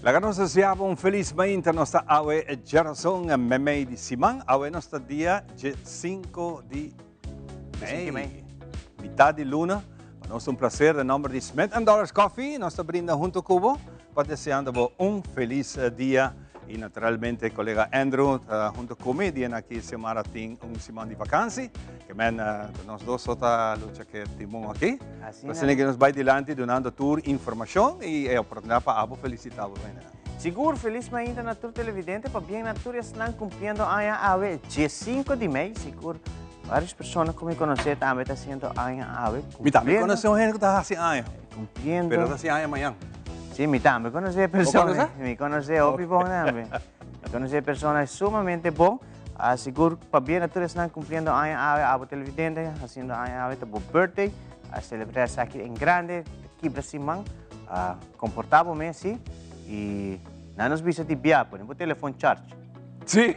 Laga nos desea bo un felis mainta. Nos ta awe djarason memey di siman. Awe nos ta dia dje 5 di mei. Mitad di luna. Pa nos ta un placer den nomber di Smith and Dollars Coffee nos ta brinda hunto cu bo pa deseando bo un felis dia. Y naturalmente colega Andrew ta hunto cu mi. Dia aki Xiomara tin un siman di vakantie. Ke men nos dos so ta lucha ke timon aki. Asina ke nos bai dilanti dunando tur informacion y e oportunidad pa abo felicita bo hendenan. Sigur, felis mainta na tur televidente, pabien na tur esnan cumpliendo aña awe, 15 di mei, sigur varios persona cu mi conoce tambe ta haciendo aña awe. Mi tambe conoce un hende cu ta haci aña. Cumpliendo. Pero ta haci aña mañan. Si, mi tambe conoce persona. Mi conoce hopi bon tambe. Mi conoce persona sumamente bon. Ah, sigur pabien na tur esnan cumpliendo aña awe, abo televidente haciendo aña awe, ta bo birthday. A celebra esaki en grande, kibra siman, ah, comporta bo mes, si. Y nan nos bisa di bia, pone bo telefon charge. Si.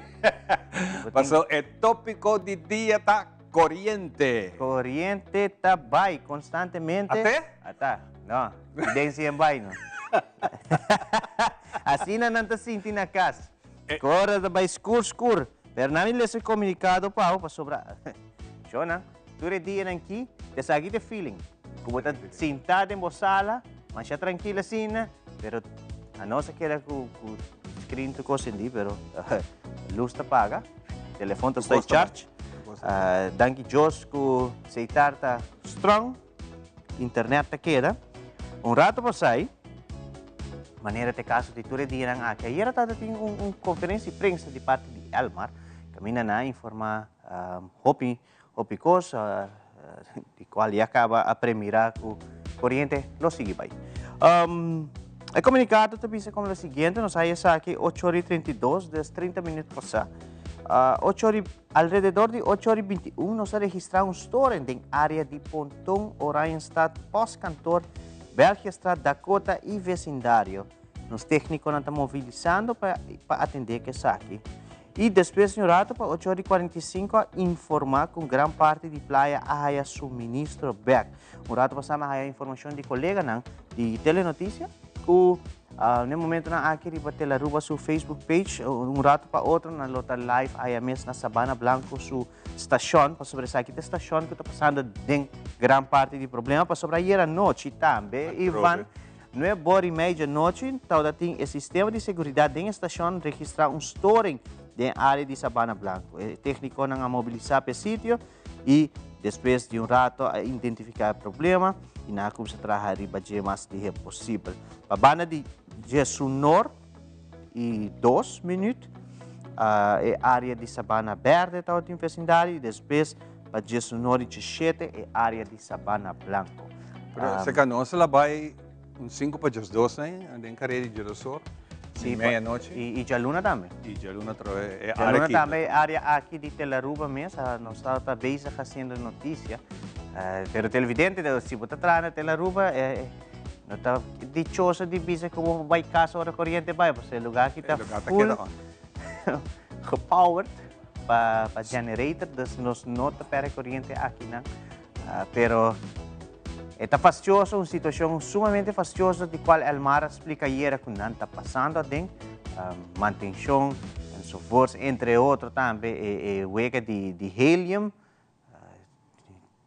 Paso e topico di dia ta coriente. Coriente ta bay constantemente. Ate? Ata, no. Den si en bay no. Asina nan ta sinti na cas. Ora ta bay skur skur. Pero nan mi lesa e comunicado pa bo pasobra shona tur e dianan ki esaki ta e feeling ku bo ta sinta den bo sala masha trankil asina pero anos a keda ku ku screen tur kos endi pero lus ta paga telefon ta stay charge danki Dios ku seitar ta strong. Internet ta keda. Un rato pasai, manera ta e kaso di tur e dianan aki, ayera tabata tin un un konferensia di prensa di parti di Elmar, kaminda nan a informá hopi hopi kos, di kual ya kaba a premirá ku koriente lo sigui bai. E komunikado ta bisa komo lo siguiente, nos haya esaki ocho ora i 32, des 30 minüt pasá. Ocho ora i Alrededor di ocho ora i 21 nos a registrá un storing den área di Ponton, Oranjestad, Postkantoor, Belgiastraat, Dakota i vesindario. Nos téknikonan ta movilisando pa pa atendé ku esaki. I despues di un rato pa ocho ora i 45 a informá ku gran parti di playa a haya suministro bèk. Un rato pasá mi a haya informashon di koleganan di Telenotisia ku Na e momentonan aki riba Telaruba su Facebook page, un rato pa otro nan lo ta live aya mes na Sabana Blanco su stashon, pasobra esaki ta e stashon ku ta pasando den gran parti di problema, pasobra ayer anochi tambe, Ivan, nuebe ora i mei djanochi tabata tin e sistema di seguridat den e stashon registrá un storing den e área di Sabana Blanco. E téknikonan a mobilisá pa e sitio I despues di un rato a identifiká e problema i nan a kuminsá traha riba dje mas lihé posibel. Pa banda di djesunor i dos minüt e área di Sabana Berde tabatin vesindario i despues pa djesunor i djeshete e área di Sabana Blanko. Pero se ka nos la bai Un sinku pa djesdos nei, den karera di djedosor, di meia nochi. I djaluna tambe. I djaluna atrobe e área aki. Djaluna tambe e área aki di Telaruba mes, nos tabata bezig hasiendo notisia. Pero televidente, si bo ta traha na Telaruba, no ta dichoso di bisa ku bo bai kas ora koriente bai, pasobra e lugar aki ta full gepowered pa generator, dus nos no ta perde koriente akinan. Pero e ta fastioso, un situacion sumamente fastioso di cual Elmar a splica ayera cu nan ta pasando aden, mantencion enzovoorts, entre otro tambe e wega di helium,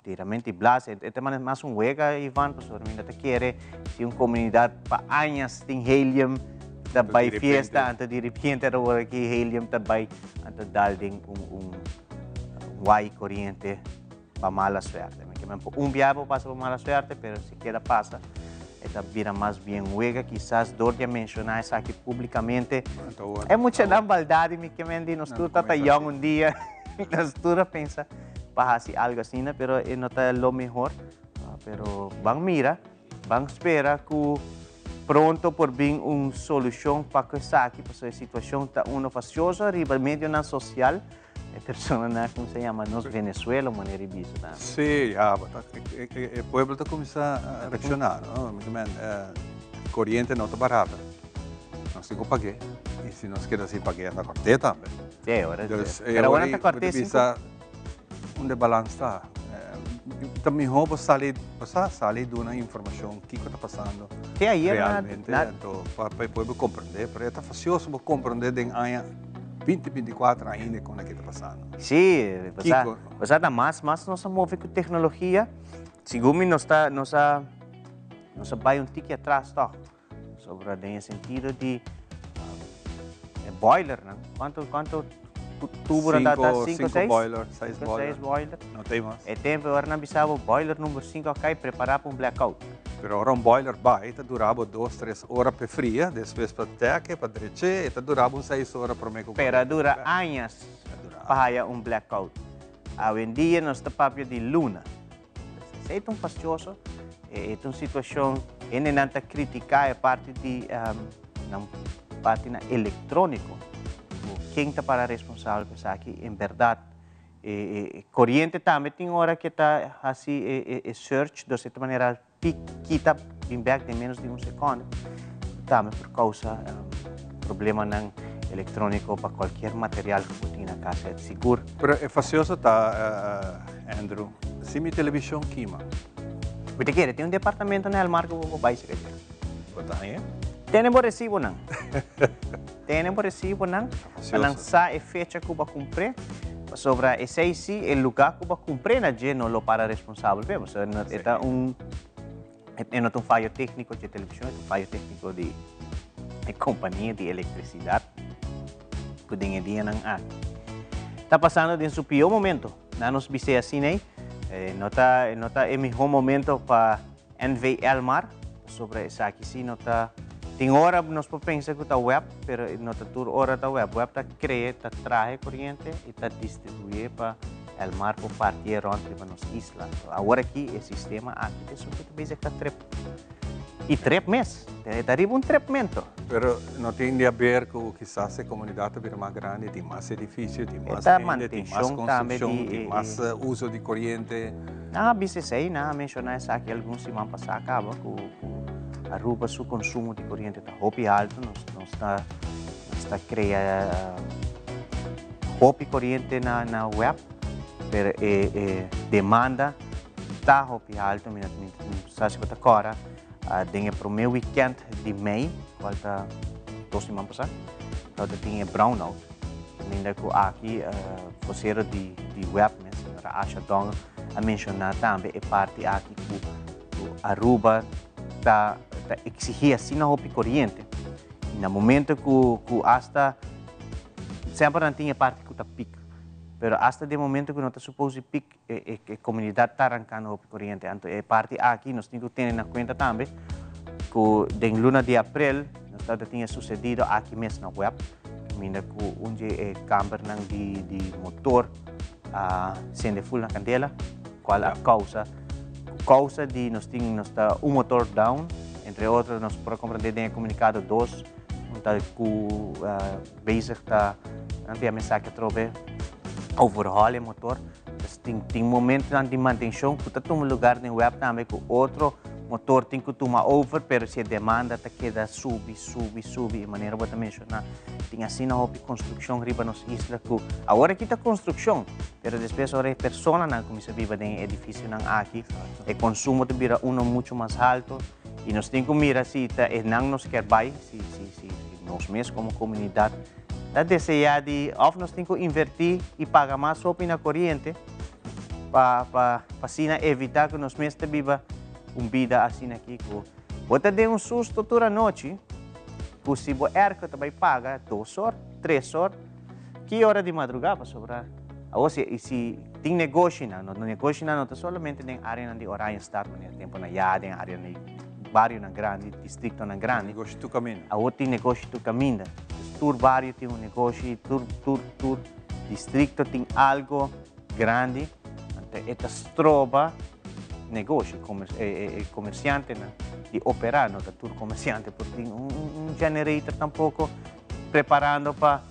tiramente blaas, e ta mas un wega Ivan, pasobra mi no ta kere si un comunidad pa añas tin helium ta bay fiesta, anto di repente awor aki helium ta bay anto dal den un way coriente. Pa mala suerte. Mi ke men por un biaha bo pasa pa mala suerte, pero si keda pasa, e ta bira mas bien wega. Kisas dor di a menshoná esaki públikamente, e muchanan baldadi mi ke men di nos tur ta ta yòn un dia, nos tur a pensa pa hasi algu asina, pero e no ta lo mehor. Pero ban mira, ban spera ku pronto por bin un solushon pa ku esaki, pasobra e situashon ta uno fastioso riba medionan sosial. E personanan ku sa yama nos Venezuela manera i bisa tambe. Sí, ya, e pueblo ta kuminsá reakshoná, no? Mi ta men, koriente no ta barata. Nos tin ku pag'é. I si nos keda sin pag'é, ta kòrt'é tambe. Sí, ora. Pero awor nan ta kòrt'é sin ku. Unda e balans ta? Ta mihó bo sali, bo sa, sali duna informashon kiko ta pasando Te ayer na, realmente, na anto pa pa e pueblo komprendé, pero e ta fasioso bo komprendé den aña binti binti kuater ainda kon aki ta pasando. Sí, bo sa, Kiko? bo sa ta mas mas nos a move ku teknologia, segun mi nos ta nos a nos a bai un tiki atras tòg. Sobra den e sentido di e boilernan. Cuanto, cuanto tubo nan ta? Cinco, Cinco, cinco seis? boiler, seis Cinco, boiler. seis boiler. No tin mas. E tempo ora nan bisa bo boiler number 5 a cay, prepara pa un blackout. Pero ora un boiler bay, ta dura bo dos, tres ora p'e fria, despues pa teke, pa dreche, e ta dura bo un seis ora prome cu Pero a boiler dura bay. añas A dura pa añas. haya un blackout. Awendia nos ta papia di luna. Esei ta un fastioso, e ta un situacion, hendenan ta critica e parti di nan parti na electronico, cu ken ta para responsabel pa esaki, en berdad e coriente tambe tin ora ke ta haci e search, dus e ta manera piek kita bin bek den menos di un seconde, tambe por causa problemanan electronico pa cualkier material cu bo tin na casa, e sigur. Pero e facioso ta, Andrew, si mi television kima. Bo ta kere tin un departamento na Elmar cu bo por bay si kaya? Bo ta hañ'e? Tene bo recibonan. Tene bo recibonan pa nan Facioso. sa e fecha cu bo a cumpr'e, pasobra esey si e lugar cu bo a cumpr'e na dje no lo para responsabel p'e, pasobra no e ta un e no ta un fayo tecnico dje television, e ta un fayo tecnico di e compania di electricidad cu den e dianan aki ta pasando den su pio momento. Na nos bis'e asina ey, no ta no ta e miho momento pa NV Elmar, pasobra esaki si no ta, tin ora nos por pensa cu ta web, pero no ta tur ora ta web. Web ta crea, ta traha e coriente y ta distribuye pa Elmar por parti'e rond riba nos isla. Awor aki e sistema aki ta esun cu ta bezig ta trip. Y trip mes, e ta riba un tripmento. Pero no tin di haber cu kisas e comunidad ta bira mas grandi, tin mas edificio, tin E mas ta hende, tin mas mantencion tambe construccion, di tin e mas uso di coriente. Nan a bisa esey, nan a menciona esaki algun siman pasa caba cu cu Aruba su consumo di coriente ta hopi alto, nos nos ta nos ta crea hopi coriente na na web, pero e e demanda ta hopi alto, mi mi sa si bo ta kòrda den e promé weekend di mei, kual ta dos siman pasá, tabata tin e brownout, kaminda ku aki vosero di di web mes, señora Asha Dongen, a menshoná tambe e parti aki ku ku Aruba ta ta eksigí asina hopi koriente i na momento ku ku asta semper nan tin e parti ku ta pik, pero asta den momento ku no ta supos di pik e comunidad ta rancando hopi coriente. Anto e parti aki nos tin cu tene na cuenta tambe cu den luna di april nos tabata tin e sucedido aki mes na web caminda cu un di e cambernan di di motor a cende full na candela cual a causa cu causa di nos tin nos ta un motor down entre otro nos por a comprende den e comunicado dos un ta cu Bezig ta nan ta yama esaki atrobe overhaul e motor. Pues tin tin momentonan di mantencion cu ta tuma lugar den web tambe cu otro motor tin cu tuma over, pero si e demanda ta keda subi, subi, subi, e manera bo ta menciona tin asina hopi construccion riba nos isla cu awor aki ta construccion, pero despues ora e personanan cuminsa biba den e edificionan aki, e consumo ta bira uno mucho mas halto y nos tin cu mira si ta e nan nos kier bay, si, si, si. Nos mes komo komunidat ta deseá di òf nos tin ku invertí i paga mas hopi na koriente pa pa asina evitá ku nos mes ta biba un bida asina aki ku bo ta den un susto tur anochi ku si bo airco ta bai paga dos or, tres or, ki ora di madrugá pasobra awor si si tin negoshinan, no negoshinan no ta solamente den áreanan di Oranjestad manera tempu na ya den áreanan di barionan grandi, districtonan grandi. Negoshi tur caminda. Awor tin negoshi tur caminda. Dus tur bario tin un negoshi, tur, tur, tur districto tin algo grandi. Anto e ta stroba negoshi, comer, e, e, e comerciantenan di opera. No ta tur comerciante por tin un, un generator tampoco preparando pa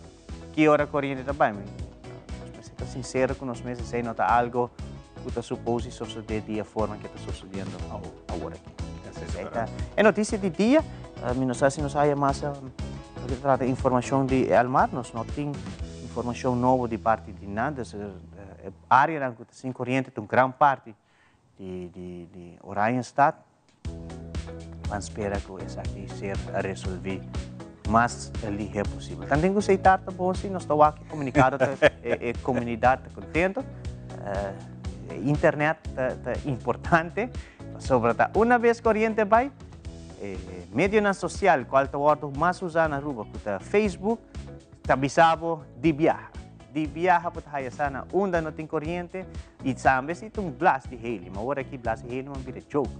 Ki ora koriente ta bai? Nos mester ta sinsero ku nos mes, esei no ta algo ku ta supos di sosodé di e forma ku e ta sosodiendo awor aki. Esei ta e notisia di dia. Mi no sa si nos haya mas loke ta trata informashon di Elmar. Nos no tin informashon nobo di parti di nan. Dus e areanan ku ta sin koriente ta un gran parti. Di di di Oranjestad. Ban spera ku esaki ser resolví mas lihé posibel. Tanten ku Seitar ta bon si nos ta wak e komunikado ta e komunidat ta kontento. Internet ta ta importante pasobra ta una bes koriente bai e medionan sosial kual ta wòrdu mas usá na Aruba ku ta Facebook ta bisa bo di biaha. Di biaha bo ta haya sa na unda no tin koriente i tambe si ta un blas di helium. Awor aki blas di helium a bira joke.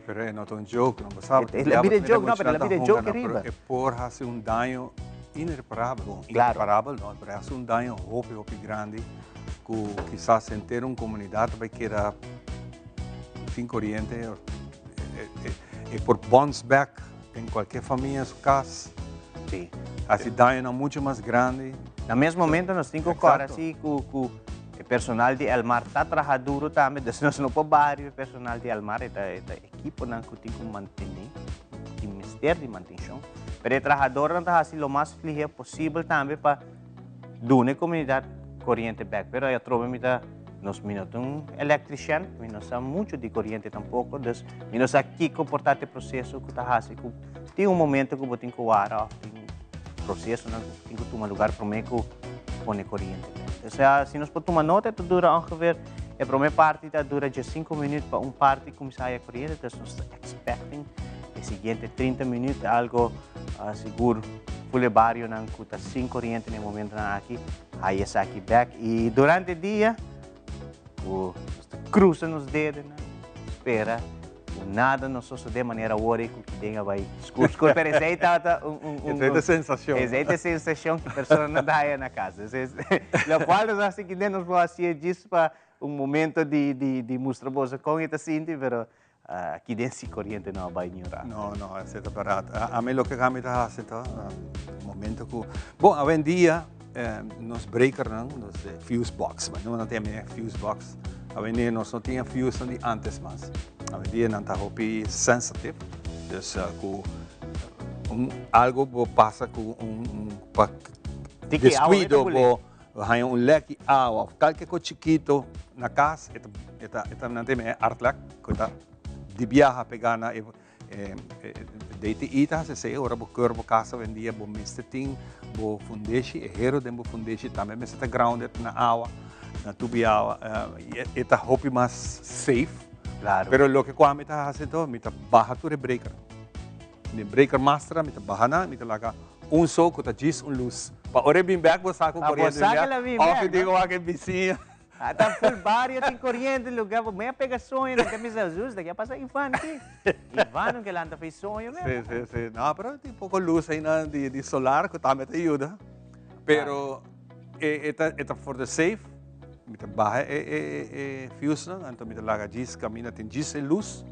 Pero e no ta un joke, no bo sa. El a bira joke, no, pero el a bira joke ariba. E por hasi un daño inereparabel, bon, ireparabel no, pero e hasi un daño hopi, hopi grandi ku kisas henter un komunidat ta bai keda sin koriente. E por bounce back Den cualkier famia su cas. Sí. Haci dañonan mucho mas grandi. Na mes momento nos tin cu corda si cu cu e personal di Elmar ta traha duro tambe, dus nos no por baha riba e personal di Elmar, e ta e ta equiponan cu tin cu mantene, tin mester di mantencion. Pero e trahadornan ta haci lo mas lihe posibel tambe pa duna e comunidad coriente bek. Pero atrobe mi ta. Nos mi no ta un electrician, mi no sa mucho di coriente tampoco, dus mi no sa kico por ta e proceso cu ta haci cu tin un momento cu bo tin cu wara of tin procesonan cu tin cu tuma lugar prome cu pone coriente. Dus si nos por tuma nota e ta dura ongeveer, e prome parti ta dura diescinco minuut pa un parti cuminsa haya coriente, dus nos ta expecting e siguiente 30 minuut algo sigur ful e barionan cu ta sin coriente na e momentonan aki. Hay esaki bek y durante dia cu nos ta cruza nos dedonan, spera cu nada no sosode manera awor ey cu kiden a bay scur scur, pero esey tabata un un un Esey ta sensacion. Esey ta sensacion cu personanan ta haya na cas. Locual nos haci kiden nos por haci'e djis pa un momento di di di mustra boso con e ta sinti, pero Aki den si coriente no a bay ni un rato. No, no, esey ta berdad. Ami loke cu ami ta haci ta, momento cu, bon, awendia nos breakernan, nos fuse box, ma no tin e fuse box, awendia nos no tin e fuse nan di antes mas. Awendia nan ta hopi sensitive, dus cu un algo bo pasa cu un pa descuido bo haña un lek di awa of kalke kos chikito na kas, e ta e ta e ta nan ta yama e aardlek ku ta di biaha pegá na e DTI ta hasi esei ora bo keur bo kas awendia bo mester tin bo fundeshi e hero den bo fundeshi tambe mester ta grounded na awa na tubi awa e ta hopi mas safe. Pero loke ku ami ta hasi anto mi ta baha tur e breaker. Mi breaker master mi ta baha nan, mi ta laga un so ku ta djis un lus. Pa ora e bin bek bo sa ku koriente bin bek. Òf e tin ku wak e bisiña. Ata full bario tin koriente luga bo mei a pega soño nan ta bisa zus daki a pasa Ivan ki. Ivan un ke lanta fei soño mes. Si si si no pero tin poko lus aina di solar ku tambe ta yuda. Pero e ta e ta for the safe mi ta baha e e e fuse nan anto mi ta laga djis kaminda tin djis e lus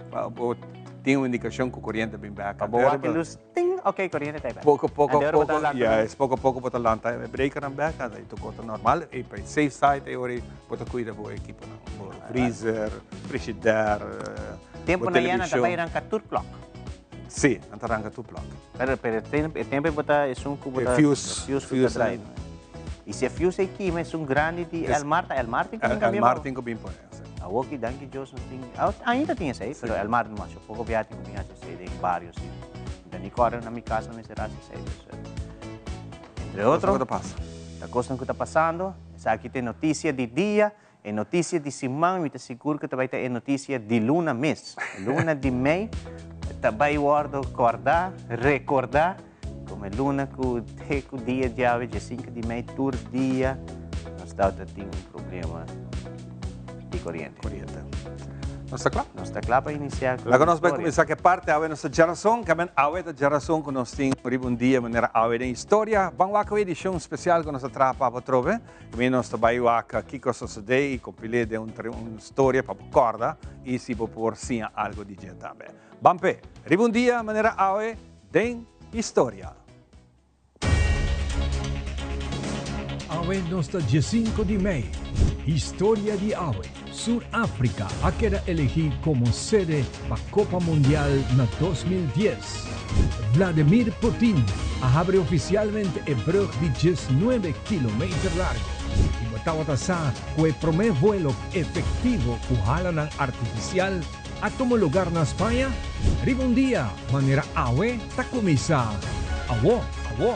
pa bo tin un indikashon ku koriente bin bek. Pa bo wak e lus ting ok koriente ta bek. Poko poko poko yes poko poko bo ta lanta e breakernan bek anto e tur kos ta normal i pa e safe side e ora bo ta kuida bo ekiponan bo freezer, frishider, bo Tempo na yena ta bai ranka tur klok. Si, nan ta ranka tur plak. Pero, pero e tempo ei bo ta esun ku bo ta... E fuse. E fuse ku ta draai. I si e fuse ei kima, esun grandi di Elmar, ta Elmar tin ku bin kambia? Elmar tin ku bin pone, si. Awor ki danki Dios nos tin, ainda tin esei, pero Elmar no masha poko bia tin ku bin hasi esei den bario si. Mi ta ni kòrda na mi kas no mester hasi esei, dus. Entre otro. Kosnan ku ta pasa. Ta kosnan ku ta pasando. Esaki ta e notisia di dia. E noticia di siman mi ta sigur cu ta bay ta e noticia di luna mes. Luna di mei ta bay wordo corda, recorda, como e luna cu te cu dia djawe dje di mei tur dia nos tawata tin un problema di coriente. Coriente. Nos ta cla? Nos ta cla pa inicia cu Laga nos bay cuminsa cu e parte awe nos ta djarason, camen awe ta djarason cu nos tin riba un dia manera awe den historia. Ban wak un edicion special cu nos a traha pa bo atrobe. Mi nos ta bai wak kiko a sosodé i kompil'é den un storia pa bo kòrda i si bo por siña algu di dje tambe. Ban p'e! Riba un dia manera awe den historia. Awe nos ta diesinco di mei. Historia di awe, Sur Africa a keda elegí komo sede pa Kopa Mundial na 2010. Vladimir Putin a habri ofisialmente e brug di diesnuebe kilometer largo. tabata sa ku e promé vuelo efektivo ku halanan artifisial a tuma lugar na Spaña? Riba un dia manera awe ta kuminsá awo, awo.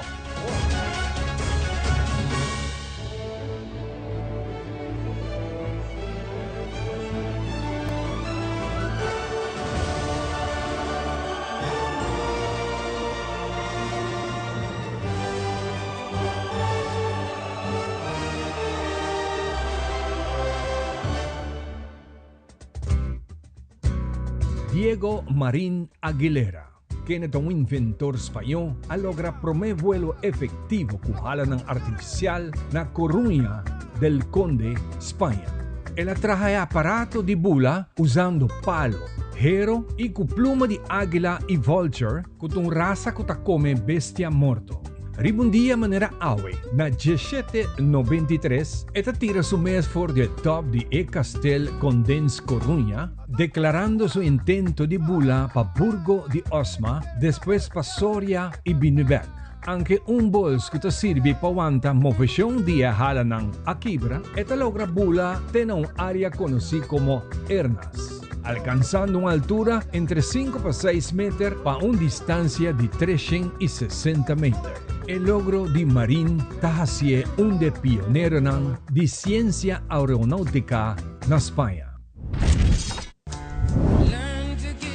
Diego Marín Aguilera, kende ta un inventor spañó, a logra promé vuelo efectivo ku halanan artifisial na Coruña del Conde, Spaña. El a traha e aparato di bula usando palo, hero i ku pluma di águila i vulture, Ku ta un rasa ku ta kome bestia morto. Riba un dia manera awe, na dieshete 93, e ta tira su mes for di e top di e kastel Condens Coruña, deklarando su intento di bula pa Burgo di Osma, despues pa Soria i bini bèk. Anke un bols ku ta sirbi pa wanta moveshon di e halanan a kibra, e ta logra bula te na un área konosí komo Ernas. Alkansando un altura entre sinku pa seis meter pa un distansia di 360 meter. E logro di Marin ta hasié un de pioneronan di siensia aeronautika na Spaña.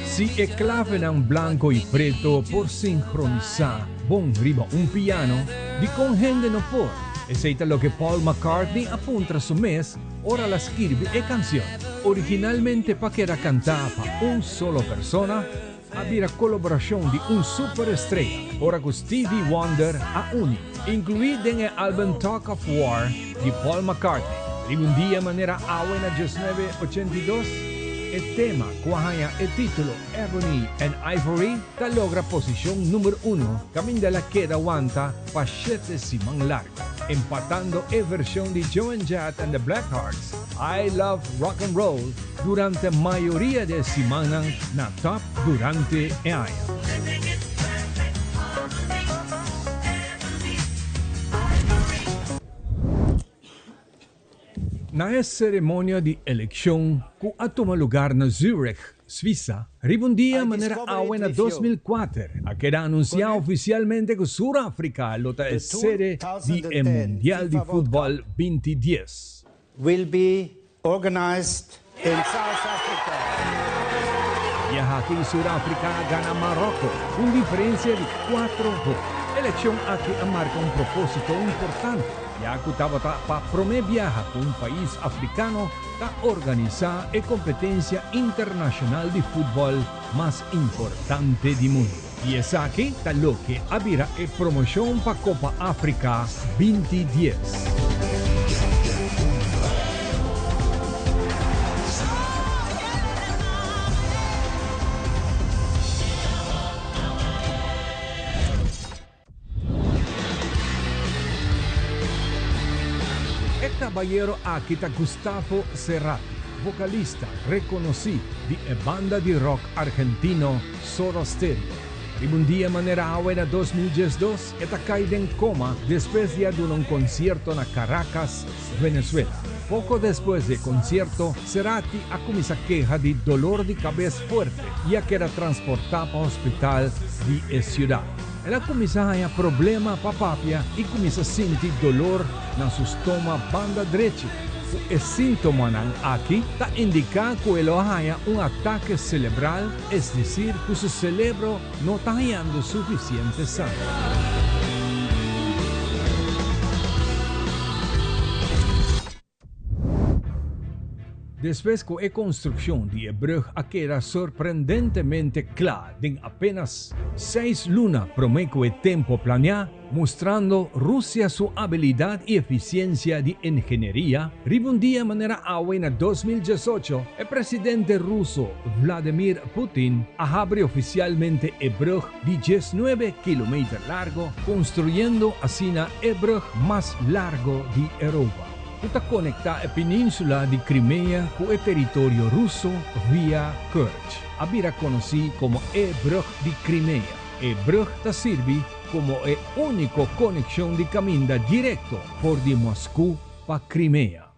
Si e klavenan blanko i preto por sinkronisá bon riba un piano, dikon hende no por? Esei ta loke Paul McCartney a puntra su mes Ora la skirbi e kansion, originalmente pa keda kantá pa un solo persona, a bira kolaborashon di un superestrea ora ku Stevie Wonder a uni, inkluí den e álbum Tug of War di Paul McCartney. Riba un dia manera awe na 1982, e tema ku a haña e título Ebony and Ivory ta logra posishon número uno kaminda el a keda wanta pa shete siman largu. Empatando e version di Joan Jett and the Blackhearts, I Love Rock and Roll, durante mayoria di e simannan na top durante e aña. Na e ceremonia di eleccion cu a tuma lugar na Zurich, Suiza, riba un dia manera awe na 2004, a keda anuncia oficialmente cu Sur Africa lo ta e sede di e Mundial di Futbol 2010. Will be organized in South Africa. Biaha aki in Sur Africa a gana Maroko cu un diferencia di cuatro gol. Eleccion aki a marca un proposito importante, ya cu tabata pa prome biaha cu un pais Africano ta organisa e competencia internacional di futbol mas importante di mundo. Y esaki ta loke a bira e promocion pa Copa Africa 2010. E kabayero aki ta Gustavo Cerati, vokalista rekonosí di e banda di rock argentino Soda Stereo. Riba un dia manera awe na 2012 e ta kai den koma despues di a duna un konsierto na Caracas, Venezuela. Poko despues di e konsierto, Cerati a kuminsá keha di dolor di kabes fuerte i a keda transportá pa hospital di e siudat. El a kuminsá haña problema pa papia i kuminsá sinti dolor na su stoma banda drechi. Ku e síntomanan aki ta indiká ku e lo a haña un atake selebral, es desir ku su selebro no ta hañando sufisiente sanger. Despues ku e konstrukshon di e brùg a keda sorprendentemente kla den apenas seis luna promé ku e tempu planiá, mustrando Rusia su abilidat i efisiensia di ingenieria, riba un dia manera awe na 2018, e presidente ruso Vladimir Putin a habri ofisialmente e brùg di 19 kilometer largo, konstruyendo asina e brùg mas largo di Europa, ku ta konektá e península di Crimea ku e teritorio ruso via Kerch, a bira konosí komo e Brùg di Crimea. E brùg ta sirbi komo e úniko konekshon di kaminda direkto for di Mosku. pa Crimea.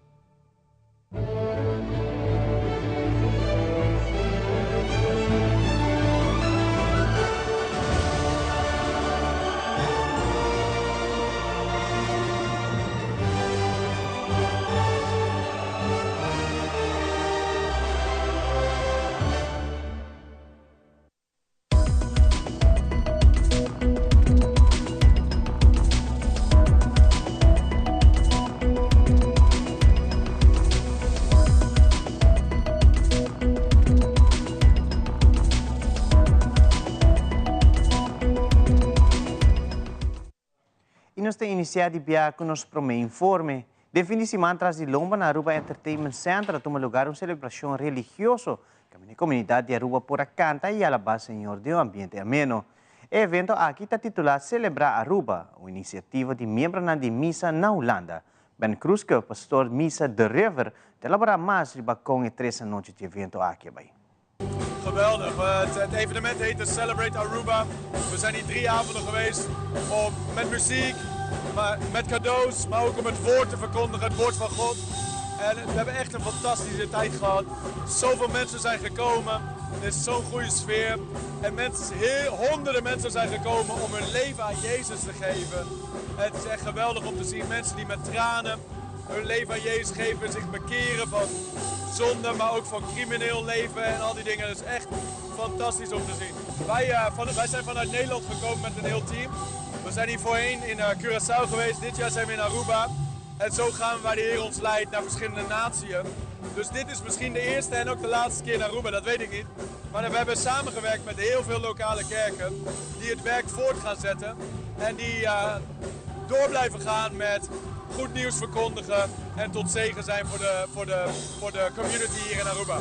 Y nos ta inicia di bia cu nos prome informe. Den fin di siman tras di lomba na Aruba Entertainment Center a tuma lugar un celebracion religioso caminda e comunidad di Aruba por a canta y alaba Señor den un ambiente ameno. E evento aki ta titula Celebra Aruba, un iniciativa di miembronan di misa na Hulanda. Ben Kroeske, pastor misa The River, ta elabora mas riba con e tres anochi di evento aki a bay. Geweldig. Het evenement heette Celebrate Aruba. We zijn hier 3 avonden geweest om met muziek, maar met cadeaus, maar ook om het woord te verkondigen, het woord van God. En we hebben echt een fantastische tijd gehad. Zoveel mensen zijn gekomen. Er is zo'n goede sfeer. En honderden mensen zijn gekomen om hun leven aan Jezus te geven. Het is echt geweldig om te zien. Mensen die met tranen hun leven aan Jezus geven, zich bekeren van zonde, maar ook van crimineel leven en al die dingen. Dat is echt fantastisch om te zien. Wij zijn vanuit Nederland gekomen met een heel team. We zijn hier voorheen in Curaçao geweest, dit jaar zijn we in Aruba. En zo gaan we waar de Heer ons leidt naar verschillende naties. Dus dit is misschien de eerste en ook de laatste keer naar Aruba, dat weet ik niet. Maar we hebben samengewerkt met heel veel lokale kerken die het werk voort gaan zetten. En die door blijven gaan met goed nieuws verkondigen en tot zegen zijn voor de community hier in Aruba.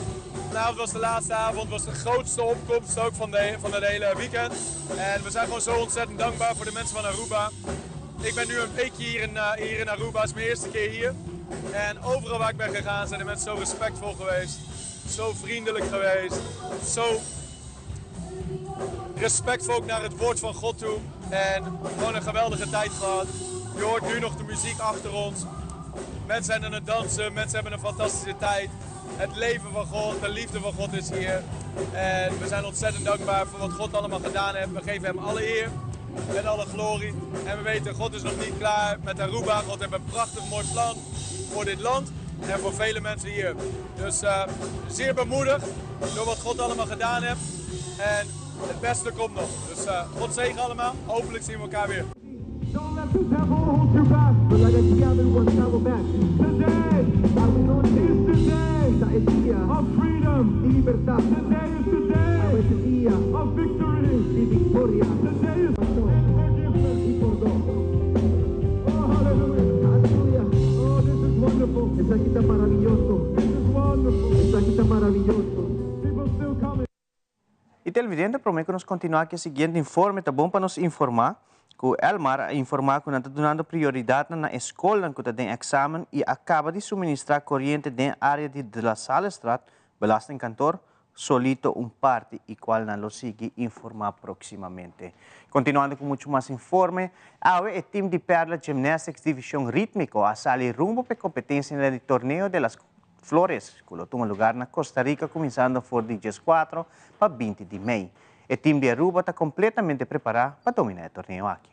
Vanavond was de laatste avond, was de grootste opkomst ook van het hele weekend. En we zijn gewoon zo ontzettend dankbaar voor de mensen van Aruba. Ik ben nu een weekje hier in Aruba, het is mijn eerste keer hier. En overal waar ik ben gegaan zijn de mensen zo respectvol geweest, zo vriendelijk geweest, zo respectvol ook naar het woord van God toe. En gewoon een geweldige tijd gehad. Je hoort nu nog de muziek achter ons. Mensen zijn aan het dansen, mensen hebben een fantastische tijd. Het leven van God, de liefde van God is hier. En we zijn ontzettend dankbaar voor wat God allemaal gedaan heeft. We geven hem alle eer en alle glorie. En we weten, God is nog niet klaar met Aruba. God heeft een prachtig mooi plan voor dit land en voor vele mensen hier. Dus zeer bemoedigd door wat God allemaal gedaan heeft. En het beste komt nog. Dus God zegen allemaal. Hopelijk zien we elkaar weer. Don't let the devil hold you back, but let us gather one travel back. Today is the day of freedom. Today is the day of victory. Today is forgiveness. Oh, hallelujah. Hallelujah. Oh, this is wonderful. Esaki ta maraviyoso. This is wonderful. Esaki ta maraviyoso. People still coming. Y televidente, prome cu nos continua cu e siguiente informe, ta bon pa nos informa cu Elmar a informa cu nan ta dunando prioridad na scol cu ta den examen y a caba di suministra coriente den area di De La Sallestraat, Belastingkantoor, solito un parti y cual nan lo sigui informa proximamente. Continuando cu mucho mas informe, awe e team di Perla Gymnastics Division Ritmico a sali rumbo pa competencia den torneo de las Flores, cu lo tuma lugar na Costa Rica, cuminsando for di 4 pa 20 di mei. E team di Aruba ta completamente prepara pa domina e torneo aki.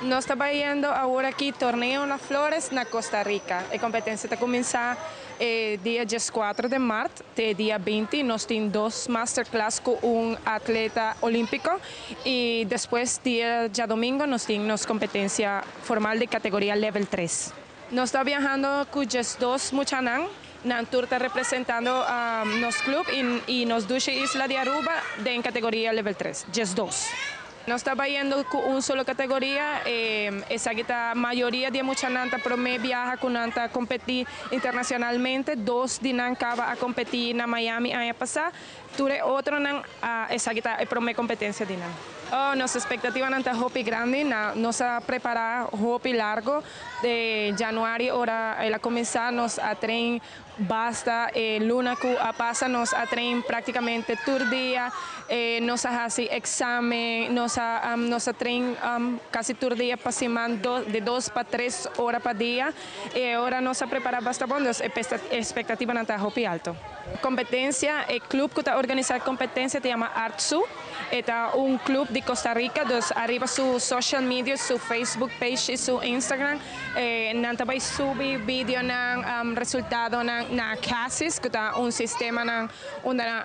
Nos ta bayendo awor aki torneo na Flores, na Costa Rica. E competencia ta cuminsa dia 4 di maart te dia 20. Nos tin 2 masterclass cu un atleta olimpico y despues dia diadomingo nos tin nos competencia formal di categoria level 3. Nos ta biahando cu 2 muchanan. Nan tur ta representando nos club y nos dushi isla di Aruba den categoria level 3, 2. Nos ta bayendo cu un solo categoria, esaki ta mayoria di muchanan ta prome biaha cu nan ta competi internacionalmente, 2 di nan caba a competi na Miami aña pasa, tur e otro nan, esaki ta e prome competencia di nan. Oh, nos expectativanan ta hopi grandi. Na, nos a prepara hopi largo. De januari ora el a cuminsa nos a train basta. E luna cu a pasa nos a train practicamente tur dia. E nos a haci examen, nos a nos a train casi tur dia pa siman, de dos pa tres ora pa dia. E ora nos a prepara basta bon, dus e expectativanan ta hopi alto. Competencia, E club cu ta organisa e competencia ta yama Artsu. E ta un club di Costa Rica, dus ariba su social media, su Facebook page y su Instagram, nan ta bay subi videonan, resultadonan na CASIS, cu ta un sistemanan unda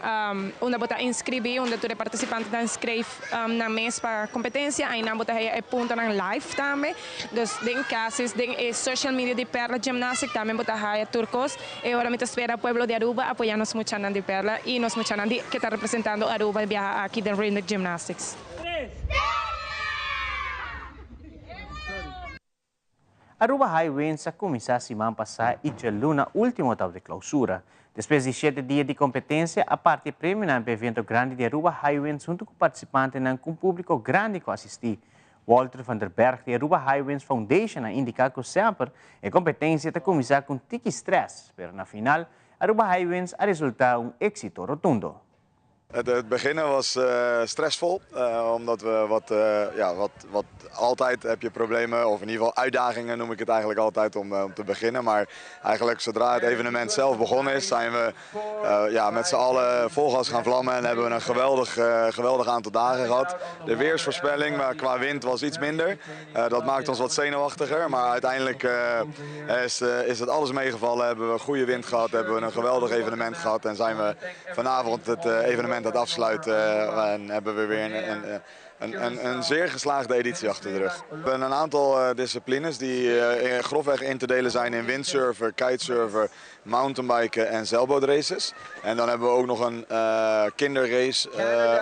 unda bo ta inscribi, unda tur e participantenan schrijf nan mes pa competencia. Aynan bo ta haya e puntonan live tambe. Dus den CASIS, den e social media di Perla Gymnastic tambe bo ta haya tur cos. E ora mi ta spera pueblo di Aruba apoya nos muchanan di Perla y nos muchanan di ke ta representando Aruba biaha aki den Rhythmic Gymnastics. Aruba High Winds a cuminsa siman pasa y djaluna ultimo tabata e clausura. Despues di shete dia di competencia a parti e premionan pa evento grandi di Aruba High Winds hunto cu participantenan cu un publico grandi cu a asisti. Walter van der Berg di Aruba High Winds Foundation a indica cu semper e competencia ta cuminsa cu un tiki stress, pero na final Aruba High Winds a resulta un exito rotundo. Het beginnen was stressvol, omdat we wat, ja, wat, wat altijd heb je problemen, of in ieder geval uitdagingen noem ik het eigenlijk altijd om, om te beginnen. Maar eigenlijk zodra het evenement zelf begonnen is, zijn we ja, met z'n allen vol gas gaan vlammen en hebben we een geweldig, geweldig aantal dagen gehad. De weersvoorspelling maar qua wind was iets minder. dat maakt ons wat zenuwachtiger, maar uiteindelijk is, is het alles meegevallen. Hebben we goede wind gehad, hebben we een geweldig evenement gehad en zijn we vanavond het evenement aan het afsluiten en hebben we weer een, een, een, een, zeer geslaagde editie achter de rug. We hebben een aantal disciplines die grofweg in te delen zijn in windsurfen, kitesurfen, mountainbiken en zeilbootraces. En dan hebben we ook nog een kinderrace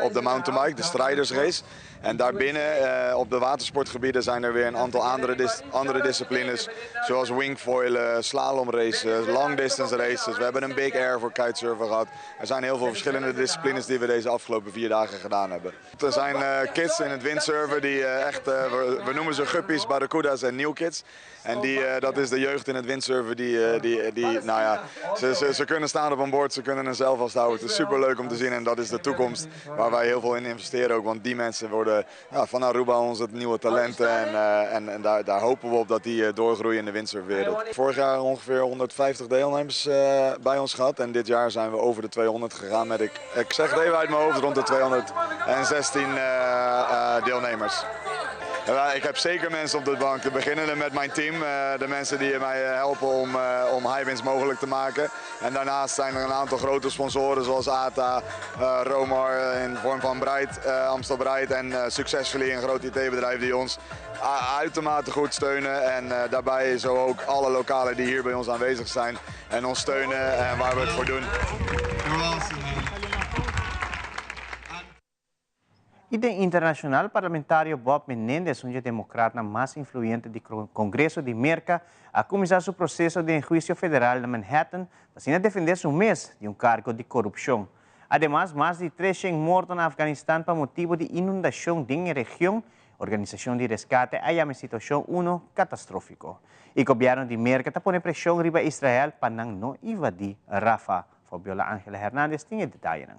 op de mountainbike, de strijdersrace. En daarbinnen op de watersportgebieden zijn er weer een aantal andere, andere disciplines. Zoals wingfoilen, slalomraces, long distance races. We hebben een big air voor kitesurfen gehad. Er zijn heel veel verschillende disciplines die we deze afgelopen vier dagen gedaan hebben. Er zijn kids in het windsurfen die echt, we, noemen ze guppies, barracuda's en new kids. En die, dat is de jeugd in het windsurfen die, die, die nou ja, ze, ze, ze kunnen staan op een board, ze kunnen een zeil vasthouden. Het is super leuk om te zien en dat is de toekomst waar wij heel veel in investeren ook. Want die mensen worden ja, van Aruba onze nieuwe talenten en, en, en daar, daar hopen we op dat die doorgroeien in de windsurfwereld. Vorig jaar ongeveer 150 deelnemers bij ons gehad en dit jaar zijn we over de 200 gegaan met, ik, ik zeg het even uit mijn hoofd, rond de 216 deelnemers. Ik heb zeker mensen op de bank. Te beginnen met mijn team. De mensen die mij helpen om, om Highwinds mogelijk te maken. En daarnaast zijn er een aantal grote sponsoren zoals ATA, Romar in vorm van Bright, Amstel Bright en Successfully, een groot IT-bedrijf die ons uitermate goed steunen. En daarbij zo ook alle lokalen die hier bij ons aanwezig zijn en ons steunen en waar we het voor doen. Y den internacional, parlamentario Bob Menendez, un democrata mas influyente di Congreso di Merca, a cuminsa su proceso di huicio federal na Manhattan pa asina defende su mes di un cargo di corupcion. Ademas, mas di 300 morto na Afganistan pa motibo di inundacion den region. Organisacion di rescate a yama e situacion uno catastrofico. E gobierno di Merca ta pone presion riba Israel pa nan no invadi Rafah. Fabiola Angela Hernandez tin e detayenan.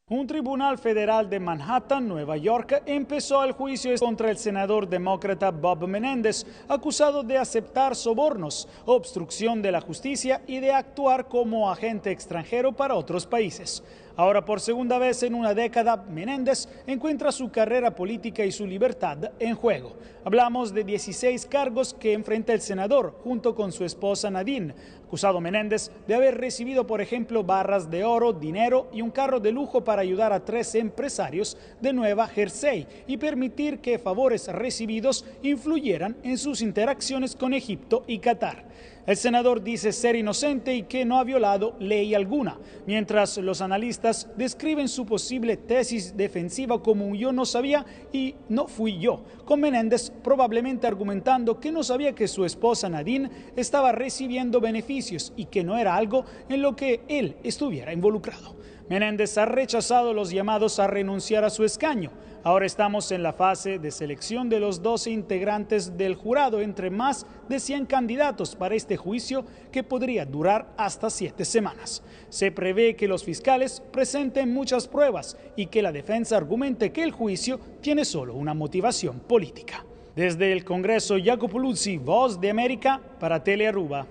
Un tribunal federal de Manhattan, Nueva York, empezó el juicio contra el senador demócrata Bob Menéndez, acusado de aceptar sobornos, obstrucción de la justicia y de actuar como agente extranjero para otros países. Ahora, por segunda vez en una década, Menéndez encuentra su carrera política y su libertad en juego. Hablamos de 16 cargos que enfrenta el senador junto con su esposa Nadine, acusado Menéndez de haber recibido, por ejemplo, barras de oro, dinero y un carro de lujo para ayudar a tres empresarios de Nueva Jersey y permitir que favores recibidos influyeran en sus interacciones con Egipto y Qatar. El senador dice ser inocente y que no ha violado ley alguna, mientras los analistas describen su posible tesis defensiva como un yo no sabía y no fui yo, con Menéndez probablemente argumentando que no sabía que su esposa Nadine estaba recibiendo beneficios y que no era algo en lo que él estuviera involucrado. Menéndez ha rechazado los llamados a renunciar a su escaño. Ahora estamos en la fase de selección de los 12 integrantes del jurado entre más de 100 candidatos para este juicio que podría durar hasta siete semanas. Se prevé que los fiscales presenten muchas pruebas y que la defensa argumente que el juicio tiene solo una motivación política. Desde el Congreso, Jacopo Luzzi, Voz de América, para Telearuba.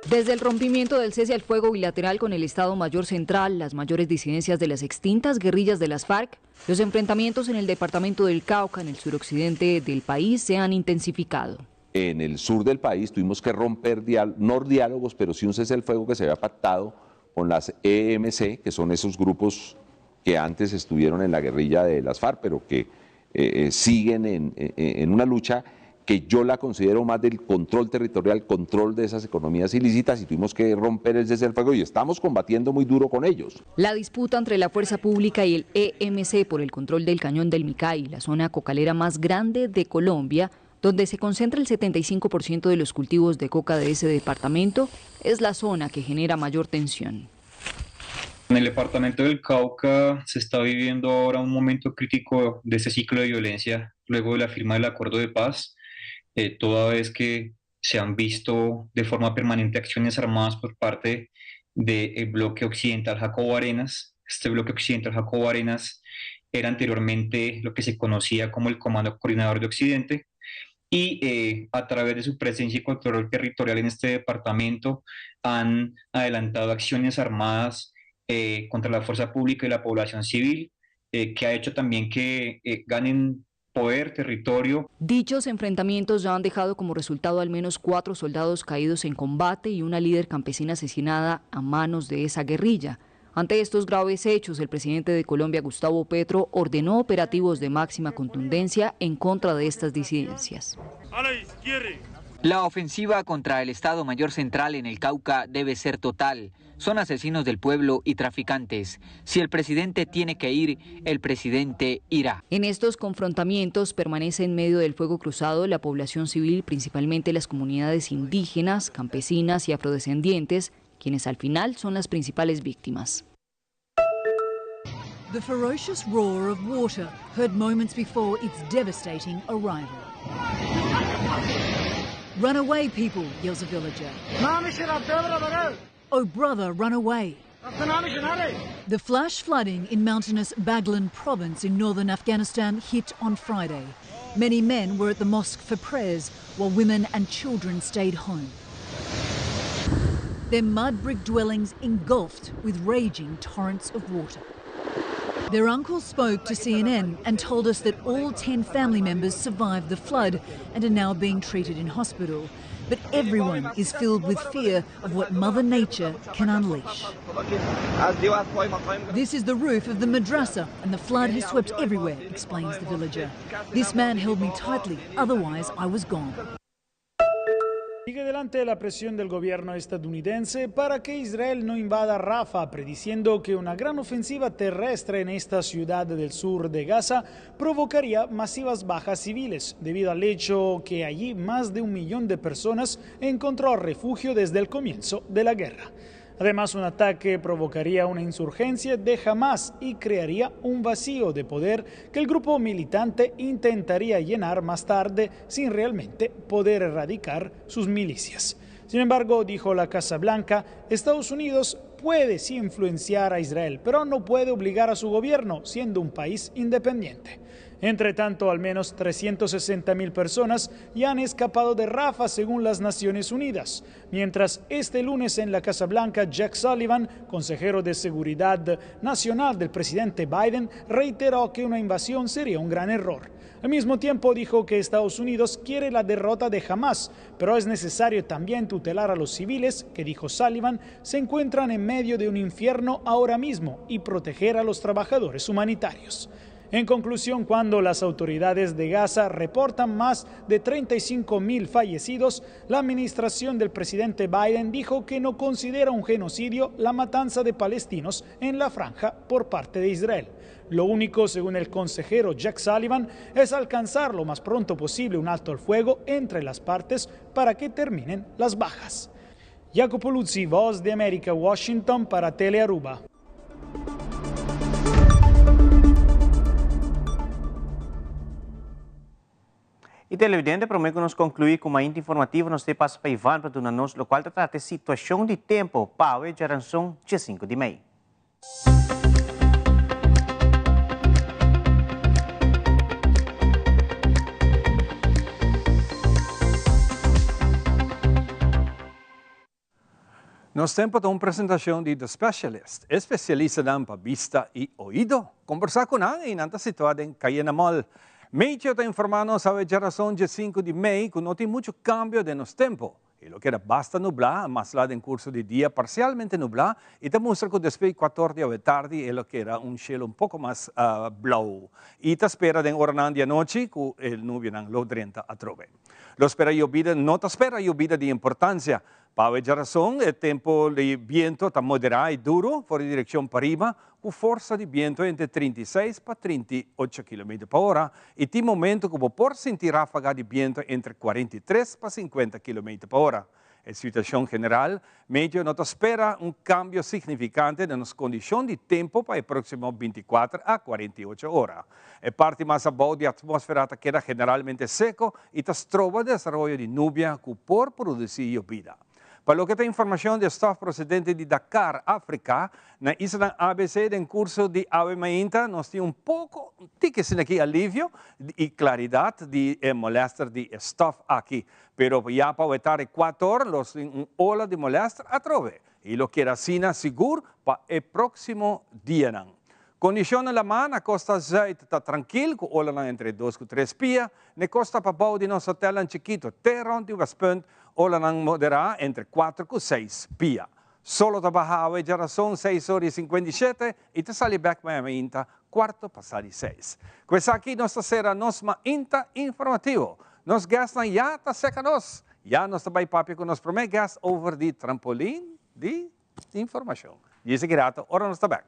Desde el rompimiento del cese al fuego bilateral con el Estado Mayor Central, las mayores disidencias de las extintas guerrillas de las FARC, los enfrentamientos en el departamento del Cauca, en el suroccidente del país, se han intensificado. En el sur del país tuvimos que romper, no diálogos, pero sí un cese al fuego que se había pactado con las EMC, que son esos grupos que antes estuvieron en la guerrilla de las FARC, pero que siguen en una lucha que yo la considero más del control territorial, control de esas economías ilícitas, y tuvimos que romper el cese al fuego y estamos combatiendo muy duro con ellos. La disputa entre la Fuerza Pública y el EMC por el control del Cañón del Micay, la zona cocalera más grande de Colombia, donde se concentra el 75% de los cultivos de coca de ese departamento, es la zona que genera mayor tensión. En el departamento del Cauca se está viviendo ahora un momento crítico de ese ciclo de violencia luego de la firma del acuerdo de paz, toda vez que se han visto de forma permanente acciones armadas por parte del bloque occidental Jacobo Arenas. Este bloque occidental Jacobo Arenas era anteriormente lo que se conocía como el Comando Coordinador de Occidente, y a través de su presencia y control territorial en este departamento han adelantado acciones armadas contra la fuerza pública y la población civil, que ha hecho también que ganen poder, territorio. Dichos enfrentamientos ya han dejado como resultado al menos 4 soldados caídos en combate y una líder campesina asesinada a manos de esa guerrilla. Ante estos graves hechos, el presidente de Colombia, Gustavo Petro, ordenó operativos de máxima contundencia en contra de estas disidencias. La ofensiva contra el Estado Mayor Central en el Cauca debe ser total. Son asesinos del pueblo y traficantes. Si el presidente tiene que ir, el presidente irá. En estos confrontamientos permanece en medio del fuego cruzado la población civil, principalmente las comunidades indígenas, campesinas y afrodescendientes, quienes al final son las principales víctimas. The ferocious roar of water heard moments before its devastating arrival. Run away, people, yells a villager. Oh, brother, run away. The flash flooding in mountainous Baghlan province in northern Afghanistan hit on Friday. Many men were at the mosque for prayers, while women and children stayed home. Their mud brick dwellings engulfed with raging torrents of water. Their uncle spoke to CNN and told us that all 10 family members survived the flood and are now being treated in hospital. But everyone is filled with fear of what Mother Nature can unleash. This is the roof of the madrasa, and the flood has swept everywhere, explains the villager. This man held me tightly, otherwise I was gone. Sigue delante la presión del gobierno estadounidense para que Israel no invada Rafah, prediciendo que una gran ofensiva terrestre en esta ciudad del sur de Gaza provocaría masivas bajas civiles, debido al hecho que allí más de 1 millón de personas encontró refugio desde el comienzo de la guerra. Además, un ataque provocaría una insurgencia de Hamas y crearía un vacío de poder que el grupo militante intentaría llenar más tarde sin realmente poder erradicar sus milicias. Sin embargo, dijo la Casa Blanca, Estados Unidos puede sí influenciar a Israel, pero no puede obligar a su gobierno, siendo un país independiente. Entre tanto, al menos 360.000 personas ya han escapado de Rafah, según las Naciones Unidas. Mientras, este lunes en la Casa Blanca, Jack Sullivan, consejero de Seguridad Nacional del presidente Biden, reiteró que una invasión sería un gran error. Al mismo tiempo dijo que Estados Unidos quiere la derrota de Hamas, pero es necesario también tutelar a los civiles que, dijo Sullivan, se encuentran en medio de un infierno ahora mismo y proteger a los trabajadores humanitarios. En conclusión, cuando las autoridades de Gaza reportan más de 35 mil fallecidos, la administración del presidente Biden dijo que no considera un genocidio la matanza de palestinos en la franja por parte de Israel. Lo único, según el consejero Jack Sullivan, es alcanzar lo más pronto posible un alto al fuego entre las partes para que terminen las bajas. Jacopo Luzzi, Voz de América, Washington para Telearuba. Y televidente, prome cu nos conclui cu Mainta Informativo, nos te pasa pa Ivan pa duna nos locual ta trata e situacion di tempo pa awe djaranson dje di mei. Nos Tempo ta un presentacion di The Specialist, e specialistanan pa bista y oido. Combersa cu nan y nan ta situa den Cayena Mall. Meteo ta informa nos awe djarason dje sinku di mei cu no tin mucho cambio den nos tempo. E lo keda basta nublá, mas la den curso di dia parcialmente nublá y ta mustra cu despues cuator di awe tardi e lo keda un cielo un poco mas blauw. Y ta spera den oranan di anochi cu e nubianan lo drenta atrobe. Lo spera yobida No ta spera yobida di importancia. Pa awe djarason e tempo di biento ta moderá i duro for di direkshon pariba ku forsa di biento entre 36 pa 38 kilometer pa ora i tin momento ku bo por sinti ráfaga di biento entre 43 pa 50 kilometer pa ora. E situashon general, Meteo no ta spera un kambio signifikante den nos kondishon di tempu pa e próksimo bintikuater a kuarenta i ocho ora. E parti mas abou di atmósfera ta keda generalmente seko i ta stroba desaroyo di nubia ku por produsí yobida. Pa loke ta informashon di e stòf prosedente di Dakar, Afrika, na islanan ABC den kurso di awe mainta nos tin un poko tiki asina aki alivio i klaridat di e molèster di e stòf aki. Pero ya pa awe tardi kuator los tin un ola di molèster atrobe i lo keda asina sigur pa e próksimo dianan. Kondishonnan lamá na kosta zùit ta trankil ku olanan entre dos ku tres pia. N'e kosta pabou di nos hotelnan chikito te rònt di Westpunt olanan moderá entre kuater ku seis pia. Solo ta baha awe djarason seis ora i 57 i ta sali bèk maña mainta kuarto pasá di seis. Ku esaki nos ta sera nos mainta informativo. Nos guestnan ya ta seka nos. Ya nos ta bai papia ku nos promé guest over di trampolin di informashon. Djis aki rato ora nos ta bèk.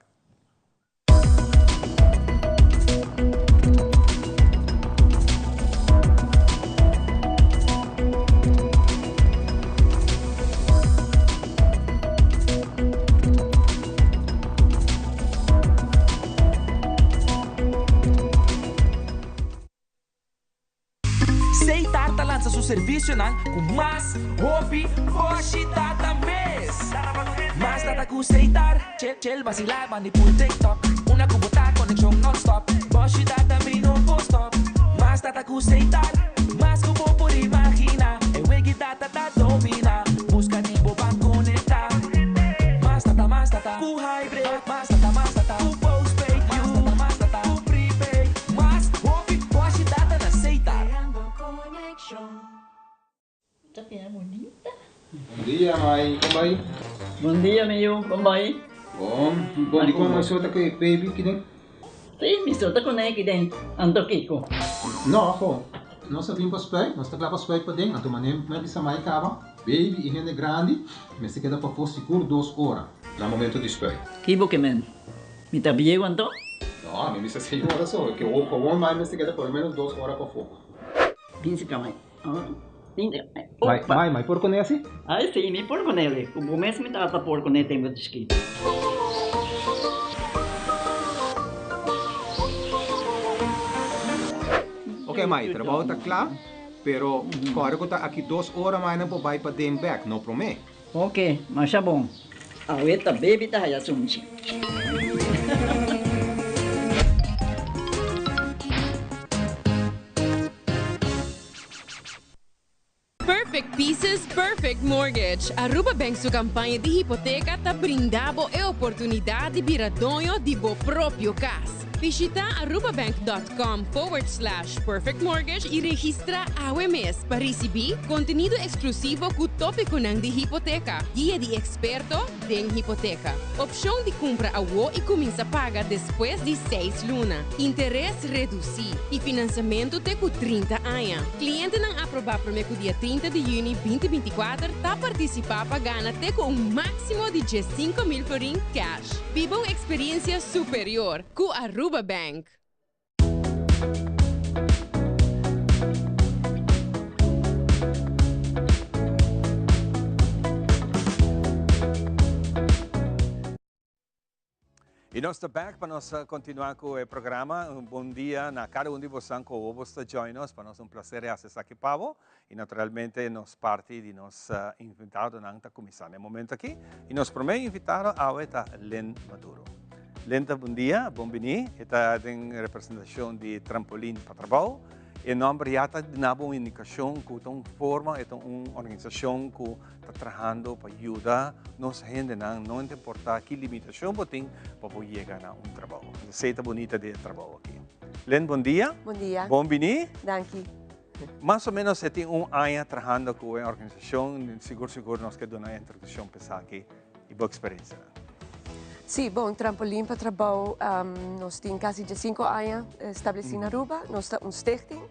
Setar ta lansa su servicionan cu mas hopi boshi data mes. Mas data cu Setar, chill chill vacila bandi pul TikTok. Una cu bo ta conexion non-stop, boshi data mi no por stop. Mas data cu Setar, mas cu bo por imagina. E wegi data ta domina, busca di bo ban conecta. Mas data, mas data cu hybrid, mas data, mas data cu postpaid, mas data, mas data cu prepaid. Mas hopi boshi data na Setar. Ta bira bunita. Bon dia mai, kon bai? Bon dia mi yu, kon bai? Bon, bon di kon mi so ta ku e baby kiden? Si, mi so ta kuné kiden, anto kiko? No, ho, nos a bin pa spuit, nos ta kla pa spuit paden, anto manera mi a bisa mai kaba, baby i hende grandi mester keda pafó sigur dos ora na momento di spuit. Ki bo ke men? Mi ta bieu anto? No, mi bisa seis ora so, ke gewoon mai mester keda por lo menos dos ora pafó. Bin si ka mai. Mai, mai, mai por kuné asi? Ai si, mi por kuné li. Ku bo mes mi tata por kuné tempu di chikitu. Ok mai, trabou ta kla, pero kòrda ku ta aki dos ora mai nan por bai paden bèk, no promé. Ok, masha bon. Awe ta baby ta haya sunchi. Perfect Pieces, Perfect Mortgage. Aruba Bank su campaña di hipoteca ta brinda bo e oportunidad di bira doño di bo propio cas. Bishita arubabank.com forward slash perfect mortgage y registra awe mes pa ricibi contenido exclusivo cu topiconan di hipoteca, guia di experto den hipoteca, opcion di cumpra awo y cuminsa paga despues di seis luna, interes reduci y financiamento te cu 30 aña. Clientenan aproba prome cu dia 30 di juni 2024 ta participa pa gana te cu un maximo di 15,000 florin cash. Biba un experiencia superior cu Aruba Bank. Y nos ta back pa nos continua cu e programa. Un bon dia na cada un di bosan cu awo bos ta join nos. Pa nos un placer haci esaki pa bo. Y naturalmente nos parti di nos invitadonan ta cuminsa na e momento aki. Y nos prome invitado awe ta Lynn Maduro. Lynn ta bon dia, bon bini. E ta den representacion di Trampolin pa Trabao. E nomber ya ta duna bo un indicacion cu ta un forma, e ta un organisacion cu ta trahando pa yuda nos hendenan, no importa ki limitacion bo tin, pa bo yega na un trabou. Esey ta bunita di e trabou aki. Lynn, bon dia. Bon dia. Bon bini. Danki. Mas o menos e tin un aña trahando cu e organisacion, sigur sigur nos ke duna e introduccion pa esaki y bo experiencianan. Sí, bon, Trampolin pa Trabou, nos tin casi 15 aña estableci na Aruba. Nos ta un stichting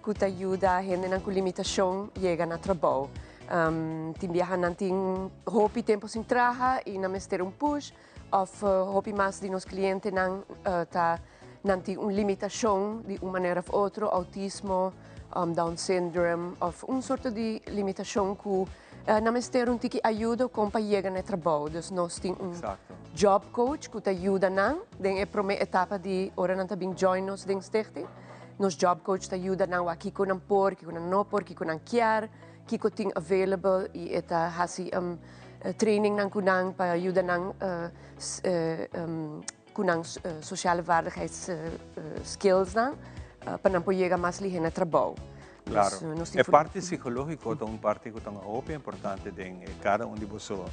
cu ta yuda hendenan cu limitacion yega na trabou. Tin biaha nan tin hopi tempo sin traha y nan mester un push of hopi mas di nos clientenan ta nan tin un limitacion di un manera of otro, autismo, Down syndrome of un sorto di limitacion cu nan mester un tiki ayudo con pa yega na e trabou. Dus nos tin un job coach cu ta yuda nan den e prome etapa di ora nan ta bin join nos den stichting. Nos job coach ta yuda nan wak kico nan por, kico nan no por, kico nan kier, kico tin available y e ta haci trainingnan cu nan pa yuda nan cu nan sociale vaardigheids skillsnan pa nan por yega mas lihe na trabou. Claro. E parti psicologico ta un parti cu ta hopi importante den cada un di boso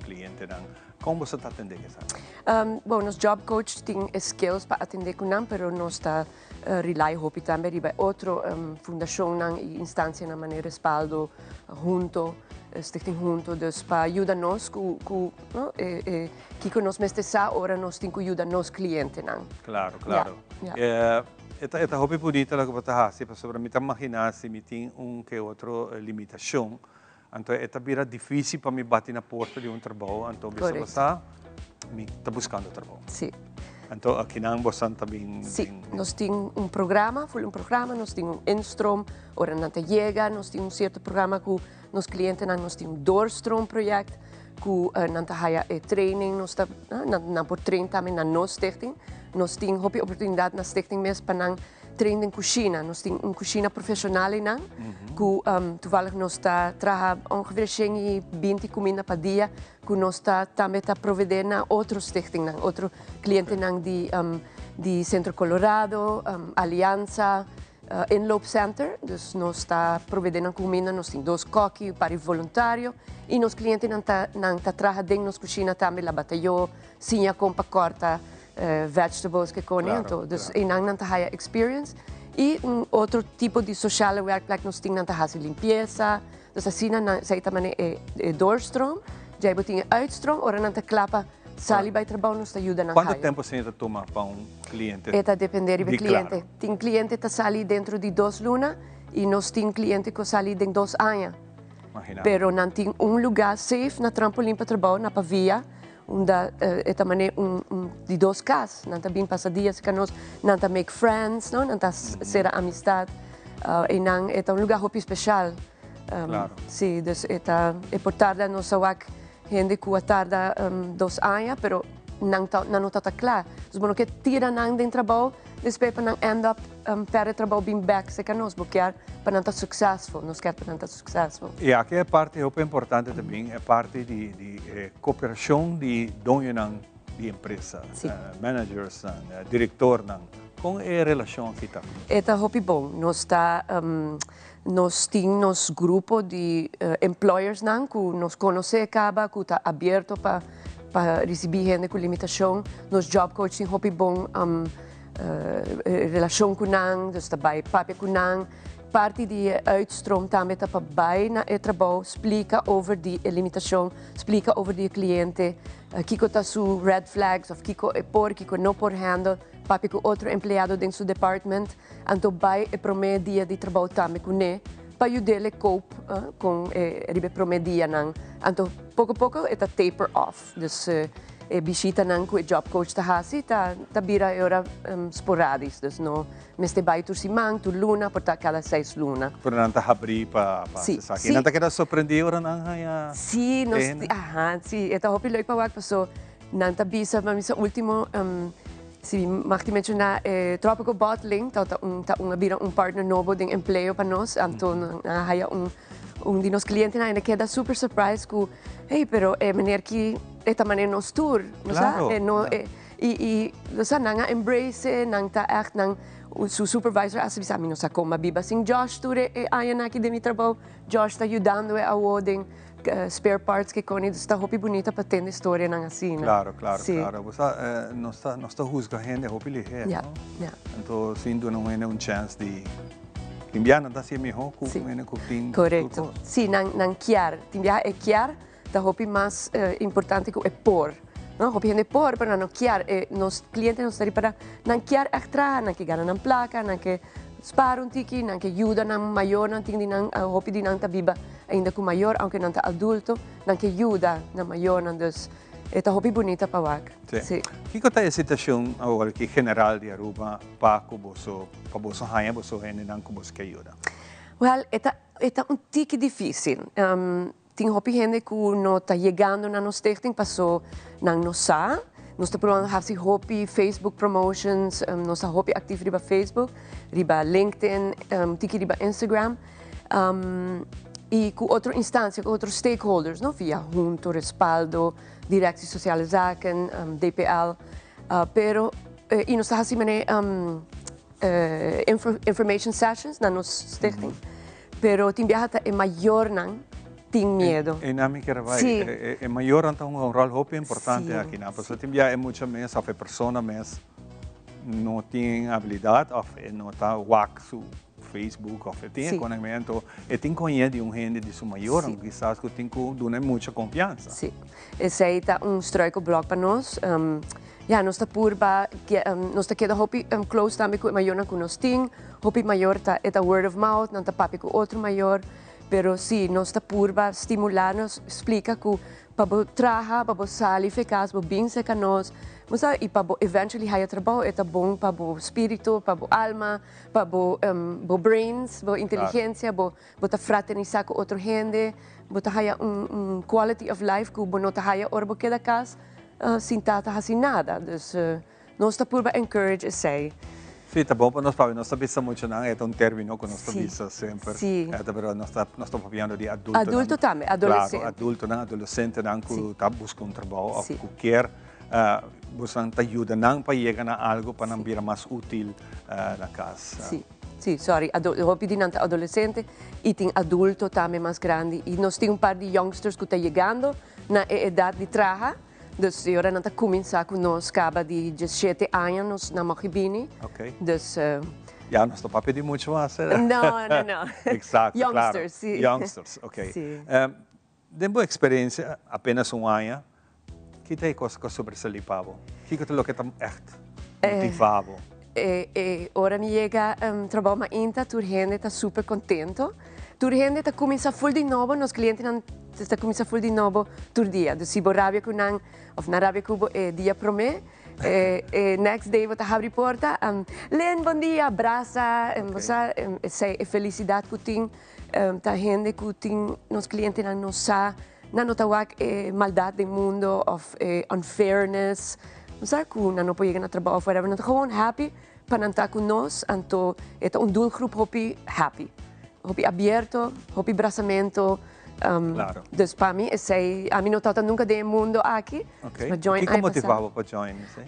clientenan. Con boso ta atende cu esaki? Bon, nos job coach tin e skills pa atende cu nan, pero nos ta rely hopi tambe riba e otro fundacionnan y instancianan manera Respaldo, Hunto, Stichting Hunto, dus pa yuda nos cu cu no e e kico nos mester sa ora nos tin cu yuda nos clientenan. Claro, claro. E ta e ta hopi bunita loke bo ta haci pasobra mi ta magina si mi tin un ke otro limitacion anto e ta bira dificil pa mi bati na porta di un trabou anto bisa bo sa mi ta buscando trabou. Anto akinan bosan ta bin. Sí, nos tin un programa, ful un programa, nos tin un instroom ora nan ta yega, nos tin un cierto programa cu nos clientenan, nos tin un doorstroomproject cu nan ta haya e training, nos ta, nan por train tambe na nos stichting. Nos tin hopi oportunidad na stichting mes pa nan train den cushina. Nos tin un cushina profesional einan cu toevallig nos ta traha ongeveer 120 cuminda pa dia cu nos ta tambe ta provede na otro stichtingnan, otro clientenan di di Centro Colorado, Alianza, Inloop Center. Dus nos ta provede nan cuminda, nos tin dos koki, un par di voluntario y nos clientenan ta nan ta traha den nos cushina tambe, laba tayo, siña con pa corta vegetables ke cone, anto dus einan nan ta haya experience. Y un otro tipo di sociale werkplek nos tin nan ta haci limpieza. Dus asina nan, esei ta manera e e doorstroom, djei bo tin e uitstroom, ora nan ta kla pa sali bai trabou nos ta yuda nan Kuantu haya. tempu asina ta tuma pa un kliente E ta depende riba e di klar? kliente. Tin kliente ta sali dentro di dos luna i nos tin kliente ku sali den dos aña. Imagina. Pero nan tin un lugá safe na Trampolin pa Trabou na Pavia, unda e ta manera un un di dos kas. Nan ta bin pasa dia serka nos, nan ta make friends, no, nan ta sera amistad. Einan e ta un lugá hopi speshal. Claro. Sí, dus e ta e por tarda nos a wak hende ku a tarda 2 aña, pero nan ta nan no ta ta kla. Dus bo no ke tira nan den trabou despues pa nan end up pèrdè trabou bin bèk serka nos. Bo kier pa nan ta successful, nos kier pa nan ta successful. I aki e parti hopi importante ta bin e parti di di e koperashon di doñonan di empresa, managersnan, direktornan. Kon e relashon aki ta? E ta hopi bon. Nos ta Nos tin nos grupo di employersnan ku nos konosé kaba ku ta abierto pa pa risibí hende ku limitashon. Nos job coach tin hopi bon. relashon ku nan, dus ta bai papia ku nan. Parti di e uitstroom tambe ta pa bai na e trabou, splika over di e limitashon, splika over di e kliente, kiko ta su red flags òf kiko e por, kiko e no por handle, papia ku otro empleado den su department, anto bai e promé dia di trabou tambe kuné pa yud'é cope kon e riba e promé dianan. Anto poko poko e ta taper off. Dus e bishitanan ku e job coach ta hasi ta ta bira e ora sporadis. Dus no mester bai tur siman, tur luna, por ta kada seis luna. Pero nan ta habrí pa pa Sí, esaki. sí. Nan ta keda sorprendí ora nan haña Sí, nos e hende? aha, sí, e ta hopi leuk pa wak paso nan ta bisa, mi a bisa ultimo si mi mag di menshoná e Tropical Bottling ta ta un ta un a bira un partner nobo den empleo pa nos, anto nan a haya un Un di nos clientenan a keda super surprised cu, hey, pero e meneer ki e ta manera nos tur, no sa? E no, e, y, y, no sa, nan a embrace e, nan ta echt, nan, su supervisor a bisa, mi no sa con a biba sin Josh tur e, e añanan aki den mi trabou, Josh ta yudando e awo den spare parts ke con, y ta hopi bunita pa tende storianan asina. Claro, claro, claro. Bo sa, nos ta, nos ta huzga hende hopi liher, no? Ya, ya. Anto, sin duna un hende un chance di. Tin biaha nan ta hasi e mihó ku un hende ku tin tur Korekto. kos. Sí, nan nan kier. Tin biaha e kier ta hopi mas importante ku e por. No, hopi hende por, pero nan no kier. E nos klientenan nos ta ripará, nan kier ègt traha, nan ke gana nan plaka, nan ke spar un tiki, nan ke yuda nan mayornan. Tin di nan, hopi di nan ta biba ainda ku mayor, aunke nan ta adulto, nan ke yuda nan mayornan. Dus e ta hopi bunita pa wak. Sí. Kiko ta e situashon awor aki general di Aruba pa ku boso pa boso haña boso hendenan ku boso ke yuda? Wèl, e ta e ta un tiki difísil. Tin hopi hende ku no ta yegando na nos stichting paso nan no sa. Nos ta probando hasi hopi Facebook promotions, nos ta hopi aktif riba Facebook, riba LinkedIn, un tiki riba Instagram. I ku otro instansia, ku otro stakeholders, no, via Hunto, Respaldo, Directie Sociale Zaken, DPL. Pero i nos ta hasi manera information sessions na nos stichting, pero tin biaha ta e mayornan tin miedo. E nan mi kier bai. E mayornan ta hunga un ròl hopi importante akinan, pasobra tin biaha e mucha mes òf e persona mes no tin abilidat òf e no ta wak su Facebook of e tin e conecmento, e tin coñe di un hende di su mayor, sí. Quizás cu tin cu duna mucha confianza. Sí, esey ta un struikelblok pa nos. Ja, nos ta purba, nos ta keda hopi close tambe cu e mayornan cu nos tin. Hopi mayor ta, e ta word of mouth, nan ta papia cu otro mayor. Pero sí, nos ta purba stimula nos, splica cu Pa bo traha, pa bo sali fe cas, bo bin cerca nos, bo sa, y pa bo eventually haya trabao, e ta bon pa bo spirito, pa bo alma, pa bo, bo brains, bo inteligencia, bo, bo ta fraternisa cu otro hende, bo ta haya un, un quality of life cu bo no ta haya ora bo keda cas sin ta ta haci nada. Dus, Nos ta purba encourage esei. Sí, ta bon pa nos papia. Nos ta bisa muchanan, e ta un término ku nos ta bisa semper. E ta pero nos ta nos ta papiando di adultonan. Adulto tambe, adolesente. Klaro, adultonan, adolesentenan ku ta buska un trabou òf ku kier boso ta yuda nan pa yega na algu pa nan bira mas útil na kas. Sí, sí, sorry, hopi di nan ta adolesente i tin adulto tambe mas grandi i nos tin un par di youngsters ku ta yegando na e edat di traha. Dus e ora nan ta cuminsa cu nos caba di diesshete aña nos na mochi bini. Ok. Dus. Ya nos ta papia di mucho mas. No, no, no. Exacto, claro. Youngsters, si. Youngsters, ok. Si. Den bo experiencia, apenas un aña, ki ta e cosa cu a sobresali pa bo? Kico ta loke ta echt motiva bo? E ora mi yega trabou mainta tur hende ta super contento. Tur hende ta cuminsa full di nobo, nos clientenan ta cuminsa full di nobo tur dia. Dus si bo rabia cu nan of nan rabia cu bo e dia prome, e next day bo ta habri porta, Lynn bon dia, brasa, bo sa esey e felicidad cu tin ta hende cu tin nos clientenan no sa. Nan no ta wak e maldad den mundo of e unfairness, bo sa cu nan no por yega na trabao of whatever, nan ta gewoon happy pa nan ta cu nos, anto e ta un doelgroep hopi happy, hopi abierto, hopi brasamento, dus pa mi esey, ami no tabata nunca den e mundo aki, Ok, ma join kico aña motiva pasa. bo pa join esey?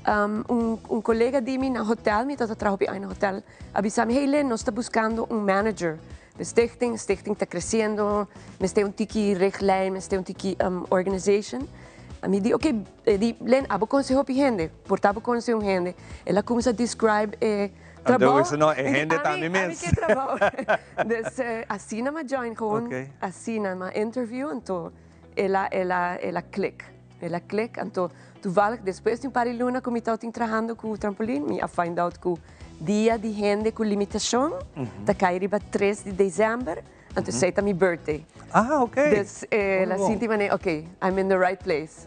Un colega di mi na hotel, mi tabata traha hopi aña na hotel, a bisa mi, hey Lynn, nos ta buscando un manager. De stichting, stichting ta creciendo, mester un tiki richtlijn, mester un tiki organization. Ami di, ok, e di, Len, abo conoce hopi hende, por ta bo conoce un hende. El a cuminsa describe e trabou. Anto no, e hende ta ami mes. Ami ke trabou. Dus asina m'a join, gewoon asina m'a interview, anto el a, el a, el a click. El a click, anto toevallig despues di un par di luna cu mi tabatin trahando cu Trampolin, mi a find out cu dia di hende cu limitacion ta cay riba tres di december. Anto esei ta mi birthday. Ah, ok. Dus el a sinti manera, ok, I'm in the right place.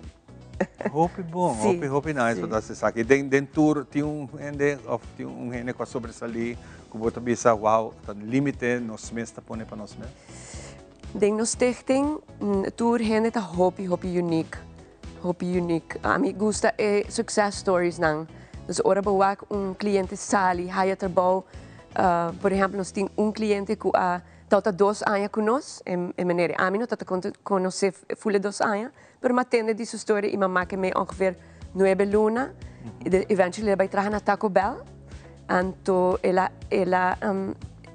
Hopi bon, hopi, hopi nice pa ta haci esaki. Den, den tur tin un hende of tin un hende cu a sobresali cu bo ta bisa, wow, ta limite nos mes ta pone pa nos mes? Den nos stichting tur hende ta hopi, hopi unique. Hopi unique. Ami gusta e success stories nan. Dus ora bo wak un cliente sali haya trabou, por ehempel nos tin un cliente cu a tawata dos aña cu nos, e meneer ami no tawata conoce ful e dos aña, pero mi a tende di su storia y mi a make mee ongeveer nuebe luna, eventually el a bay traha na Taco Bell, anto el a el a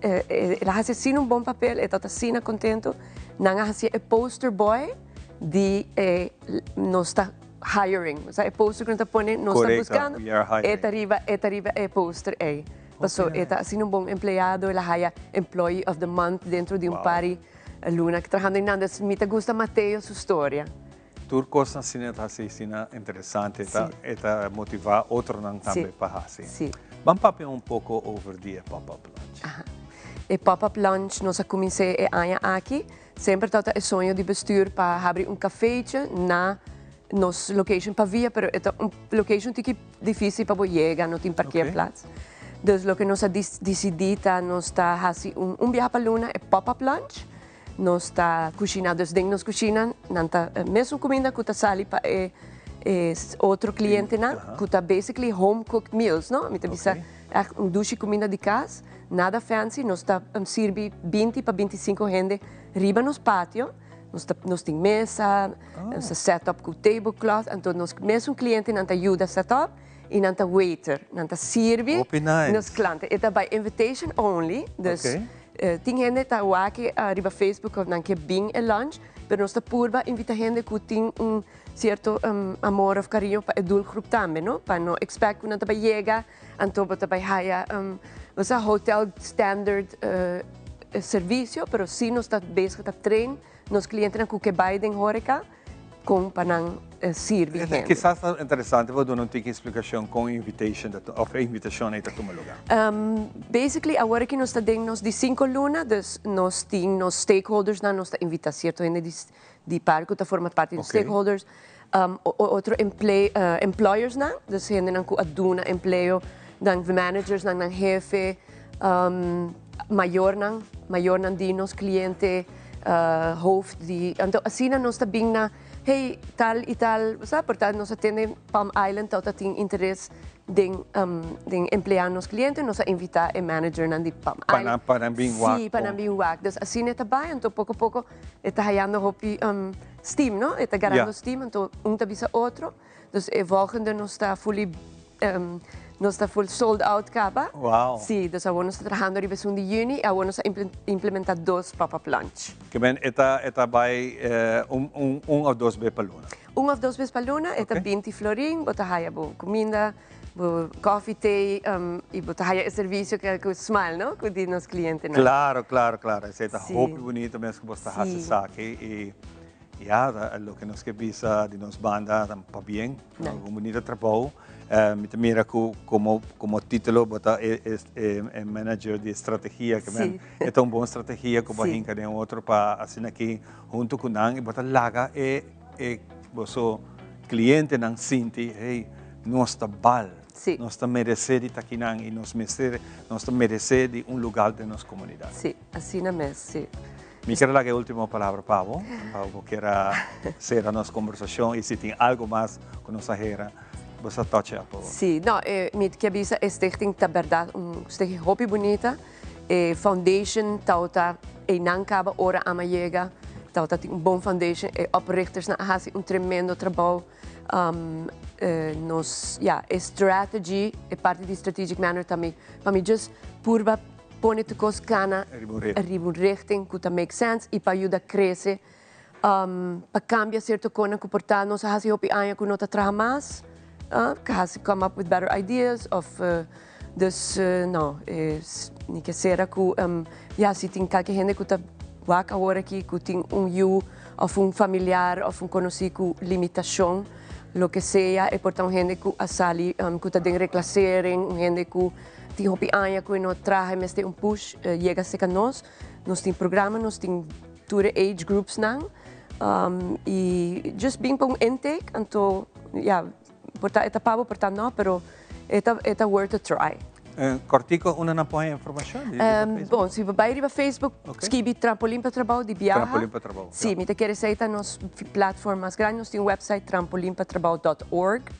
el a haci asina un bon papel, e tawata asina contento, nan a haci e poster boy. Di e nos ta hiring, osea e poster ku nos ta pone nos ta buskando, e ta riba e ta riba e poster ei. Paso e ta asina un bon empleado, el a haya employee of the month dentro di un par di luna trahando einan. Dus mi ta gusta Mateo su storia. Tur kosnan asina ta hasi asina interesante, e ta motiva otronan tambe pa hasi. Ban papia un poko over di e pop-up lunch. E pop-up lunch nos a kumins'é e aña aki. Semper tabata e soño di bestuur pa habri un cafeetje na nos location Pavia, pero e ta un location tiki dificil pa bo yega, no tin parkeerplaats. Dus loke nos a dicidi ta nos ta haci un biaha pa luna e pop-up lunch. Nos ta cushina, dus den nos cushina nan ta mesun cuminda cu ta sali pa e otro clientenan, cu ta basically home cooked meals, no? Mi ta bisa echt un dushi cuminda di cas. Nada fancy, nos ta sirbi binti pa bintisinco hende riba nos patio. Nos ta nos tin mesa, nos ta set up cu tablecloth, anto nos mesun clientenan ta yuda set up y nan ta waiter, nan ta sirbi Hopi nice. nos klanten. E ta by invitation only, dus tin hende ta wak riba Facebook of nan ke bin e lunch, pero nos ta purba invita hende cu tin un cierto amor of cariño pa e doelgroep tambe, no? Pa no expect cu nan ta bay yega. Anto bo ta bai haya bo sa hotel standard servicio, pero si nos ta bezig ta train nos clientenan cu ke bai den horeca con pa nan sirbi hende. Kisas ta interesante pa duna un tiki explicacion con invitation ta of e invitacion ey ta tuma lugar. Basically awor aki nos ta den nos di cinco luna, dus nos tin nos stakeholdersnan, nos ta invita cierto hende di par cu ta forma parti di stakeholders. Otro employersnan, dus hendenan ku a duna empleo, nan managersnan, nan hefe, mayornan, mayornan di nos kliente, hoofd di, anto asina nos ta bin na, hey, tal i tal, bo sa, por ta nos a tende Palm Island tawata tin interes den den empleá nos kliente, nos a invitá e managernan di Palm Island. Pa nan bin wak. Sí, pa nan bin wak. Dus asina e ta bai, anto poko poko e ta hayando hopi. Steam, no? E ta garando steam, anto un ta bisa otro. Dus e volgende nos ta fully, nos ta full sold out caba. Wow. Sí, dus awor nos ta trahando riba esun di juni y awor nos a implementa dos pop-up lunch. Ke men e ta, e ta bai un, un, un of dos bes pa luna? Un of dos bes pa luna, e ta binti florin, bo ta haya bo cuminda, bo coffee, thee, y bo ta haya e servicio cu smile, no? Cu di nos clientenan. Claro, claro, claro. Esey ta hopi bunito mes cu bo ta haci esaki y ya, loke nos ke bisa di nos banda ta pabien, un bunito trabou. Mi ta mira cu como, como titulo bo ta e manager di strategia, ke men e ta un bon strategia cu bo a hinca den otro pa asina aki hunto cu nan y bo ta laga e E boso clientenan sinti, hey, nos ta bal, nos ta merece di ta kinan y nos mester, nos ta merece di un lugar den nos comunidad. Sí, asina mes, sí. Mi kier laga e ultimo palabra pa bo, pa bo kier a cera nos conversacion y si tin algo mas cu nos a hera, bo sa touch up awor. Sí, no, mi kier bisa e stichting ta berdad un stichting hopi bunita. E foundation tawata einan caba ora ama yega, tawata tin un bon foundation, e oprichtersnan a haci un tremendo trabou. Nos, ya, e strategy, e parti di strategic manner ta mi, pa mi just purba pone tur cos cana riba un richting cu ta make sense y pa yuda crece. Pa cambia cierto cosnan cu por ta nos a haci hopi aña cu no ta traha mas, haci come up with better ideas of dus no, mi ke sera cu ya si tin kalke hende cu ta wak awor aki cu tin un yu of un familiar of un conoci cu limitacion loke sea e por ta un hende cu a sali cu ta den reclassering, un hende cu tin hopi aña cu e no traha e mester un push yega cerca nos, nos tin programa, nos tin. Tur e age groups nan y just bin pa un intake anto ya por ta e ta pa bo por ta no pero e ta e ta worth a try. Cortico unda nan por haña informacion? Riba Facebook? Bon si bo bay riba Facebook skibi Trampolin pa Trabou di biaha. Trampolin pa Trabou. Si mi ta kere esey ta nos platform mas grandi nos tin un website trampolinpatrabou dot org.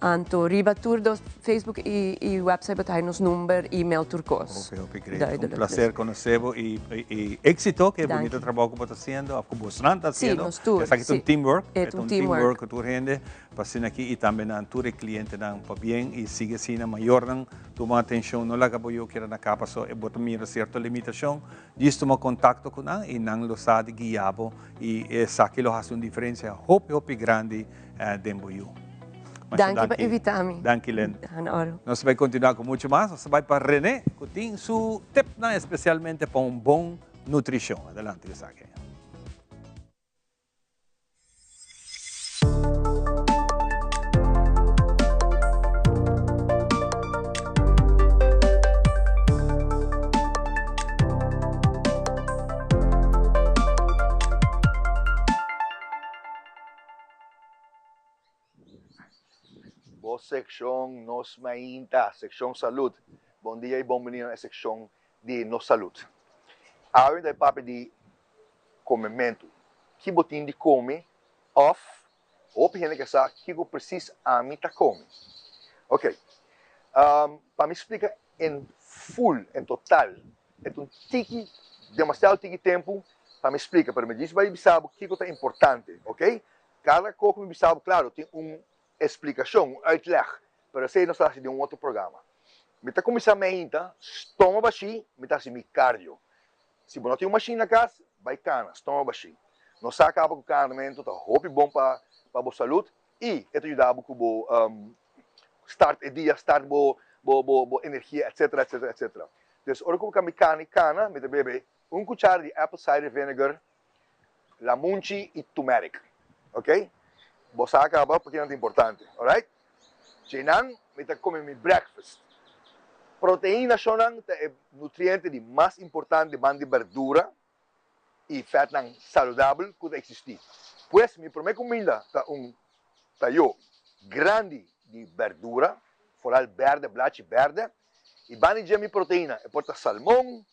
Anto riba tur dos Facebook y y website bo ta hay nos number, email, tur cos. Hopi hopi great. Un placer conoce bo y y exito ke bunito trabou ku bo ta haciendo of ku bosnan ta haciendo. Si, nos tur. Esaki ta un teamwork. E ta un teamwork ku tur hende pa asina aki y tambe nan tur e clientenan pabien y sigui asina mayornan tuma atencion no laga bo yu keda na capa so e bo ta mira cierto limitacion djis tuma contacto ku nan y nan lo sa di guia bo y esaki lo haci un diferencia hopi hopi grandi den bo yu. Masha Danki pa invita mi. Danki Len. Nos ta bai continua cu mucho mas. Nos ta bai pa Rene cu tin su tipnan especialmente pa un bon nutricion. Adelante cu esaki. Bo seccion Nos Mainta, seccion Salud. Bon dia y bon bini na e seccion di Nos Salud. Awe ta e papia di comemento. Ki bo tin di come of hopi hende ke sa kico precies ami ta come. Ok, pa mi splica en full, en total, E ta un tiki, demasiado tiki tempu pa mi splika, pero mi djis bai bisa bo kiko ta importante, ok? Kada kos ku mi bisa bo, klaro, tin un esplikashon, un uitleg, pero esei nos ta hasi den un otro programa. Mi ta kuminsá meinta, stoma bashí, mi ta hasi mi cardio. Si bo no tin un mashin na kas, bai kana, stoma bashí. No sa kaba ku kanamentu ta hopi bon pa pa bo salud i e ta yuda bo ku bo start e dia, start bo bo bo energia, etcetera, etcetera, etcetera. Dus ora ku mi kami kana i kana, mi ta bebe un kuchara di apple cider vinegar, lamunchi i turmeric. Ok? Bo sa kaba pakinan ta importante. Alright? Djenan mi ta kome mi breakfast. Proteina shonnan ta e nutriente di mas importante ban di berdura i fètnan saludabel ku ta eksistí. Pues mi promé kuminda ta un tayó grandi di berdura, foral bèrdè, blachi bèrdè, i banda di dje mi proteina, e por ta salmon,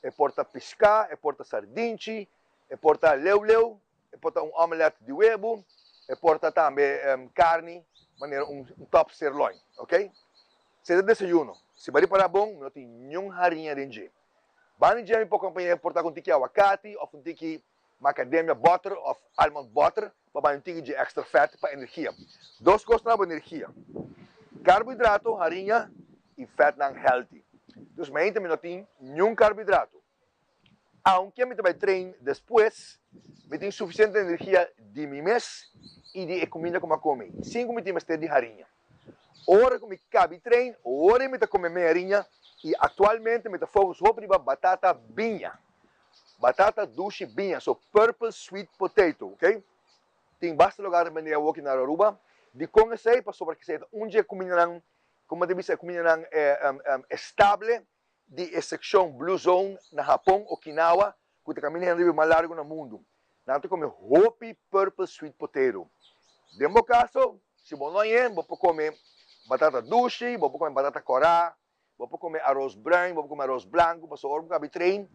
e por ta piská, e por ta sardinchi, e por ta leu leu, e por ta un omelet di webu, e por ta tambe karni manera un top sirloin, ok. Esei ta desayuno. Si bo a ripará bon, mi no tin niun hariña den dje. Banda di dje mi por kompañ'é por ta ku un tiki awakati òf un tiki macadamia butter òf almond butter pa baña un tiki dje extra fat pa energia. Dos kos ta na bo energia, karbohidrato, hariña, i fètnan healthy. Dus mainta mi no tin niun karbohidrato. Aunke mi ta bai train despues, mi tin sufisiente energia di mi mes i di e kuminda ku mi a kome, sin ku mi tin mester di hariña. Ora ku mi kabi train, ora mi ta kome mi hariña i aktualmente mi ta focus hopi riba batata biña. Batata dushi biña, so purple sweet potato, ok. Tin basta lugar ta bende awoki na Aruba. Dikon esei? Pasobra esei ta un dje kumindanan, komo ta bisa, e kumindanan estable di e sekshon Blue Zone na Hapon, Okinawa, ku ta kaminda hende riba mas largu na mundu. Nan ta kome hopi purple sweet potato. Den bo kaso, si bo no hañ'é, bo por kome batata dushi, bo por kome batata kòrá, bo por kome aros bruin, bo por kome aros blanku, pasobra ora bo kabi train,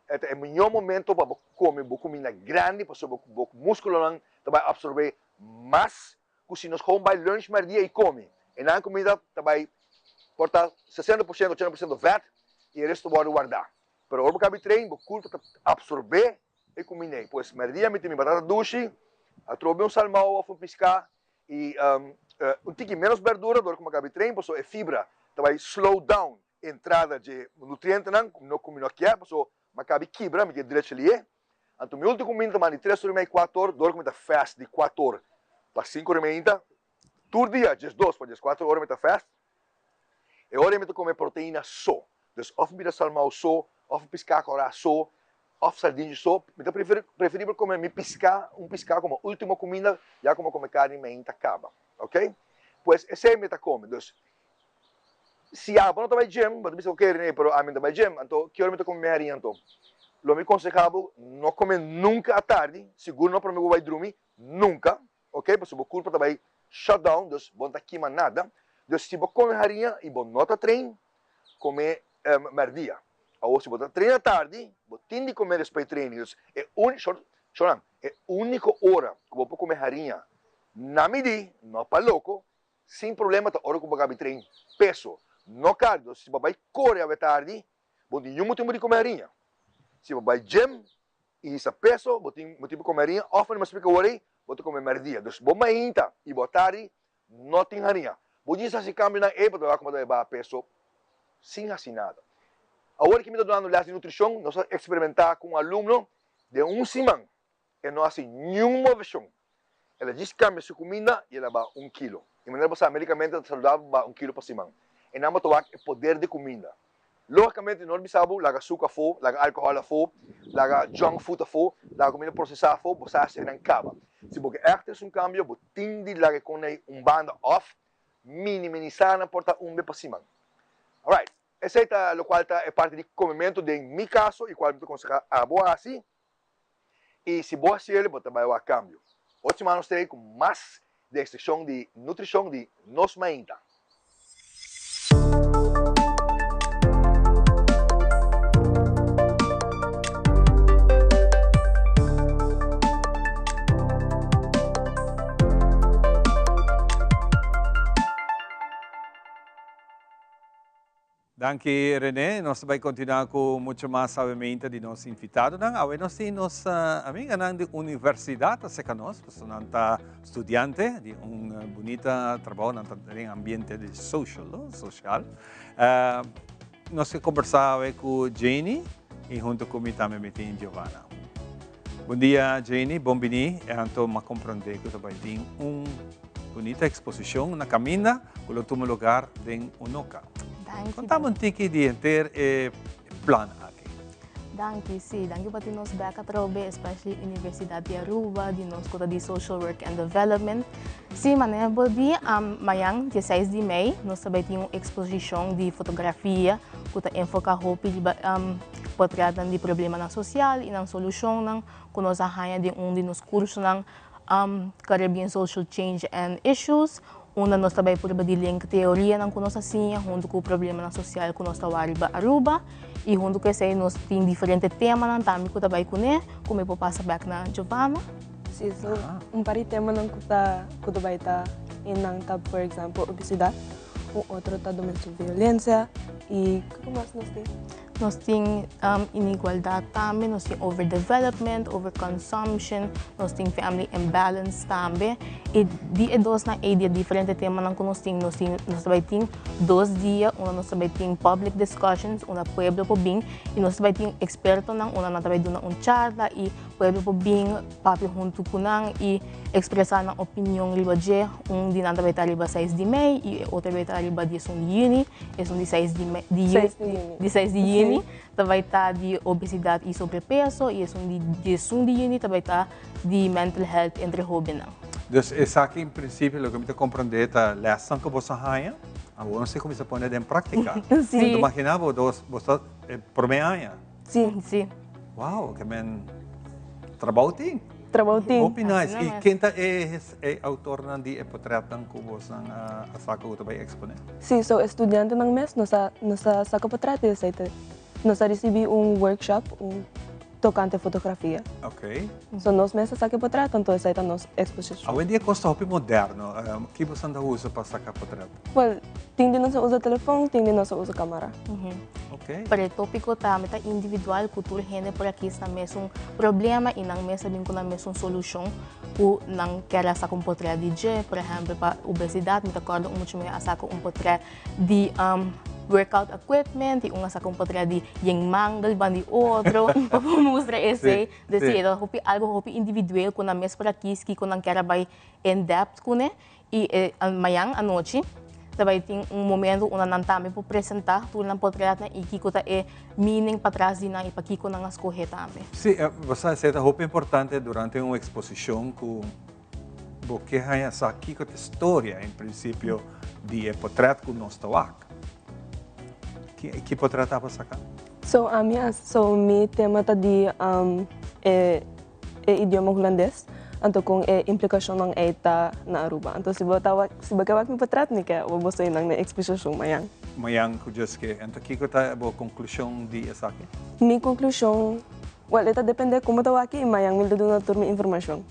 e ta e mihó momento pa bo kome bo kuminda grandi, pasobra bo múskulonan ta bai apsorbé mas ku si nos gewoon bai lunch merdia i komi e nan kumida ta bai por ta 60% 80% vèt i e resto wòrdu wardá. Pero ora bo kabi train bo kurpo ta apsorbé e kuminda ei. Pues merdia mi tin mi batata dushi, atrobe un salmou òf un piská i un tiki ménos bèrdura dor ku mi a kabi train pasobra e fibra ta bai slow down entrada dje nutrientenan ku mi no kier pasobra mi a kabi kibra mi ke drecha lié. Anto mi ultimo kuminda ta manda di tres or i mei, kuater or, dor ku mi ta fast di kuater or pa sinku or i meinta. Tur dia, diesdos pa dieskuater ora mi ta fast. E ora ei mi ta kome proteina so. Dus òf mi bira salmou so, òf piská kòrá so, òf sardinchi so. Mi ta preferibel kome mi piská, un piská komo ultimo kuminda, ya ku mi a kome karni meinta kaba. Ok? Pues esei mi ta kome. Dus si abo no ta bai gym, bo ta bisa, ok Rene, pero ami no ta bai gym, anto ki ora mi ta kome mi harinha anto? Lo mi konsehá bo no kome nunka atardi, sigur no promé ku bo bai drumi, nunka. Ok, pasobra bo kurpa ta bai shut down, dus bo no ta kima nada. Dus si bo kome harinha i bo no ta train, kome mèrdia. Awor si bo ta train atardi, bo tin di kome despues di training. Dus e uni, short, shortnan, e úniko ora ku bo por kome harinha na midí, no pa loko, sin problema ta ora ku bo gabi train peso, no cardio. Si bo bai kore awe tardi, bo no tin niun motibu di kome harinha. Si bo bai gym, I hisa peso, bo tin motibu kome hariña, òf manera mi a splika awor ei, bo ta kome mèrdia. Dus bo mainta i bo tardi no tin hariña. Bo djis hasi kambionan ei pa ta wak kuma ta bai baha peso sin hasi nada. Awor ki mi ta dunando lès di nutrishon, nos a eksperimentá ku un alumno den un siman e no hasi niun moveshon. El a djis kambia su kuminda i el a baha un kilo. I manera bo sa, médikamente ta saludabel pa baha un kilo pa siman. E nan bo ta wak e poder di kuminda. Lógikamente no ta bisa bo laga suku afó, laga alkohòl afó, laga junk food afó, laga kuminda prosesá afó, bo sa esei nan kaba. Si bo ke ègt trese un kambio, bo tin di laga e kon ei un banda òf minimisá nan por ta un be pa siman. Alright, esei ta lokual ta e parti di komementu den mi kaso i kual mi ta konsehá abo hasi. I si bo hasi el, bo ta bai wak kambio. Otro siman nos ta ei ku mas den e sekshon di nutrishon di Nos Mainta. Danki Rene, nos ta bai continua cu mucho mas sabiamente di nos invitadonan. Awe nos tin nos amiganan di universidad acerca nos, pasobra nan ta studiante di un bunita trabao, nan ta den ambiente di social, no? Social. Nos ke conversa awe cu Janie y hunto cu mi tambe mi tin Giovanna. Bon dia Janie, bon bini. E anto m'a comprende cu ta bai tin un bunita exposicion na caminda cu lo tuma lugar den Unoca. Danki. Contame un tiki di henter e plan aki. Danki, si. Danki pa tin nos bek atrobe, especially Universidad di Aruba, di nos cu ta di Social Work and Development. Si, manera bo di, mañan, dia seis di mei, nos ta bai tin un exposicion di fotografia cu ta enfoca hopi riba Portretnan di problemanan sosial i nan solushonnan ku nos a haña den un di nos kursonan Caribbean Social Change and Issues, unda nos ta bai purba di link teorianan ku nos a siña huntu ku problemanan sosial ku nos ta wak riba Aruba. I huntu ku esei nos tin diferente temanan tambe ku ta bai kuné, ku mi por pasa bèk na Giovanna. Sí, so un par di temanan ku ta ku ta bai ta einan ta por example obesidat, un otro ta domestic violencia i kiko mas nos tin? Nos tin inigualdat tambe, nos tin overdevelopment, overconsumption, nos tin family imbalance tambe. I di e dosnan ei, di e diferente temanan ku nos tin, nos tin, nos ta bai tin dos dia unda nos ta bai tin public discussions, unda pueblo por bin i nos ta bai tin ekspertonan unda nan ta bai duna un charla i pueblo por bin papia huntu ku nan i ekspresá nan opinion riba dje. Un di nan ta bai ta riba seis di mei i e otro bai ta riba diesun di yüni. Esun di seis di mei, di Seis di yüni. di seis di yüni ta bai ta di obesidat i sobrepeso i esun di diesun di yüni ta bai ta di mental health entre hóbennan. Dus esaki en prinsipio loke mi ta komprondé ta lèsnan ku boso a haña, awor nos tin kuminsá pone den práktika. Sí. Mi ta imaginá bo dos, bo ta e promé aña. Sí. Sí. Wow, ke men trabou tin. Trabou tin. Hopi nice. I ken ta e e autornan di e potretnan ku bosnan a saka ku ta bai eksponé? Sí, so e studiantenan mes nos a nos a saka potret i esei ta nos a risibí un workshop un tokante fotografia. Ok. So nos mes a saka e potret anto esei ta nos eksposishon. Awendia kos ta hopi moderno. Ki bosan ta usa pa saka potret? Well, tin di nos a usa telefon, tin di nos a usa kamara. Ok. Pero e tópiko tambe ta individual ku tur hende por a kis nan mesun problema i nan mes a bin ku nan mesun solushon ku nan kier a saka un potrèt di dje. Por ehèmpel pa obesidat mi ta kòrda un mucha muhé a saka un potrèt di. workout equipment y un a saca un potret di yen mangel ban di otro pa por mustra esey. Dus si, e ta hopi algo hopi individueel cu nan mes por a kies kico nan kier a bay in depth cune. Y e mañan anochi ta bay tin un momento unda nan tambe por presenta tur nan potretnan y kico ta e meaning patras di nan y pakico nan a scoge tambe. Si, bo sa esey ta hopi importante durante un exposicion cu bo ke haña sa kico ta e storia en principio di e potret cu nos ta wak. Ki potret abo saca? So ami a so mi tema ta di e e idioma hulandes anto kon e implikashonnan ei ta na Aruba. Anto si bo ta wak si bo ke wak mi potret mi ke bo boso einan na e eksposishon mañan. Mañan ku Dios ke. Anto kiko ta bo konklushon di esaki? Mi konklushon, wèl e ta dependé kon bo ta wak i mañan mi lo duna tur mi informashon.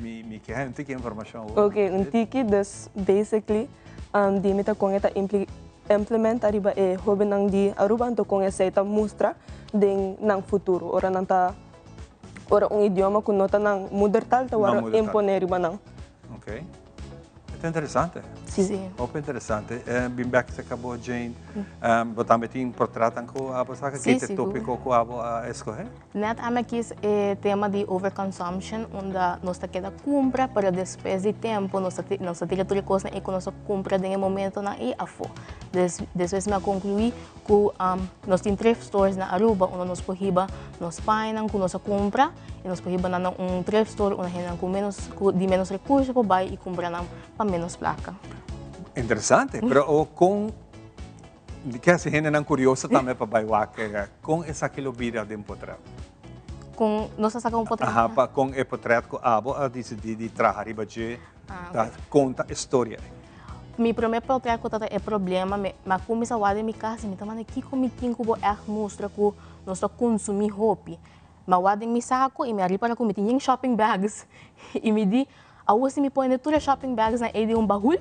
Mi mi ke haña un tiki informashon awor. Oke, un tiki, dus basically di mi ta kon e ta impli implement ariba e hobennan di Aruba anto kon esei ta mustra den nan futuro ora nan ta ora un idioma ku no ta nan moedertaal ta wòrdu imponé riba nan. Ok. E ta interesante. Si. Hopi interesante. Bin bek serka bo Jane. Bo tambe tin portretnan ku abo saka? Si, Ki ta e sigur. topiko ku abo a eskohe? Net ami a kis e tema di overconsumption unda nos ta keda kumpra pero despues di tempo nos ta nos ta tira tur e kosnan ei ku nos a kumpra den e momentonan ei afó. Des despues mi a konkluí ku nos tin thrift stores na Aruba unda nos por hiba nos pañanan ku nos a kumpra i nos por hiba nan na un thrift store unda hendenan ku menos ku di menos rekurso por bai i kumpra nan pa menos plaka. Interesante, pero kon Di ke hasi hendenan kurioso tambe pa bai wak kon esaki lo bira den potret? Kon nos a saka un potret? Aha, pa kon e potret ku abo a disidí di traha riba dje ta konta e storia ei. Mi promé potret ku tabata e problema, mi a kuminsá wak den mi kas i mi ta manda kiko mi tin ku bo ègt mustra ku nos ta kunsumí hopi. Mi a wak den mi saku i mi a ripara ku mi tin yen shopping bags i mi di Awor si mi pone tur e shopping bags nan ei den un bahul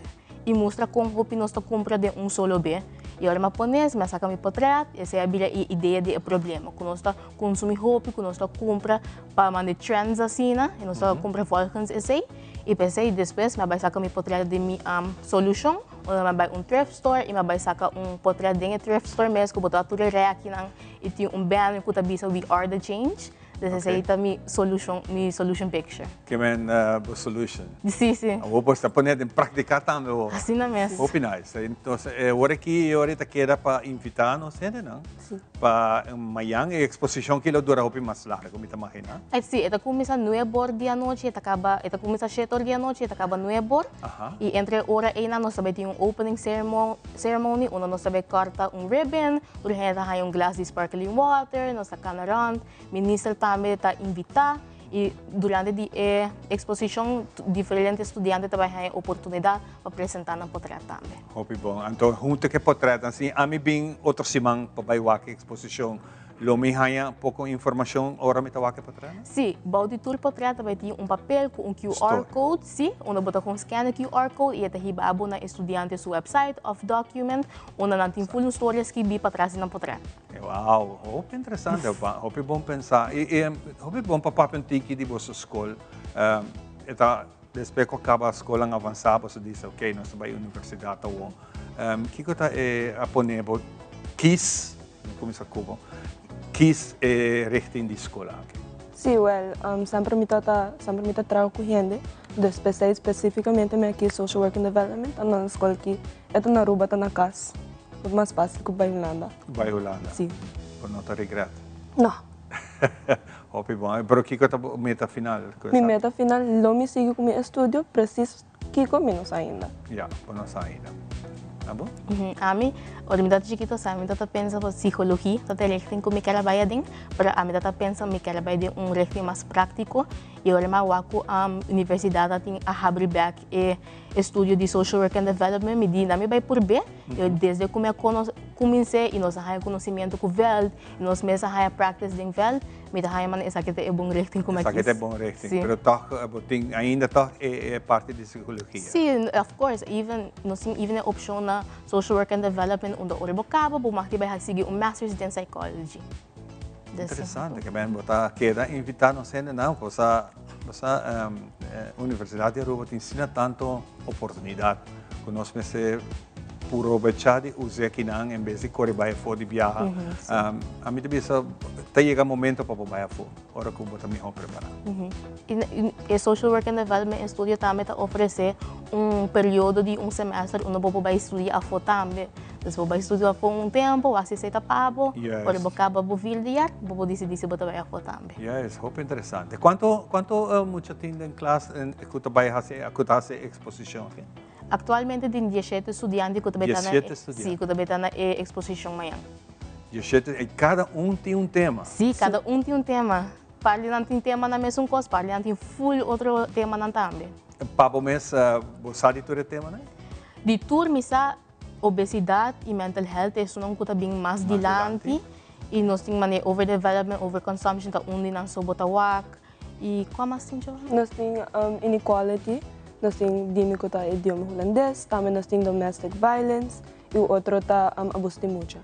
i mustra kon hopi nos ta kumpra den un solo be. I ora mi a pone es, mi a saka mi potret, esei a bira e idea di e problema, ku nos ta konsumi hopi, ku nos ta kumpra pa manda e trends asina, i nos ta kumpra volgens esei. I p'esei despues mi a bai saka mi potret di mi solushon, unda mi a bai un thrift store i mi a bai saka un potret den e thrift store mes ku bo ta tur e rekinan i tin un banner ku ta bisa we are the change. Dus esei ta mi solushon, mi solution picture. Ke men bo solution. Si, si. Awor bo sta pone den praktika tambe awor. Asina mes. Hopi nice. Entonces awor aki e ora ta keda pa invita nos hendenan. Si. Pa mayan e exposicion ki lo dura hopi mas largo mi ta magina. Si, e ta cuminsa nuebe or di anochi e ta caba, e ta cuminsa shete or di anochi e ta caba nuebe or. Aha. Y entre e ora eynan nos ta bay tin un opening ceremony unda nos ta bay corta un ribbon, tur hende ta haya un glas di sparkling water, nos ta cana rond. Minister tambe ta invitá i durante di e eksposishon diferente studiante ta bai haña oportunidat pa presentá nan potrèt tambe. Hopi bon. Anto huntu ku e potrètnan si ami bin otro siman pa bai wak e eksposishon, lo mi haña poko informashon ora mi ta wak e potrètnan? Si, bou di tur potrèt ta bai tin un papel ku un QR code, si, unda bo ta kon scan e QR code i e ta hiba bo na e studiante su website òf document unda nan tin ful un storia skibí patras di nan potrèt. Wow, hopi interesante opa, hopi bon pensa. I, i hopi bon pa papia un tiki di boso skol. Um, e ta despues ku kaba skolan avansá boso disa, ok, nos ta bai universidat awor. Um, kiko ta e a pone bo kies, mi kuminsá ku bo, kies e richting di skol aki? Sí, wel, um, semper mi ta, semper mi ta traha ku hende, dus p'esei spesífikamente mi a kies Social Work and Development, anto na skol ki e ta na Aruba ta na kas. Mucho mas fácil ku bai Hulanda. Bai Hulanda? Si. Bo no ta regret? No. Hopi bon. Pero kiko ta bo meta final ku Mi esaki? meta final lo mi sigui ku mi estudio, presis kiko mi no sa ainda. Ya, bo no sa ainda. Abo? Ami, ora mi tabata chikito sa mi tabata pensa pa psicologia ta ta e richting ku mi ker a bai aden, pero ami tabata pensa mi ker a bai den un richting mas práktiko i ora mi a wak ku universidat a tin a habri bèk e estudio di Social Work and Development, mi di, na mi bai purb'é. Desde ku mi a kumins'é i nos a haña konosimiento ku vèlt, i nos mes a haña practice den vèlt, mi ta haña manera esaki ta e bon richting ku mi a Esaki kis. ta e bon richting. Sí. Pero tòg bo tin ainda tòg e parti di psikologia. Sí, of course. Even, nos tin even e opshon na Social Work and Development unda ora bo kaba bo mag di bai sigui un masters den psychology. Interesante, ke ben bo ta keda invitá nos hendenan, bo sa, bo sa Universidad di Aruba tin asina tanto oportunidad ku nos mester. Probechá di us'é akinan en bes di kore bai afó di biaha. Ami ta bisa ta yega momento pa bo bai afó ora ku bo ta mihó prepará. E Social Work and Development Studio tambe ta ofresé un periodo di un semester unda bo por bai studia afó tambe. Dus bo bai studia afó un tempu, wak si esei ta pa bo, ora bo kaba bo vierde jaar bo por disidí si bo ta bai afó tambe. Juist, hopi interesante. Kuantu kuantu mucha tin den klas ku ta bai hasi ku ta hasi e eksposishon aki? Aktualmente tin dieshete studiante ku ta bai ta na Dieshete studiante. Sí, ku ta bai ta na e eksposishon mañan. Dieshete, i kada un tin un tema? Sí, kada un tin un tema. Par di nan tin temanan mesun kos, par di nan tin ful otro temanan tambe. Pa bo mes, bo sa di tur e temanan? Di tur mi sa obesidad y mental health esunnan cu ta bin mas dilanti y nos tin manera overdevelopment, overconsumption ta un di nan so bo ta wak y cua mas tin Giovanna? Nos tin inequality, nos tin dimi cu ta idioma hulandes, tambe nos tin domestic violence y otro ta abuso di mucha.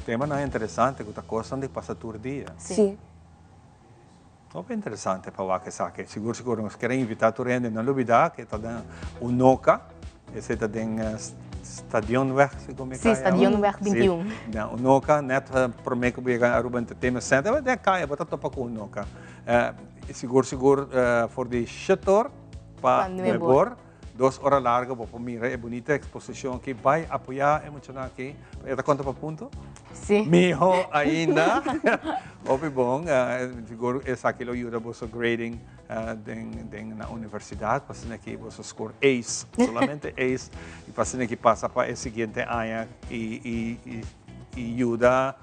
Temanan interesante cu ta cosnan di pasa tur dia. Si. Hopi interesante pa wak esaki. Sigur sigur nos kier a invita tur hende no lubida ke ta den Unoca, esei ta den Stadionweg segun mi Si, Stadionweg 21. Si, den Unoca net prome ku bo yega Aruba Entertainment Center, den kaya bo ta topa ku Unoca. Sigur sigur for di shetor pa nuebor. Dos ora largo bo por mira e bunita exposicion aki. Bai apoya e muchanan aki. E ta conta pa punto? Si. Miho ainda. Hopi bon. Sigur esaki lo yuda boso grading den den na universidad. Pa asina aki boso score A's. Solamente A's. Y pa asina aki pasa pa e siguiente aña y y y yuda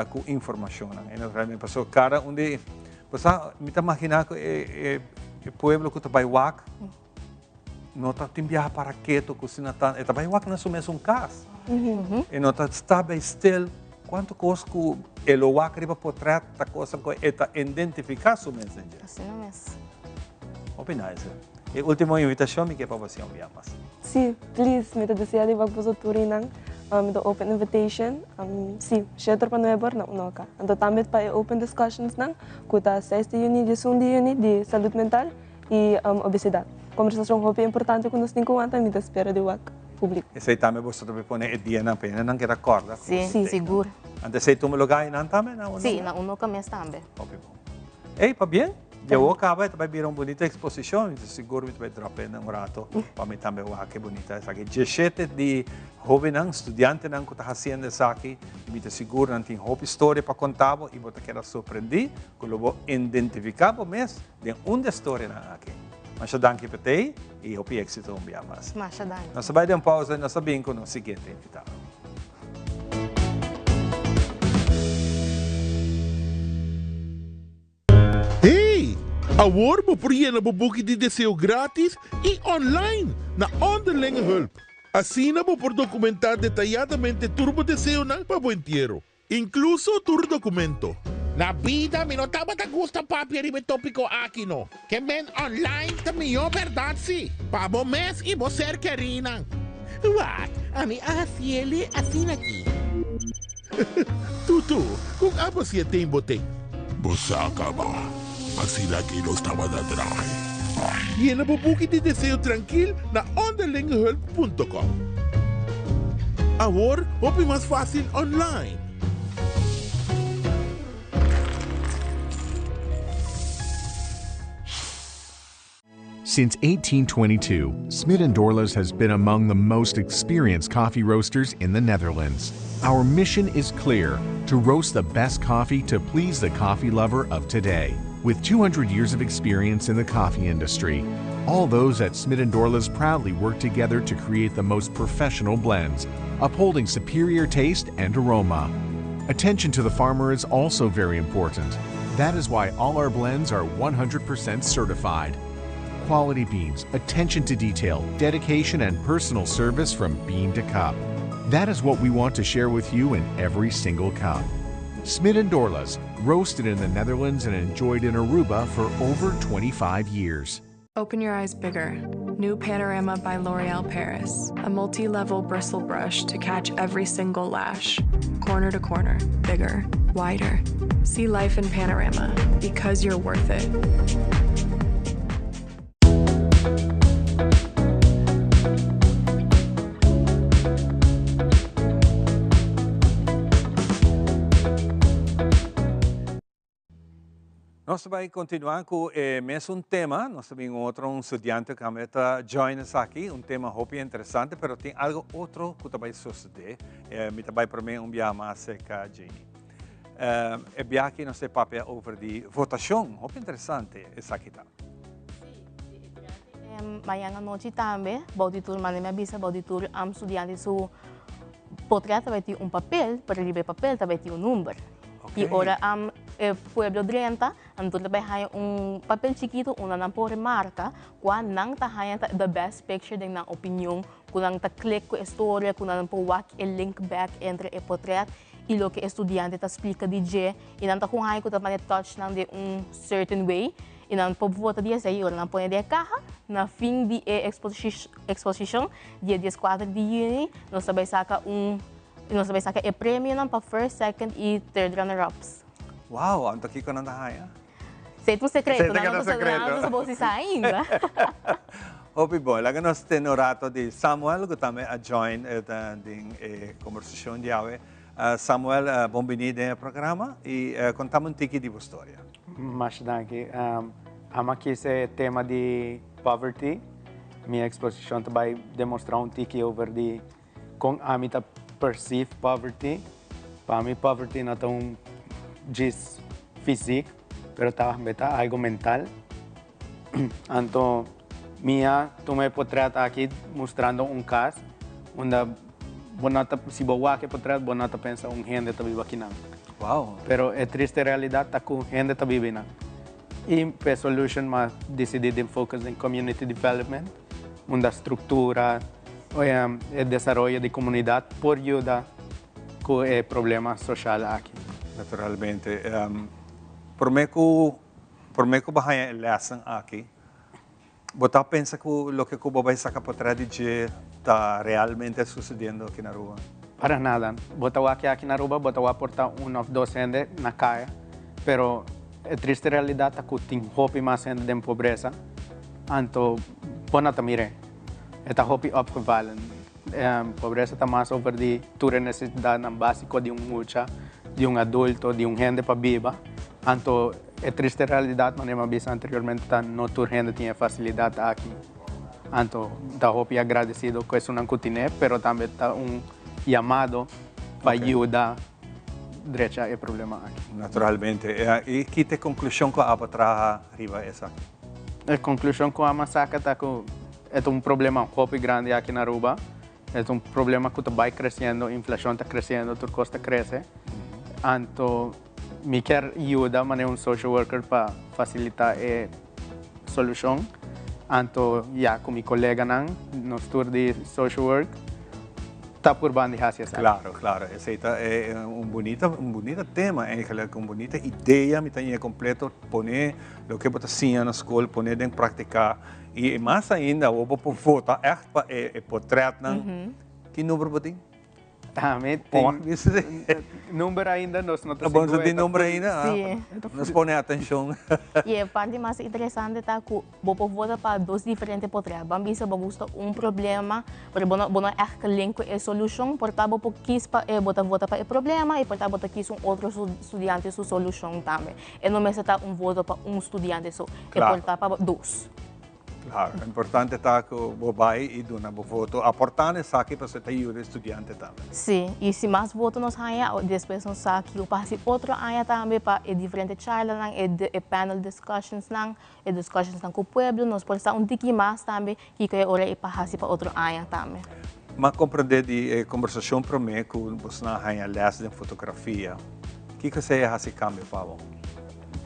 cu informacionnan. Y naturalmente pasobra cada un di bo sa mi ta magina cu e e pueblo cu ta bai wak. No ta tin biaha para keto ku asina tan. E ta bai wak na su mesun kas. E no ta sta bei stil. Kuantu kos ku e lo wak riba potret ta kosa ku e ta identifiká su mes den dje. Asina mes. Hopi nice. E ultimo invitashon mi ke pa bo hasi un bia mas. Si, please, mi ta desea di wak boso tur einan. Mi ta open invitation. Si, sheter pa nuebor na Unoca. Anto tambe pa e open discussionsnan ku ta seis di yüni, diesun di yüni di salud mental. I obesidad. Kombersashon hopi importante ku nos tin ku wanta i mi ta spera di wak públiko. Esei tambe boso ta pone e dianan pa hende nan keda kòrda ku Sí, boso sigur. Anto esei tuma lugá einan tambe na Unoca? Sí, na Unoca mes tambe. Hopi bon. Ey, pabien. Dje awor kaba e ta bai bira un bunita eksposishon. Mi ta sigur mi ta bai dròp hende un rato pa mi tambe wak e bunita esaki. Djeshete di hóbennan, studiantenan ku ta hasiendo esaki i mi ta sigur nan tin hopi storia pa konta bo i bo ta keda sorprendí ku lo bo identifiká bo mes Den un de storianan aki. Masha danki pa tei y hopi exito un bia mas. Masha danki. Nos ta bai den pausa y nos ta bin cu nos siguiente invitado. Hey! Awor bo por yena bo buki di deseo gratis y online na Onderlinge Hulp. Asina bo por documenta detayadamente tur bo deseonan pa bo entiero. Inkluso tur dokumento. Na bida mi no tabata gusta papia riba e topiko aki no. Ke men online ta mihó bèrdat si, pa bo mes i bo ser kerínan. Wak, ami a hasiele asina aki. Tutu, kon abo si e ten bo ten? Bo sa kaba, asina aki nos tabata trahe. Yena bo buki di deseo trankil na onderlingehulp punto com. Awor hopi mas fácil online. Since 1822, Smit & Dorlas has been among the most experienced coffee roasters in the Netherlands. Our mission is clear, to roast the best coffee to please the coffee lover of today. With 200 years of experience in the coffee industry, all those at Smit & Dorlas proudly work together to create the most professional blends, upholding superior taste and aroma. Attention to the farmer is also very important. That is why all our blends are 100% certified. Quality beans, attention to detail, dedication, and personal service from bean to cup. That is what we want to share with you in every single cup. Smit & Dorlas, roasted in the Netherlands and enjoyed in Aruba for over 25 years. Open your eyes bigger. New Panorama by L'Oreal Paris. A multi-level bristle brush to catch every single lash. Corner to corner, bigger, wider. See life in panorama, because you're worth it. Nos ta bai continua cu e mesun tema, nos ta bin otro un studiante cu tambe ta join esaki, un tema hopi interesante, pero tin algo otro cu ta bai sucede. Mi ta bai prome un biaha mas cerca Janie. E biaha aki nos ta papia over di votacion, hopi interesante esaki ta. Mañan anochi tambe, bou di tur mane mi a bisa, bou di tur studiante su potret ta bai tin un papel, pero riba e papel ta bai tin un number. Y ora e pueblo drenta, nan tur ta bai haña un papel chikito unda nan por marca cua nan ta haña ta the best picture den nan opinion, cu nan ta click cu e storia, cu nan por wak e link back entre e potret y loke e studiante ta splica di dje. Y nan ta con haña cu ta mane touch nan den un certain way. Y nan por vota di esey ora nan pone den e caha. Na fin di e exposicion, dia dieskuater di juni, nos ta bay saca un, nos ta bay saca e premionan pa first, second y third runner ups. Wow, anto kico nan ta haya? Esey ta un secreto, nan no ta supos di sa ainda. Hopi bon, laga nos tene un rato di Samuel cu tambe a join den e conversacion di awe. Samuel, bon bini den e programa y contami un tiki di bo storia. Masha danki. Amo a kies e tema di poverty. Mi exposicion ta bay demostra un tiki over di con ami ta perceive poverty. Pa mi poverty no ta un djis fysiek, pero tambe ta algo mental. Anto mi a tuma e potret aki mustrando un cas unda bo no ta, si bo wak e potret bo no ta pensa un hende ta biba akinan. Wow. Pero e triste realidad ta cu hende ta biba einan. Y p'e solution mi a dicidi di focus den community development unda structura, e desaroyo di comunidad por yuda cu e problema social aki. Naturalmente. Prome cu Promé ku bo haña e lèsnan aki, bo ta pensa ku loke ku bo bai saka potrèt di dje ta realmente susediendo aki na Aruba? Para nada. Bo ta wak aki na Aruba, bo ta wak por ta un òf dos hende na kaya, pero e triste realidat ta ku tin hopi mas hende den pobresa, anto bo no ta mir'é. E ta hopi opgevallen. Pobresa ta mas over di tur e nesesidatnan básiko di un mucha, di un adulto, di un hende pa biba. Anto e triste realidat, manera mi a bisa anteriormente, ta no tur hende tin e fasilidat aki. Anto ta hopi agradesido ku esunnan ku tine, pero tambe ta un yamado pa yuda drecha e problema aki. Naturalmente. I ki ta e konklushon ku abo traha riba esaki? E konklushon ku amo a saka ta ku E ta un problema hopi grandi aki na Aruba. E ta un problema cu ta bay creciendo, inflacion ta creciendo, tur cos ta crece. Anto mi kier yuda manera un social worker pa facilita e solucion. Anto ya cu mi coleganan, nos tur di social work, ta purban di haci esaki. Claro, claro. Esey ta un bunita, un bunita tema eigenlijk, un bunita idea. Mi ta ñe completo pone loke bo ta siña na school, pone den practica. I mas ainda awor bo por vota ègt pa e potrètnan. Ki number bo tin? Ami tin number ainda nos no ta sigur. Bo no tin number ainda? Sí. Nos pone atenshon. I e parti mas interesante ta ku bo por vota pa dos diferente potrèt. Ban bisa bo gusta un problema, pero bo no bo no ègt link ku e solushon, por ta bo por kis pa e bo ta vota pa e problema i por ta bo ta kis un otro studiante su solushon tambe. E no mester ta un voto pa un studiante so, e por ta pa dos. Claro, importante ta cu bo bay y duna bo voto, aportando esaki pasobra ta yuda e studiante tambe. Sí, y si mas voto nos haya, despues nos sa kico pa haci otro aña tambe pa e diferente charlanan, e panel discussionsnan, e discussionsnan cu pueblo, nos por sa un tiki mas tambe kico e ora e pa haci pa otro aña tambe. M'a comprende di e conversacion prome cu bosnan a haya les den fotografia. Kico esey a haci cambio pa bo?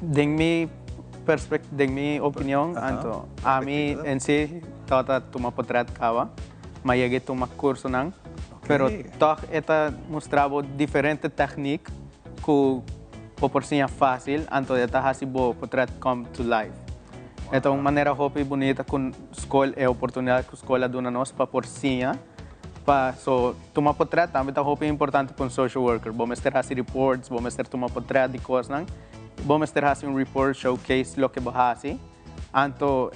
Den mi perspec den mi opinion anto ami en si tabata tuma potret caba, m'a yega e tuma cursonan, pero tog e ta mustra bo diferente techniek cu bo por siña facil anto e ta haci bo potret come to life. E ta un manera hopi bunita cu scol e oportunidad cu scol a duna nos pa por siña pa so tuma potret tambe ta hopi importante pa un social worker. Bo mester haci reports, bo mester tuma potret di cosnan, bo mester haci un report showcase loke bo haci. Anto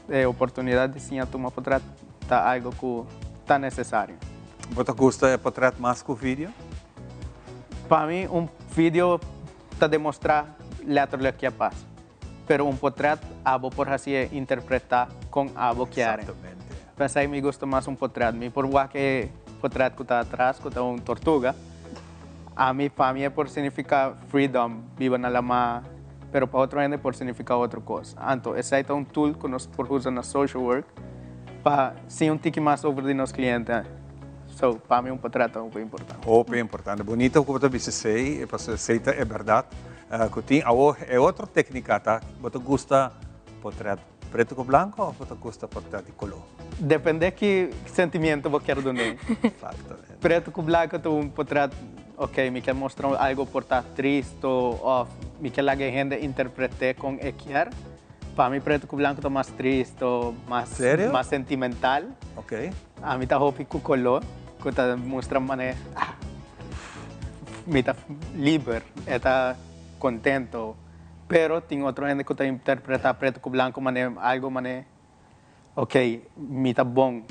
e oportunidad di siña tuma potret ta algo cu ta necesario. Bo ta gusta e potret mas cu video? Pa mi un video ta demostra letterlijk ke a pasa. Pero un potret abo por hacié interpreta con abo kier. P'esey mi gusta mas un potret. Mi por wak e potret cu ta atras, cu ta un tortuga. Ami, pa mi e por significa freedom, biba na lama, pero pa otro hende por significa otro cos. Anto, esey ta un tool cu nos por usa na social work pa siña un tiki mas over di nos cliente. So, pa mi un potret ta hopi importante. Hopi importante. Bunito cu bo ta bisa esey, pasobra esey ta e berdad. Cu tin awor e otro tecnica ta, bo ta gusta potret preto cu blanco of bo ta gusta potret di color? Depende ki sentimiento bo kier dun'é. Exactamente. Preto cu blanco ta un potret, ok, mi kier mostra algo por ta tristo of mi kier laga e hende interprete con e kier. Pa mi preto cu blanco ta mas tristo, mas, Serio? mas sentimental. Ok. Ami ta hopi cu color, cu ta mustra mane, ah, mi ta liber, e ta contento. Pero tin otro hende cu ta interpreta preto cu blanco mane algo mane, ok, mi ta bon,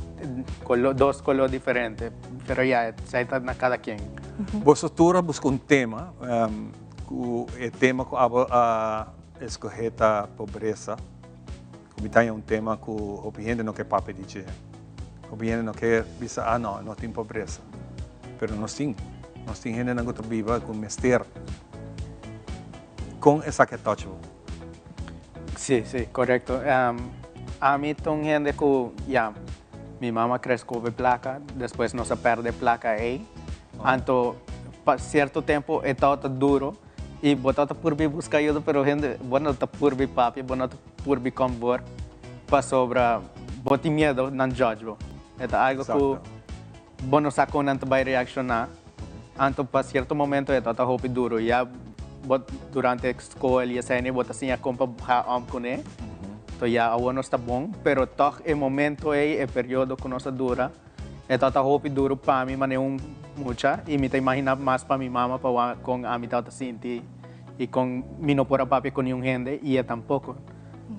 color, dos color diferente. Pero ya, esey ta na cada quien. Boso tur a busca un tema, cu e tema cu abo a escoge ta pobresa. Ku mi ta haña un tema ku hopi hende no ke papia di dje. Hopi hende no ke bisa, ah no, no tin pobresa. Pero nos tin. Nos tin hendenan ku ta biba ku mester. Kon esaki a touch bo? Sí, sí, korekto. Ami ta un hende ku, ya, mi mama kres ku hopi plaka, despues nos a pèrdè plaka ei. Anto, pa sierto tempu e tabata duro. Y bo ta ta purbi busca ayuda pero hende bo no ta purbi papia, bo no ta purbi convor pasobra bo tin miedo nan judge bo. E ta algo cu bo no sa con nan ta bay reacciona. Anto pa cierto momento e ta ta hopi duro. Ya bo durante school y esey bo ta siña con pa ha om cune. To ya awor nos ta bon pero toch e momento ey, e periodo cu nos a dura. E tabata hopi duru pa mi manera un mucha y mi ta imagina mas pa mi mama pa wak con ami tabata sinti y con mi no por a papia cu niun hende y e tampoco.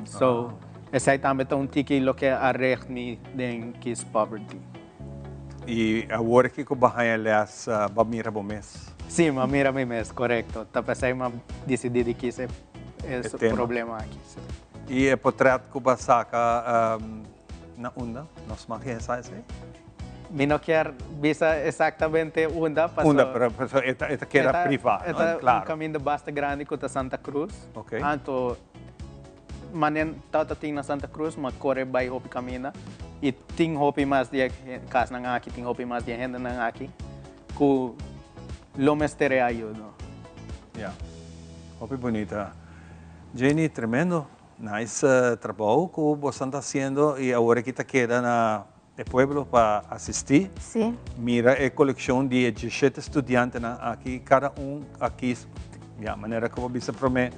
So, esey tambe ta un tiki loke a reg mi den kiss poverty. Y awor kico bo a haña les bo a mira bo mes? Si, mi a mira mi mes, corecto. Ta p'esey mi a dicidi di kiss e problema aki, si. Y e potret cu bo a saca Na unda nos mag hesa esei? Mi no kier bisa exactamente unda, paso. Unda, pero paso e ta e ta keda priva, no? E ta un caminda basta grandi cu ta Santa Cruz. Ok. Anto manen tata tin na Santa Cruz, ma core bay hopi caminda y tin hopi mas di e casnan aki, tin hopi mas di e hendenan aki cu lo mester e ayudo. Ya. Hopi bunita. Jenny, tremendo. Nice trabou cu bosan ta haciendo y awor aki ta keda na e pueblo pa asisti. Sí. Mira e coleccion di e diesshete studiantenan aki, cada un aki, ya, manera cu bo bisa prome,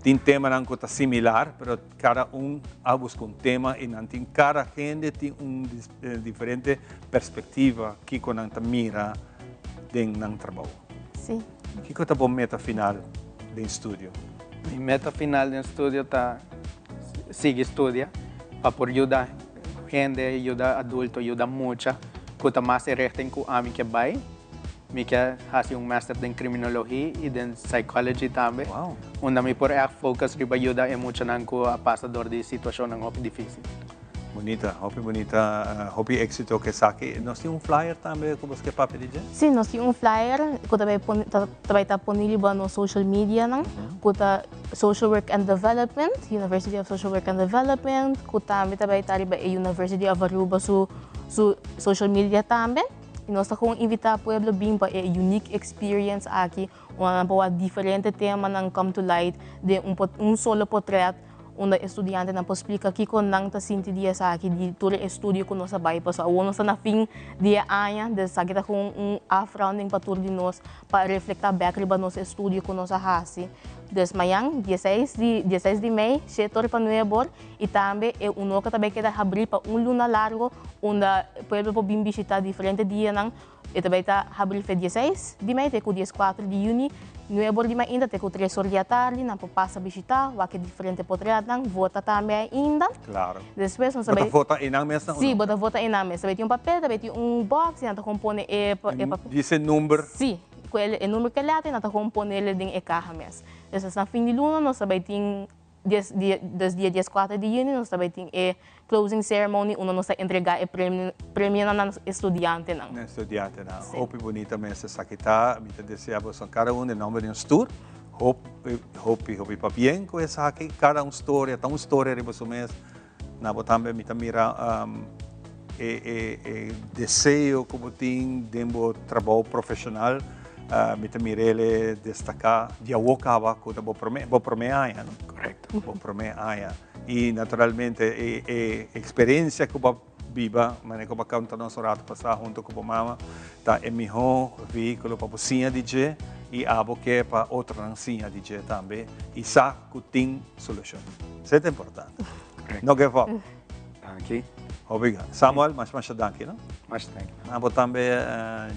tin temanan cu ta similar, pero cada un a busca un tema y nan tin, cada hende tin un diferente perspectiva kico nan ta mira den nan trabou. Sí. Kico ta bo meta final den studio? Mi meta final den studio ta sigui studia pa por yuda hende, yuda adulto, yuda mucha cu ta mas e richting cu ami ke bay. Mi ke haci un master den criminologie y den psychology tambe, unda mi por echt focus riba yuda e muchanan cu a pasa door di situacionnan hopi dificil. Bunita, hopi bunita, hopi éxito ku esaki. Nos tin un flyer tambe ku bos ke papia di dje? Sí, nos tin un flyer ku ta bai pone, ta bai ta pone riba nos social medianan, ku ta Social Work and Development, University of Social Work and Development, ku tambe ta bai ta riba e University of Aruba su su social media tambe. I nos ta kon invitá pueblo bin pa e unique experience aki, unda nan por wak diferente temanan come to light den un un solo potret. Unda e studiantenan por splika kiko nan ta sinti di esaki, di tur e estudio ku nos a bai. Pasobra awor nos ta na fin di e aña, dus esaki ta kon un afrounding pa tur di nos pa reflektá bèk riba nos estudio ku nos a hasi. Dus mañan, dieseis di dieseis di mei, shete ora pa nuebe or, i tambe e unoka ta bai keda habrí pa un luna largo unda pueblo por bin bishitá diferente dianan. E ta bai ta habri fe dieseis di mei te ku dieskuater di yüni, nuebe or di mainta te ku tres or di atardi. Nan por pasa bishitá, wak e diferente potretnan, vota tambe ainda. Klaro. Despues nos ta bai. Bo ta vota einan mes nan o no? Sí, bo ta vota einan mes. Ta bai tin un papel, ta bai tin un box i nan ta kon pone e papel. Dice number? Sí, ku e number ku e lèter i nan ta kon ponele den e kaha mes. Despues na fin di luna nos ta bai tin. Dies dia dus dia dieskuater di yüni nos ta bai tin e closing ceremony unda nos ta entregá e premio premionan na nos estudiantenan. Na estudiantenan. Hopi bunita mes esaki ta. Mi ta desea boso kada un den nomber di nos tur hopi hopi hopi pabien ku esaki. Kada un storia ta un storia riba su mes. Na bo tambe mi ta mira e e e deseo ku bo tin den bo trabou profeshonal. Mi ta mir'el destaká di awor kaba ku ta bo promé bo promé aña no? Korekto. Bo promé aña. I naturalmente e e eksperensia ku bo a biba manera ku bo a konta nos un ratu pasá huntu ku bo mama ta e mihó vehíkulo pa bo siña di dje i abo ke pa otronan siña di dje tambe i sa ku tin solushon. Esei ta importante. No give up. Danki. Hopi Samuel, masha masha danki, no? Masha danki. Abo tambe,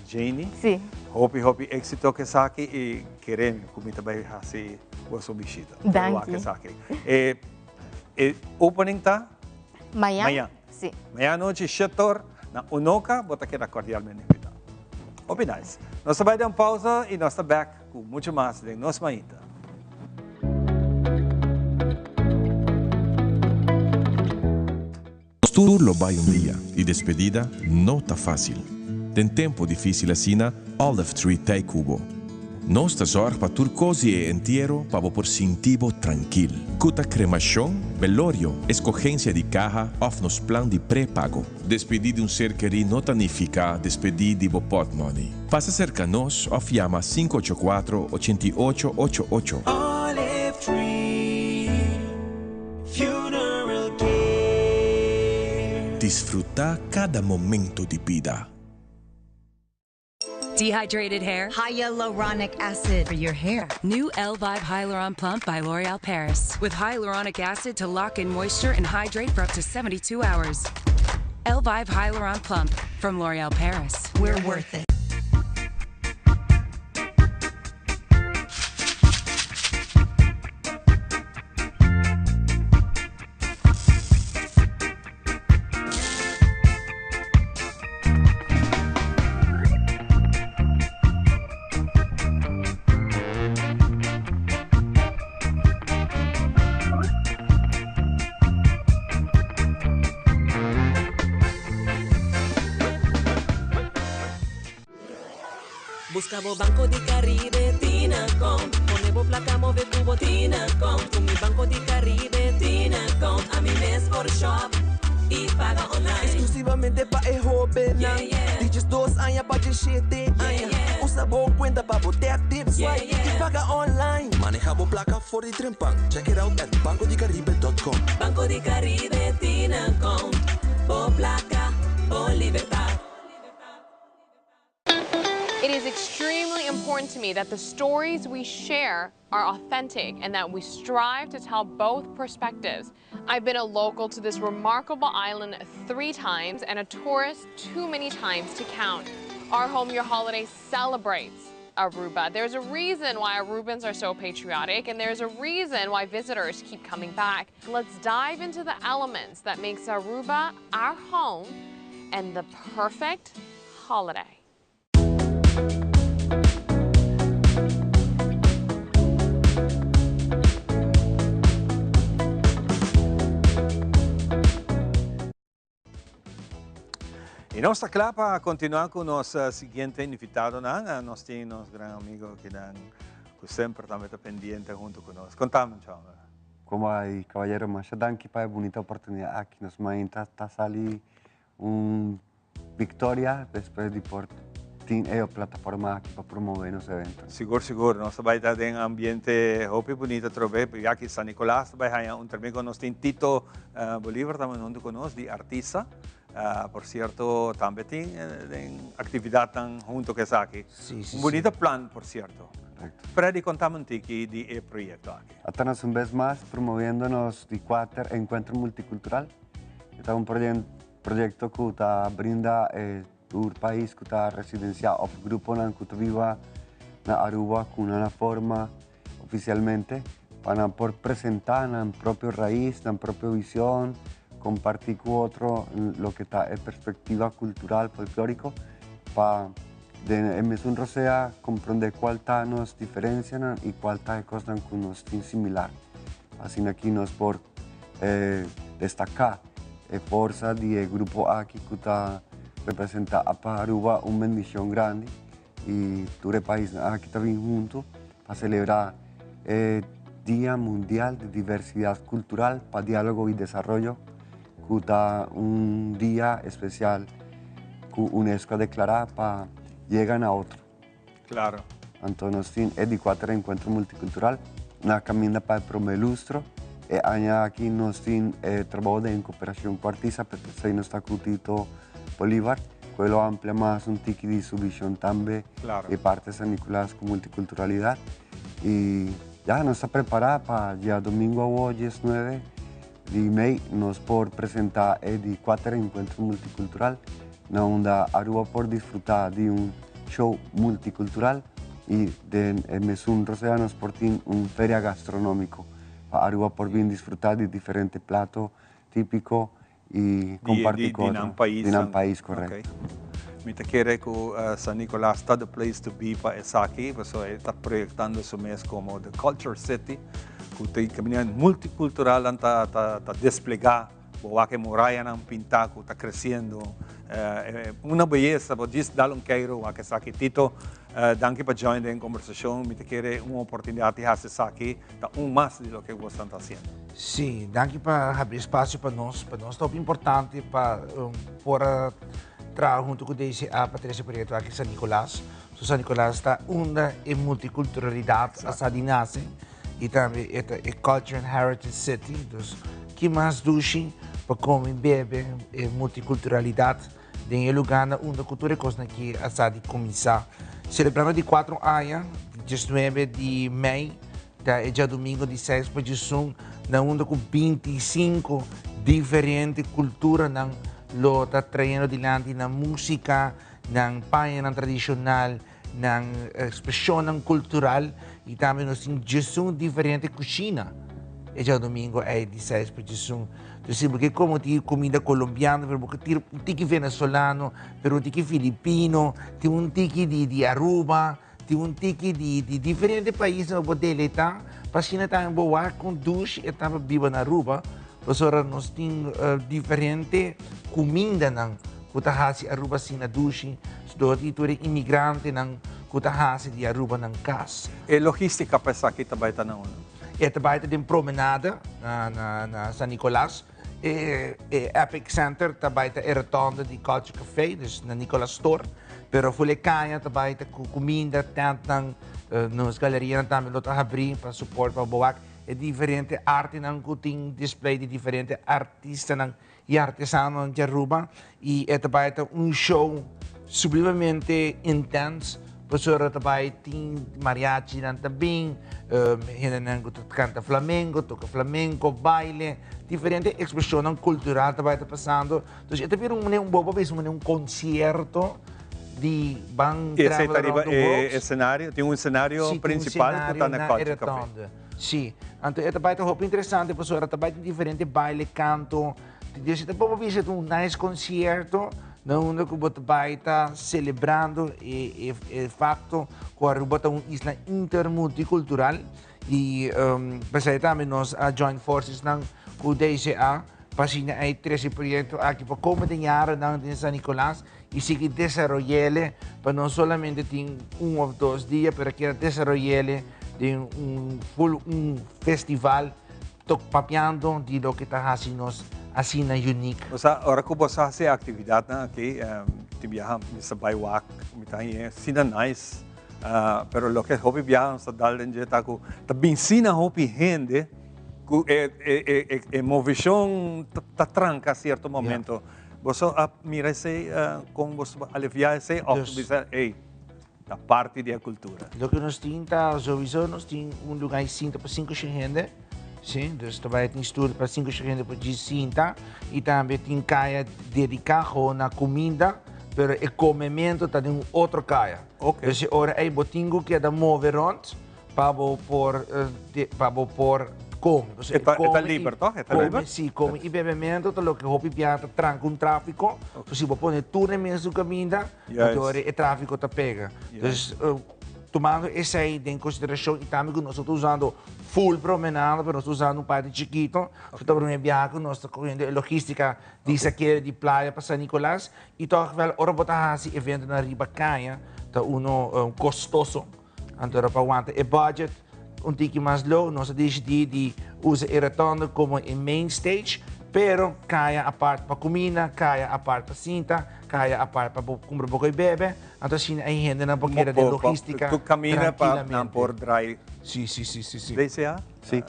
Janie. Si. Hopi hopi éxito ku esaki i kere mi ku mi ta bai hasi boso bishita. Danki. Esaki. E, e opening ta? Mañan. Mañan. Si. Mañan anochi, shetor, na Unoca, bo ta keda cordialmente invitá. Hopi nice. Nos ta bai den un pausa i nos ta back ku mucho mas den Nos Mainta. Nos tur lo bai un dia y despedida no ta facil. Den tempo dificil asina, Olive Tree t'ey cu bo. Nos ta zorg pa tur cos di e entiero pa bo por sinti bo trankil. Cu ta cremacion, belorio, escogencia di caha of nos plan di prepago. Despedi di un ser kerí no ta nifica despedi di bo potmoney. Pasa cerca nos of yama 584 88 88. Olive Tree Funeral Care. Disfruta cada momento di bida. Dehydrated hair? Hyaluronic acid for your hair. New Elvive Hyaluron Plump by L'Oreal Paris. With hyaluronic acid to lock in moisture and hydrate for up to 72 hours. Elvive Hyaluron Plump from L'Oreal Paris. We're worth it. Busca bo Banco di Caribe Tinacom Pone bo placa move cu bo Tinacom Cu mi Banco di Caribe Tinacom Ami mes por shop y paga online. Exclusivamente pa e hobennan di diesdos aña pa diesshete aña. Usa bo cuenta pa bo tap, tip, swipe y paga online. Maneha bo placa for di trempan. Check it out at bancodicaribe.com. Banco di Caribe Tinacom Bo placa, bo libertad. It is extremely important to me that the stories we share are authentic and that we strive to tell both perspectives. I've been a local to this remarkable island three times and a tourist too many times to count. Our Home Your Holiday celebrates Aruba. There's a reason why Arubans are so patriotic and there's a reason why visitors keep coming back. Let's dive into the elements that makes Aruba our home and the perfect holiday. Y nos ta cla pa continua cu nos siguiente invitadonan. Nos tin nos gran amigo kinan cu semper tambe ta pendiente hunto cu nos. Contame, chama. Como hay, caballero, masha danki pa e bunita oportunidad aki. Nos mainta ta sali un victoria despues di por tin e plataforma aki pa promove nos evento. Sigur, sigur. Nos ta bai ta den ambiente hopi bunita atrobe. Ya aki San Nicolas ta bai haña un termin cu nos tin Tito Bolivar tambe hunto cu nos di Artisa. Por cierto tambe tin den actividadnan hunto cu esaki. Si, si, Un bunita plan por cierto. Correcto. Freddy contame un tiki di e proyecto aki. Ata nos un bes mas promoviendo nos di cuater encuentro multicultural. E ta un proyecto cu ta brinda e tur pais cu ta residencia of gruponan cu ta biba na Aruba cu nan a forma oficialmente pa nan por presenta nan propio raiz, nan propio vision, comparti cu otro loke ta e perspectiva cultural folklorico pa den e mesun rosea comprende cual ta nos diferencianan y cual ta e cosnan cu nos tin similar. Asina aki nos por destaca e forsa di e grupo aki cu ta representa pa Aruba un bendicion grandi y tur e paisnan aki ta bin hunto pa celebra e Dia Mundial di Diversidad Cultural pa Dialogo y Desaroyo cu ta un dia especial cu UNESCO a declara pa yega na otro. Claro. Anto nos tin e di cuater encuentro multicultural na caminda pa e prome lustro. E aña aki nos tin e trabou den cooperacion cu artista, p'esey nos ta cu Tito Bolívar, cu e lo amplia mas un tiki di su vision tambe Claro. di parte San Nicolas cu multiculturalidad. Y ya nos ta prepara pa diadomingo awo 19 di mei nos por presenta e di cuater encuentro multicultural na unda Aruba por disfruta di un show multicultural y den e mesun rosea nos por tin un feria gastronomico pa Aruba por bin disfruta di diferente plato tipico y comparti cu Di otro. nan pais. Di nan pais, correcto. Ok. Mi ta kere cu San Nicolas ta the place to be pa esaki, pasobra e ta proyectando su mes como the culture city, cu ta caminda multiculturalnan ta ta desplega, bo wak e murayanan pinta cu ta creciendo, una beyesa, bo djis dal un keiro wak esaki. Tito, danki pa join den conversacion, mi ta kere un oportunidad di haci esaki ta un mas di loke boso ta haciendo. Sí, danki pa habri espacio pa nos. Pa nos ta hopi importante pa por a traha hunto cu DCA pa trece proyecto aki San Nicolas. So San Nicolas ta unda e multiculturalidad a sa di nace y tambe e ta e culture and heritage city. Dus ki mas dushi pa come, bebe e multiculturalidad den e lugar na unda cu tur e cosnan aki a sa di cuminsa. Celebrando di cuatro aña, 19 di mei, Ta e djadumingo di seis pa djesun na unda ku 25 diferente kulturanan lo ta trayendo dilanti nan músika, nan pañanan tradishonal, nan ekspreshonnan kultural i tambe nos tin djesun diferente kushina e djadumingo ei di seis pa djesun. Entonces si bo ke komo tin kuminda kolombiano pero bo ke tin un tiki venezolano, pero un tiki filipino, tin un tiki di Aruba. Tin un tiki di di diferente paisnan bo por deleitá, pa asina tambe bo wak kon dushi e ta pa biba na Aruba, pasobra nos tin diferente kumindanan ku ta hasi Aruba asina dushi, dor di tur e imigrantenan ku ta hasi di Aruba nan kas. E logística pa esaki ta bai ta na unda? E ta bai ta den Promenade na na na San Nicolas. E e Epic Center ta bai ta e rotonde di Culture Café, dus na Nicolas Store. Pero ful e caña ta bai ta cu cuminda, tentnan, nos galerianan tambe lo ta habri pa support pa bo wak e diferente artenan cu tin display di diferente artistanan y artesanonan di Aruba. Y e ta bai ta un show sublimemente intens pasobra ta bai tin mariachinan ta bin, hendenan cu ta canta flamenco, toca flamenco, baile, diferente expresionnan cultural ta bai ta pasando. Entonces e ta bira un manera, un bobo a bisa un manera un concierto di ban Y esey travel ta riba around the world. e escenario, tin un escenario Sí, tin un principal cu ta escenario na na e Culture Café. rotonde. Sí, anto e ta bai ta hopi interesante pasobra ta bai tin diferente baile, canto. Di ta por bisa ta un nice concierto na unda cu bo ta bay ta celebrando e facto cu Aruba ta un isla intermulticultural y pesey tambe nos a join forces nan cu DCA pa asina ey trece e proyecto aki pa come den yarenan den San Nicolas y sigui desaroyele pa no solamente tin un of dos dia pero kier desaroyele den un full un festival Tok papiando di loke ta hasi nos asina unique. Osea, ora ku bo sa hasi e aktividatnan aki, tin biaha mi sa bai wak, mi ta haña asina nice, pero loke hopi biaha nos ta dal den dje ta ku ta bin sina hopi hende ku e movishon ta tranka sierto momento. Boso a mira esei kon boso a aliviá esei òf bisa, ey, Ta parti di e cultura. Loke nos tin ta sowieso nos tin un lugar y sinta pa cinco shen hende, si, dus ta bai tin stoel pa cinco shen hende por djis sinta y tambe tin caya dedica gewoon na cuminda, pero e comemento ta den un otro caya. Dus e ora ey bo tin cu keda move rond Pa bo por pa bo por come. E ta e ta liber toch? E ta liber? Si, come y bebemento ta loke hopi bia ta tranca un trafico. So si bo pone tur na e mesun caminda, anto e trafico ta pega. Dus. Tumando esei den konsiderashon i tambe ku nos no ta usando full promenada, pero nos ta usando un parti chikito, so ta promé biaha ku nos ta kohiendo e logístika di Saqueo di Playa pa San Nicolas i tòg wèl ora bo ta hasi eventonan riba kaya ta uno kostoso. Anto ora pa wanta e budget un tiki mas low nos a disidí di usa e rotonde komo e main stage, pero kaya apart pa kuminda, kaya apart pa sinta, kaya apart pa bo kumpra bo koi bebe. Anto asina e hendenan por keda den logistica Tu camina pa nan por draai. Si, si, si, si, si. DCA? Si.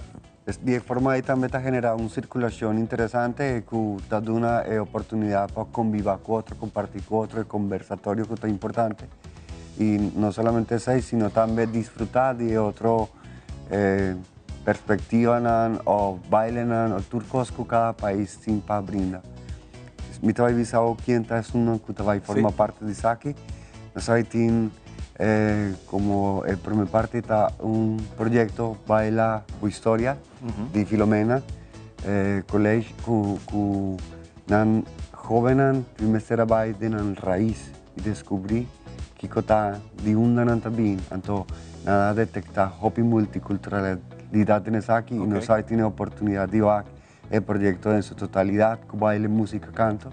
Di e forma ei tambe ta genera un circulacion interesante cu ta duna e oportunidad pa conviva cu otro, comparti cu otro, e conversatorio cu ta importante. Y no solamente esei, sino tambe disfruta di e otro perspectivanan o bailenan o tur cos cu cada pais tin pa brinda. Mi ta bai bisa bo ken ta esunnan ku ta bai forma parti di esaki. Nos a bai tin komo e prome parti ta un proyekto Baila Bo Historia di Filomena College ku ku nan hóbennan tin mester a bai den nan rais i deskubrí kiko ta di unda nan ta bini. Anto nan a detektá hopi multikulturalidat den esaki i nos a bai tin e oportunidat di wak e proyecto den su totalidad cu baile, musica, canto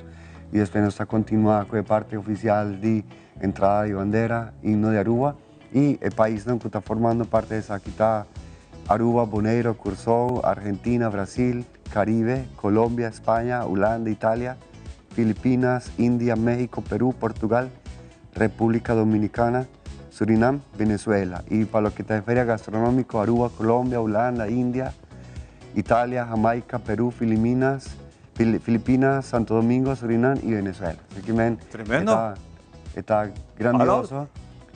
y despues nos ta continua cu e parte oficial di entrada di bandera, himno di Aruba y e paisnan cu ta formando parte di esaki ta Aruba, Boneiro, Curacao, Argentina, Brasil, Caribe, Colombia, Spaña, Hulanda, Italia, Filipinas, India, Mexico, Peru, Portugal, Republica Dominicana, Surinam, Venezuela y pa loke ta e feria gastronomico Aruba, Colombia, Hulanda, India, Italia, Jamaica, Perú, Filiminas, Filipinas, Santo Domingo, Surinam y Venezuela. Así que men, Tremendo. E ta, e ta grandioso.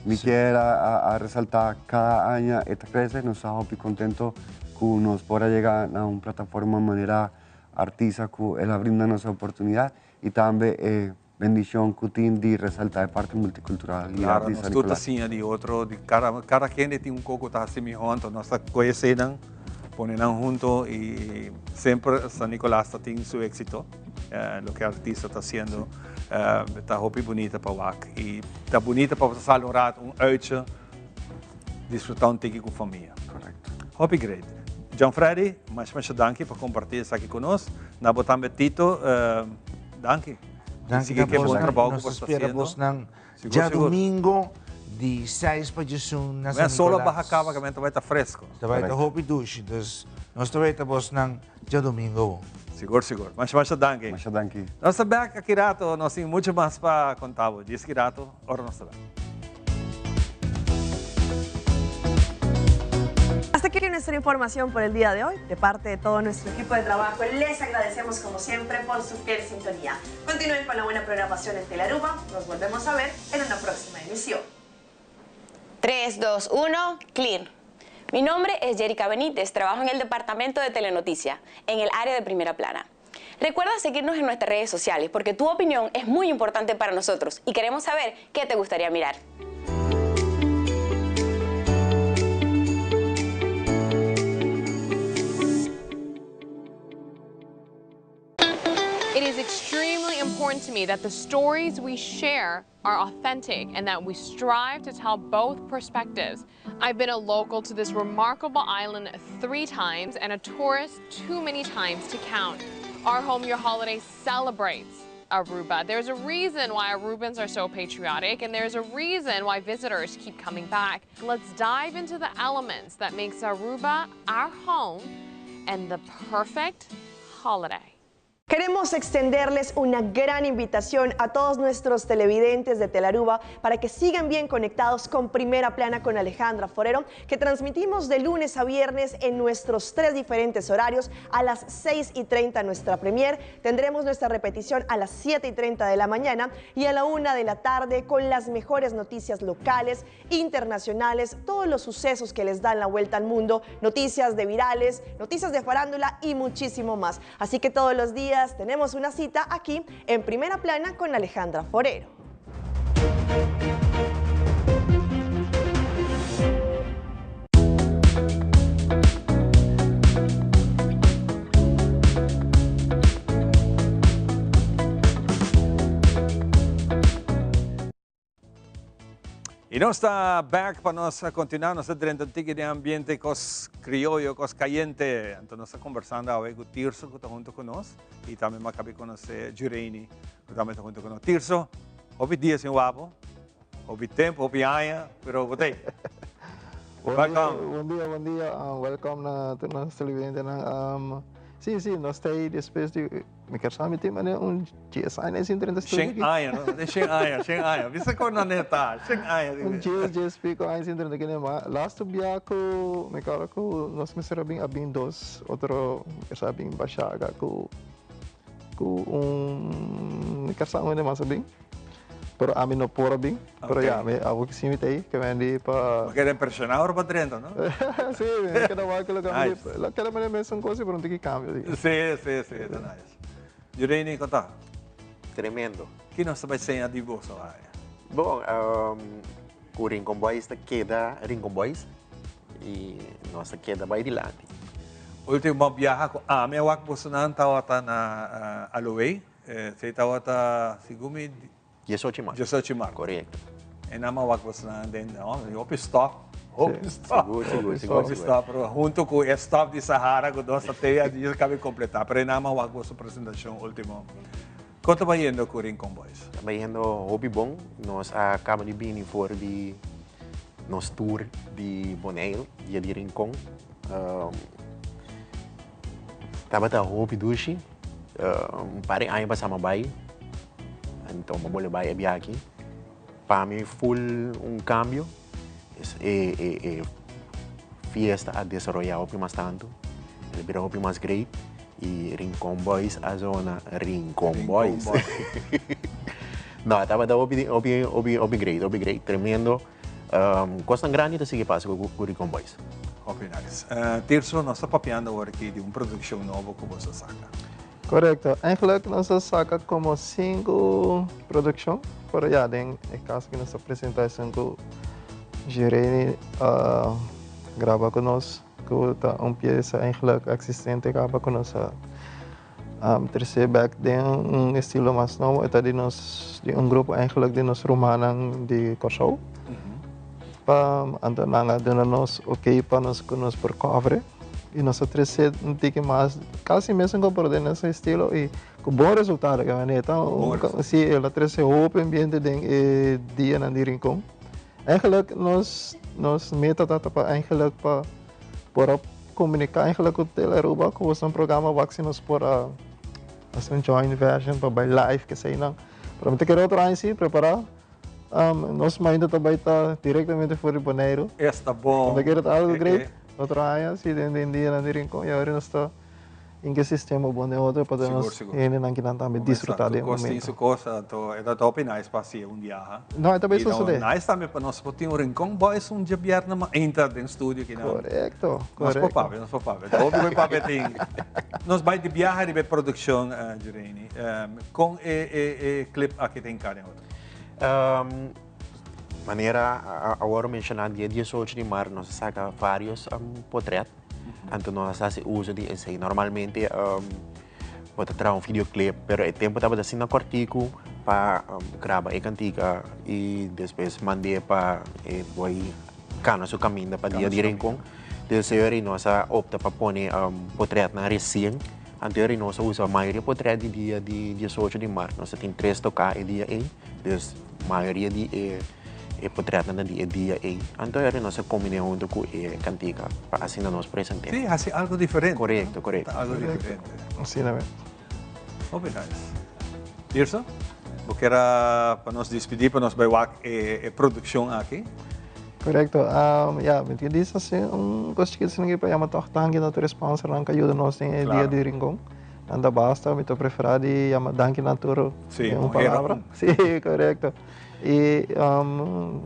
Mi kier a, a resalta cada aña e ta crece. Nos ta hopi contento cu nos por a yega na un plataforma manera Artisa cu el a brinda nos e oportunidad y tambe e bendicion cu tin di resalta e parti multicultural di Claro, di nos San tur ta Nicolas. siña di otro, di cada, cada kende tin un coco ta haci miho, anto nos ta coge eseinan, pone nan hunto y semper San Nicolas ta tin su exito, loke artista ta haciendo ta hopi bunita pa wak y ta bunita pa sali un rato, un uitje, disfruta un tiki cu famia. Correcto. Hopi great. John Freddy, masha masha danki pa comparti esaki cu nos. Na bo tambe Tito, danki. Danki Sigui na ke bon bosnan. trabou cu Nos bo ta sta spera haciendo. bosnan Sigur, dja sigur. domingo di 6 pa djesun na Men San solo Nicolas. baha caba que men ta bai ta fresco. Ta bai ta hopi dushi, dus nos ta weta bosnan djadomingo. Sigur, sigur. Masha, masha danki. Masha danki. Nos ta bek aki rato, nos tin mucho mas pa conta bo. Djis ki rato, ora nos ta bek. Hasta aquí nuestra información por el día de hoy. De parte de todo nuestro equipo de trabajo, les agradecemos como siempre por su fiel sintonía. Continúen con la buena programación en Telaruba. Nos volvemos a ver en una próxima emisión. 3, 2, 1, clear. Mi nombre es Jerica Benítez, trabajo en el departamento de Telenoticia, en el área de primera plana. Recuerda seguirnos en nuestras redes sociales porque tu opinión es muy importante para nosotros y queremos saber qué te gustaría mirar. It is extremely important to me that the stories we share are authentic and that we strive to tell both perspectives. I've been a local to this remarkable island three times and a tourist too many times to count. Our Home Your Holiday celebrates Aruba. There's a reason why Arubans are so patriotic and there's a reason why visitors keep coming back. Let's dive into the elements that makes Aruba our home and the perfect holiday. Queremos extenderles una gran invitación a todos nuestros televidentes de Telaruba para que sigan bien conectados con Primera Plana con Alejandra Forero, que transmitimos de lunes a viernes en nuestros tres diferentes horarios a las 6 y 30 nuestra premier. Tendremos nuestra repetición a las 7 y 30 de la mañana y a la 1 de la tarde con las mejores noticias locales, internacionales, todos los sucesos que les dan la vuelta al mundo, noticias de virales, noticias de farándula y muchísimo más. Así que todos los días tenemos una cita aquí en Primera Plana con Alejandra Forero. Y nos ta back pa nos continua, nos ta drenta un tiki den ambiente cos crioyo, cos cayente. Anto nos ta conversando awe cu Tirso cu ta hunto cu nos y tambe mi a cabe conoce Jureini cu tambe ta hunto cu nos. Tirso, hopi dia sin wak bo, hopi tempo, hopi aña, pero bo ta ey. Bon dia, bon dia, bon dia. Welcome na tur nos televidentenan. Sí, sí, nos ta ey despues di Mi kier sa mi tin manera un dies aña sin drenta studio aki. Shen aña, no? De shen aña, shen aña. Bisa con na neta, shen aña. Un dies, dies pico aña sin drenta kende ma laatste bia cu mi acorda cu nos mester a bin a bin dos otro mi kier sa a bin Bashaga cu cu un mi kier sa un hende mas a bin pero ami no por a bin pero ya mi abo cu si mi ta ey ke mendi pa. Bo keda impresiona ora bo drenta no? Si, mi keda wak lo cambio di lo keda mende mesun cos pero un tiki cambio di. Si, si, si, ta nice. Jureni, con ta? Tremendo. Ki nos ta bay seña di boso aya? Bon, cu Rincon Boys ta keda Rincon Boys y nos ta keda bay dilanti. Ultimo biaha cu ami a wak bosonan tawata na Aloe, esey tawata segun mi Diesocho mart. Diesocho mart. Korekto. E nan a wak bosnan den, no, hopi stòf, hopi stòf. Sigur, sigur, sigur. Hopi stòf, pero hunto ku e stòf di Sahara ku nos ta tei a kabe kompletá. Pero e nan a wak boso presentashon último. Kon ta bayendo ku Rincon Boys? Ta bayendo hopi bon. Nos a kaba di bini for di nos tour di Boneiru, dia di Rincon. Tabata hopi dushi. Un par di aña pasá mi a bai, anto mi a bolbe bai e biaha aki. Pa mi full un kambio. E e fiesta a desaroyá hopi mas tantu, el a bira hopi mas great i Rincon Boys a zona Rincon Boys. No, tabata hopi hopi hopi hopi great, hopi great, tremendo. Kosnan grandi ta sigui pasa ku Rincon Boys. Hopi nice. Tirso, nos ta papiando awor aki di un produccion nobo cu boso a saca. Correcto. Eigenlijk nos a saca como cinco produccion, pero ya den e caso cu nos ta presenta esun cu Jeremy a graba cu nos, cu ta un pieza eigenlijk existente caba cu nos a Trece bek den un estilo mas nobo e ta di nos di un grupo eigenlijk di nos rumannan di Kòrsou. Pa anto nan a duna nos oké pa nos ku nos por cover i nos a trece un tiki mas kasi mesun ku pero den nos estilo i ku bon resultado ke manera ta si el a trece hopi ambiente den e dianan di Rincon. Eigenlijk nos nos meta ta pa eigenlijk pa por a Comunica eigenlijk cu Tele Aruba cu boso un programa wak si nos por a haci un joint version pa bay live keseynan. Pero mi ta kere otro aña si prepara. Nos mainta ta bay ta directamente for di Boneiru. Esta bon. Mi ta kere ta algo great. Otro aña si den dianan di Rincon y ahora nos ta. In ke sistema bon den otro pa nos hendenan kinan tambe disfruta den e momento. Tur kos tin su kos, anto e ta hopi nice pa hasi un biaha. No, e ta bay sosode. I nice tambe pa nos por tin un Rincon Boys un djabièrnè mainta den studio kinan. Korekto, korekto. Nos por papia, nos por papia. Ta hopi ku e papia tin. Nos bay di biaha riba e produkshon, Jureny. Kon e clip aki ta hinká den otro? Manera awor menshoná dia diesocho di mart nos a saka vários potret. Anto nos a hasi uso di esei. Normalmente bo ta traha un videoclip, pero e tempu tabata asina kòrtiku pa graba e kantika i despues mand'é pa e boy kana su kaminda pa dia di Rincon. Des ora nos a opta pa pone potrètnan resien. Anto ora nos a usa mayoria potrèt di dia di diesocho di mart. Nos a tin tres toká e dia ei. Dus mayoria di e E potretnan ta di e dia ei. Anto eri nos a kombiné huntu ku e kantika pa asina nos present'é. Sí, hasi algo diferente. Korekto, korekto. Ta algo diferente. Asina mes. Hopi nice. Tirso, bo kier a pa nos dispidí pa nos bai wak e produkshon aki? Korekto. Ya, mi tin dis hasi un kos chikito asina pa yama tòg danki na tur e sponsornan ku a yuda nos den e dia di Rincon. Nan ta basta, mi ta preferá di yama danki na tur den un palabra. Sí, korekto. I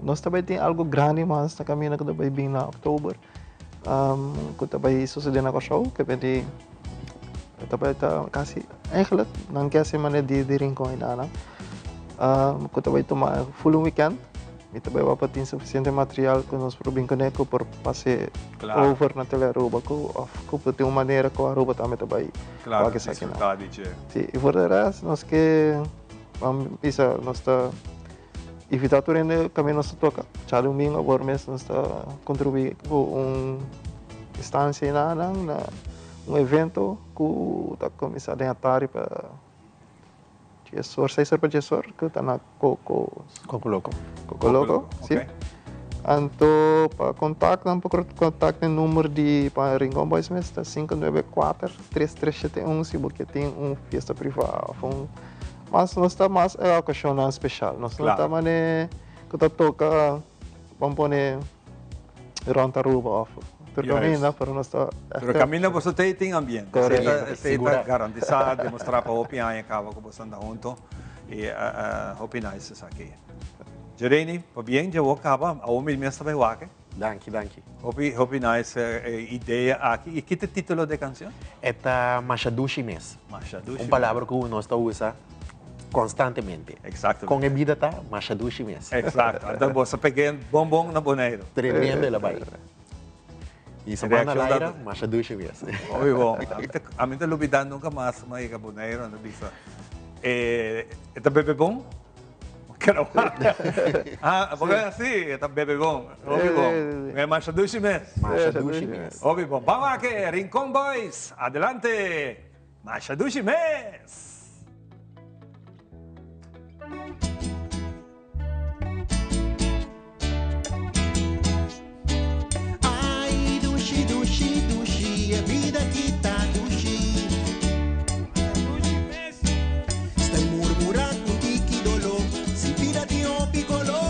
nos ta bai tin algu grandi mas na kaminda ku ta bai bin na òktober ku ta bai sosodé na Kòrsou ke bini ta bai ta kasi eigentlik nan ke hasi manera di di Rincon einan ku ta bai tuma ful un wikènt mi ta bai wak pa tin sufisiente material ku nos por bin kuné ku por pas'é over na Telearuba ku òf ku por tin un manera ku Aruba tambe ta bai wak esakinan. Si i for de rèst nos ke. Ban bisa nos ta. Invitá tur hende kaminda nos ta toka. Djadumingu awor mes nos ta kontribuí ku un instansia enanan na un evento ku ta kuminsá den atardi pa dies or, seis or pa dies or ku ta na Coco. Coco Loco. Coco Loco, si. Anto pa kontaktnan por kontak den number di pa Rincon Boys mes ta sinku nuebe kuater tres tres shete un si bo ke tin un fiesta privá òf un Mas nos ta mas e ocasionnan special. Nos no ta mane cu ta toca, ban pone, rond Aruba of tur caminda, pero nos ta. Pero caminda boso ta tin ambiente. Correcto. Esey ta garantisa, demostra pa hopi aña caba cu boso anda hunto y hopi nice esaki. Jeremy, pabien dje bo caba, awor mi mes ta bay wak. Danki, danki. Hopi, hopi nice e idea aki. I ki ta e titulo di e cancion? E ta Masha Dushi mes. Masha Dushi. Un palabra cu nos ta usa constantemente. Exacto. Con e bida ta Masha Dushi mes. Exacto. Anto bo sa pega e bon bon na Boneiru. Tremendo el a bay. I sa banda laira, Masha Dushi mes. Hopi bon. Ami ta lubida nunca mas mi a yega Boneiru, mi ta bisa e ta bebe bon? Kero Ah, porque así, ta bebe bon. Hopi bon. Me masha dushi mes. Masha dushi mes. Hopi bon. Vamos a que Rincon Boys. Adelante. Masha dushi mes. Ay, dushi, dushi, dushi, e bida aki ta dushi. Sta murmura ku tiki doló, si bida tin hopi koló.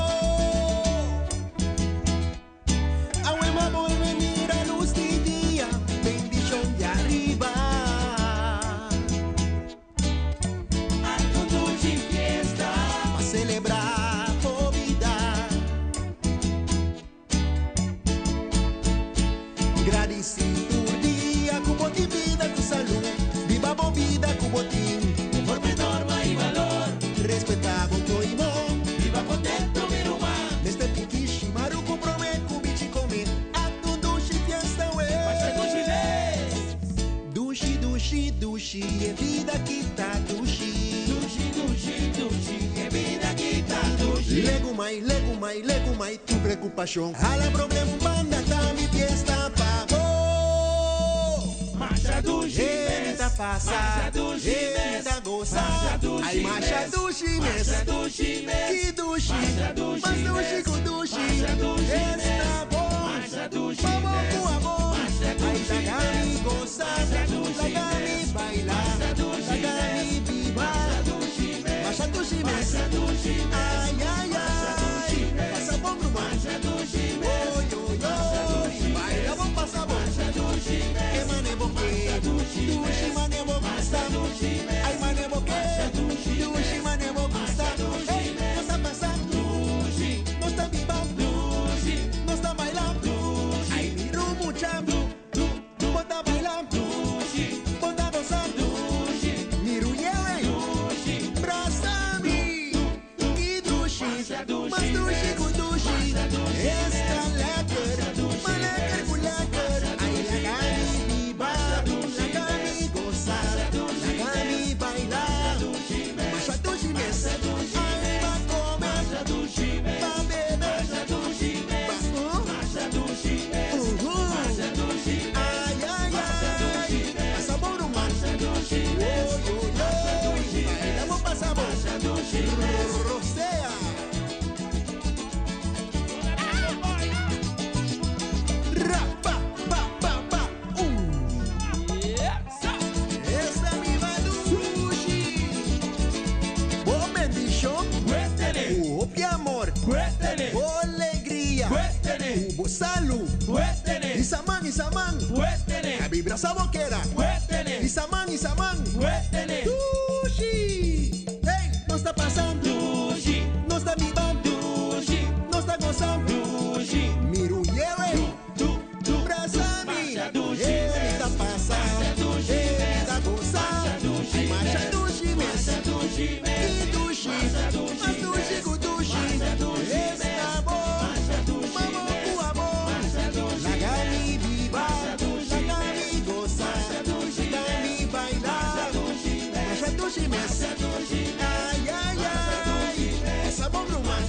Awe m'a bolbe mira lus di dia, bendishon di ariba. Pa celebra bo bida. Gradici tur dia cu bo tin bida cu salud. Biba bo bida cu bo tin. Conforme norma y valor. Respeta bo prohimo. Biba contento mi ruman. Mester tin kishi maru cu prome cu bichi come. Actu dushi fiesta we. Pasa dushi mes. Dushi dushi dushi e bida ki ta dushi. Dushi dushi dushi e bida ki ta dushi. Legumai legumai legumai tu preokupashon. Hala problem un banda ta mi fiesta pa bo. Masha dushi mes. E mi ta pasa. Masha dushi mes. E mi ta gosa. Masha dushi mes. Ai masha dushi mes. Masha dushi mes. Ki dushi. Masha dushi mes. Mas dushi ku dushi. Masha dushi mes. Esta bon. Masha dushi mes. Pa bo ku abo. Masha dushi mes. Ai laga mi gosa. Laga mi baila. Laga mi biba. Masha dushi mes. Ay ay ay. Pasa bon ruman. Oy oy oy. Baila bon pasa bon. E mane bo ke. Dushi mane bo gusta. Ay mane bo ke. Dushi mane bo gusta. Hey, nos ta pasa. Nos ta biba. Nos ta baila. Ay mi rumucha. Bo ta baila, bo ta gosa, mi ruyewe, brasa mi i dushi, mas dushi ku dushi, esta lekker, mas lekker ku lekker, ai laga mi biba, laga mi gosa, laga mi baila, masha dushi mes, ai ba kome, ba bebe, ba uh. Ku bo salu. Hisa man, hisa man. A bibra sa bo keda. Hisa man, hisa man. Dushi! Hey, nos ta pasa. Nos ta biba. Nos ta gosa. Mi ruyewe. Brasa mi. Hey, mi ta pasa. Hey, mi ta gosa. Ay, masha dushi mes. Ki dushi. Mas dushi ku dushi. Esta bo. Mamo ku abo. Laga mi biba. Laga mi gosa. Laga mi baila. Masha dushi mes. Ay, ay, ay. Pasa bon ruman.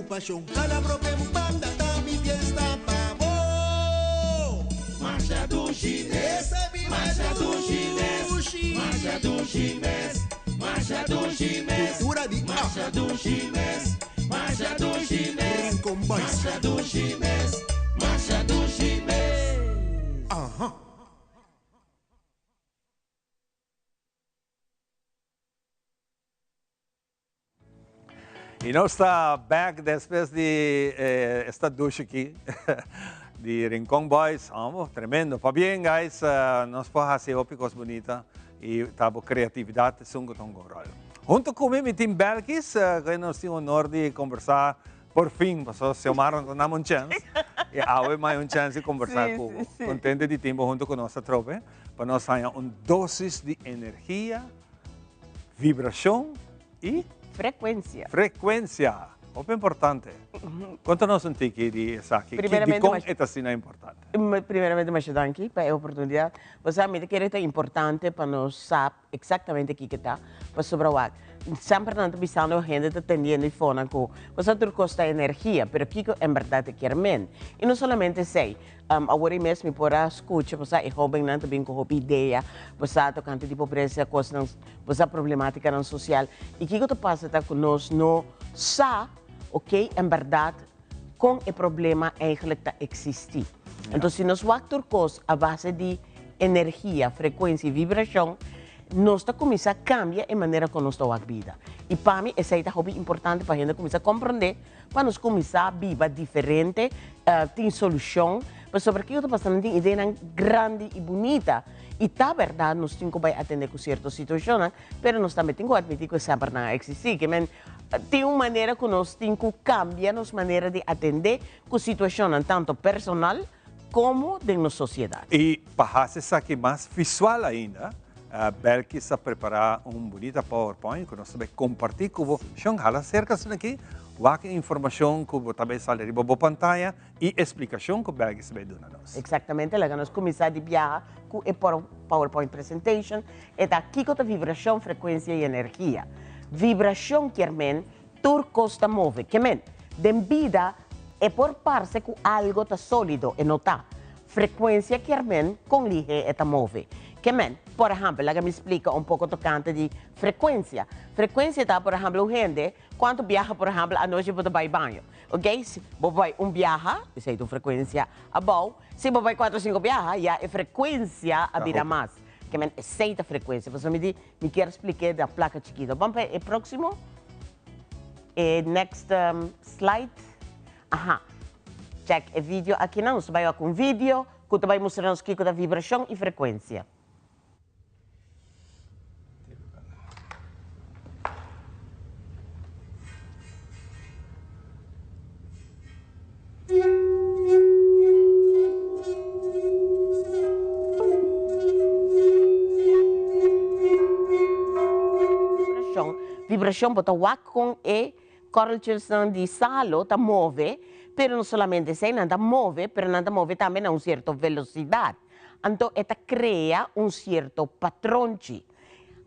pashon. Hala propio banda ta mi fiesta pa bo. Masha dushi mes, masha dushi mes, masha dushi mes, masha dushi mes. Kultura di A. Masha dushi mes, masha dushi mes, Rincon Boys. Masha dushi mes, masha dushi mes. Aha. Y nos ta back despues di esta douche aki di Rincon Boys. Amo, tremendo. Pabien guys, nos por haci hopi cos bunita y ta bo creatividad esun cu ta hunga un rol. Hunto cu mi, mi tin Belkis, cu nos tin honor di conversa por fin, pasobra Xiomara no ta dame un chance. Y awe mi hay un chance di conversa cu bo. Contento di tin bo hunto cu nos atrobe pa nos haya un dosis di energia, Vibracion y. Frecuencia. Frecuencia. Hopi importante. Conta nos un tiki di esaki. Dicon e ta asina importante? Primeramente masha danki pa e oportunidad. Bo sa mi ta kere ta importante pa nos sa exactamente kiko ta pasobra wak semper nan ta bisando hende ta tendiendo y fonan cu bo sa tur cos ta energia pero kiko en berdad e kier men. Y no solamente esey. Awor ei mes mi por a skucha, bo sa, e hóbennan ta bin ku hopi idea, bo sa, tokante di pobresa, kosnan, bo sa, problemátikanan sosial. I kiko ta pasa ta ku nos no sa, oké, en bèrdat kon e problema eigentlik ta eksistí. Anto si nos wak tur kos a base di energia, frekuensia i vibrashon, nos ta kuminsá kambia e manera kon nos ta wak bida. I pa mi esei ta hopi importante pa hende kuminsá komprondé Pa nos kuminsá biba diferente, tin solushon, pasobra kiko ta pasa nan tin ideanan grandi i bunita i ta bèrdat nos tin ku bai atendé ku sierto situashonnan, pero nos tambe tin ku atmití ku e semper nan a eksistí. Ke men tin un manera ku nos tin ku kambia nos manera di atendé ku situashonnan tantu personal komo den nos sosiedat. I pa hasi esaki mas visual ainda, Belkis a prepará un bunita PowerPoint ku nos ta bai kompartí ku bo. Shon, hala serka asina aki, wak e informashon ku bo ta bai sali riba bo pantaya i e splikashon ku Belkis ta bai duna nos. Eksaktamente, laga nos kuminsá di biaha ku e PowerPoint presentation. E ta Kiko ta vibrashon, frekuensia i energia? Vibrashon kier men Tur kos ta move. Ke men, den bida e por parse ku algo ta sólido, e no ta. Frekuensia kier men kon lihé e ta move. Ke men, por ehèmpel, laga mi splika un poko tokante di frekuensia. Frekuensia ta, por ehèmpel, un hende kuantu biaha, por ehèmpel, anochi bo ta bai baño. Oke, si bo bai un biaha, esei ta un frekuensia abou. Si bo bai kuater o sinku biaha, ya e frekuensia a bira mas. Ke men, esei ta frekuensia. Pasobra mi di Mi kier splik'é na plaka chikito. Ban pa e próksimo. E next slide. Aha. Check e video akinan. Nos ta bai wak un video ku ta bai mustra nos kiko ta vibrashon i frekuensia. Vibrashon, bo ta wak kon e korreltjesnan di salo ta move, pero no solamente esei, nan ta move, pero nan ta move tambe na un sierto velosidat. Anto e ta krea un sierto patronchi.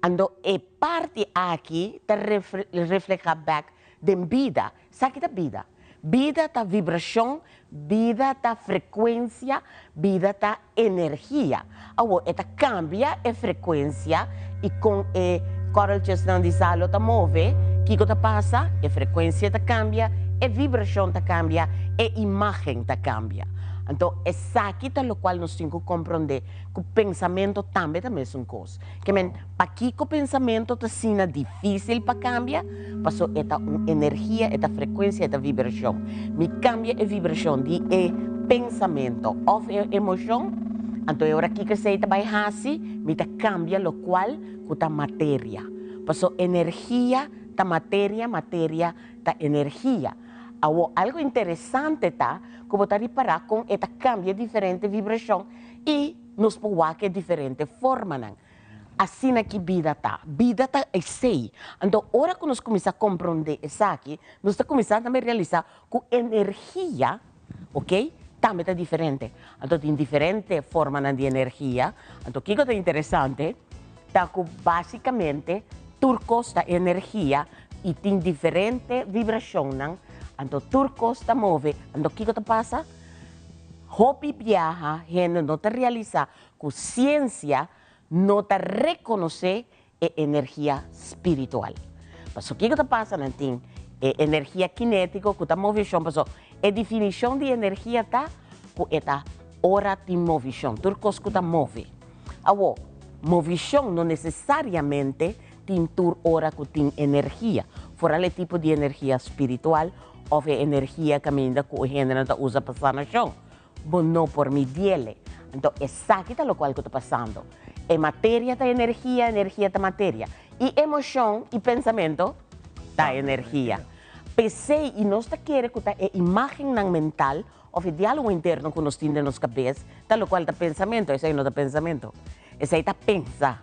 Anto e parti aki ta refleha bek den bida. Sa ki ta bida? Bida ta vibrashon, bida ta frekuensia, bida ta energia. Awor, e ta kambia e frekuensia i kon e kòreltjesnan di salo ta move, kiko ta pasa? E frekuensia ta kambia, e vibrashon ta kambia, e imágen ta kambia. Anto, esaki ta lokual nos tin ku komprondé ku pensamentu tambe ta mesun kos. Ke men, pakiko pensamentu ta asina difísil pa kambia? Paso e ta un energia, e ta frekuensia, e ta vibrashon. Mi kambia e vibrashon di e pensamentu òf e emoshon, anto e ora kiko esei ta bai hasi? Mi ta kambia lokual ku ta materia. Paso energia ta materia, materia ta energia. Awor, algu interesante ta ku bo ta ripará kon e ta kambia diferente vibrashon i Nos por wak e diferente formanan. Asina ki bida ta. Bida ta esei. Anto ora ku nos kuminsá komprondé esaki, nos ta kuminsá tambe realisá ku energia, oke, tambe ta diferente. Anto tin diferente formanan di energia. Anto kiko ta interesante ta ku básikamente tur kos ta energia i tin diferente vibrashonnan. Anto tur kos ta move. Anto kiko ta pasa? Hopi biaha hende no ta realisá ku siensia no ta rekonosé e energia spiritual. Paso kiko ta pasa? Nan tin e energia kinétiko ku ta movishon. Paso e definishon di energia ta ku e ta ora tin movishon, tur kos ku ta move. Awor, movishon no nesesariamente tin tur ora ku tin energia, foral e tipo di energia spiritual òf e energia kaminda ku e hendenan ta usa pa sanashon. Bo no por midiele. Anto esaki ta lokual ku ta pasando. E materia ta energia, energia ta materia. I emoshon i pensamentu ta energia. P'esei i nos ta kere ku ta e imágennan mental òf e diálogo interno ku nos tin den nos kabes ta lokual ta pensamentu. Esei no ta pensamentu. Esei ta pensa.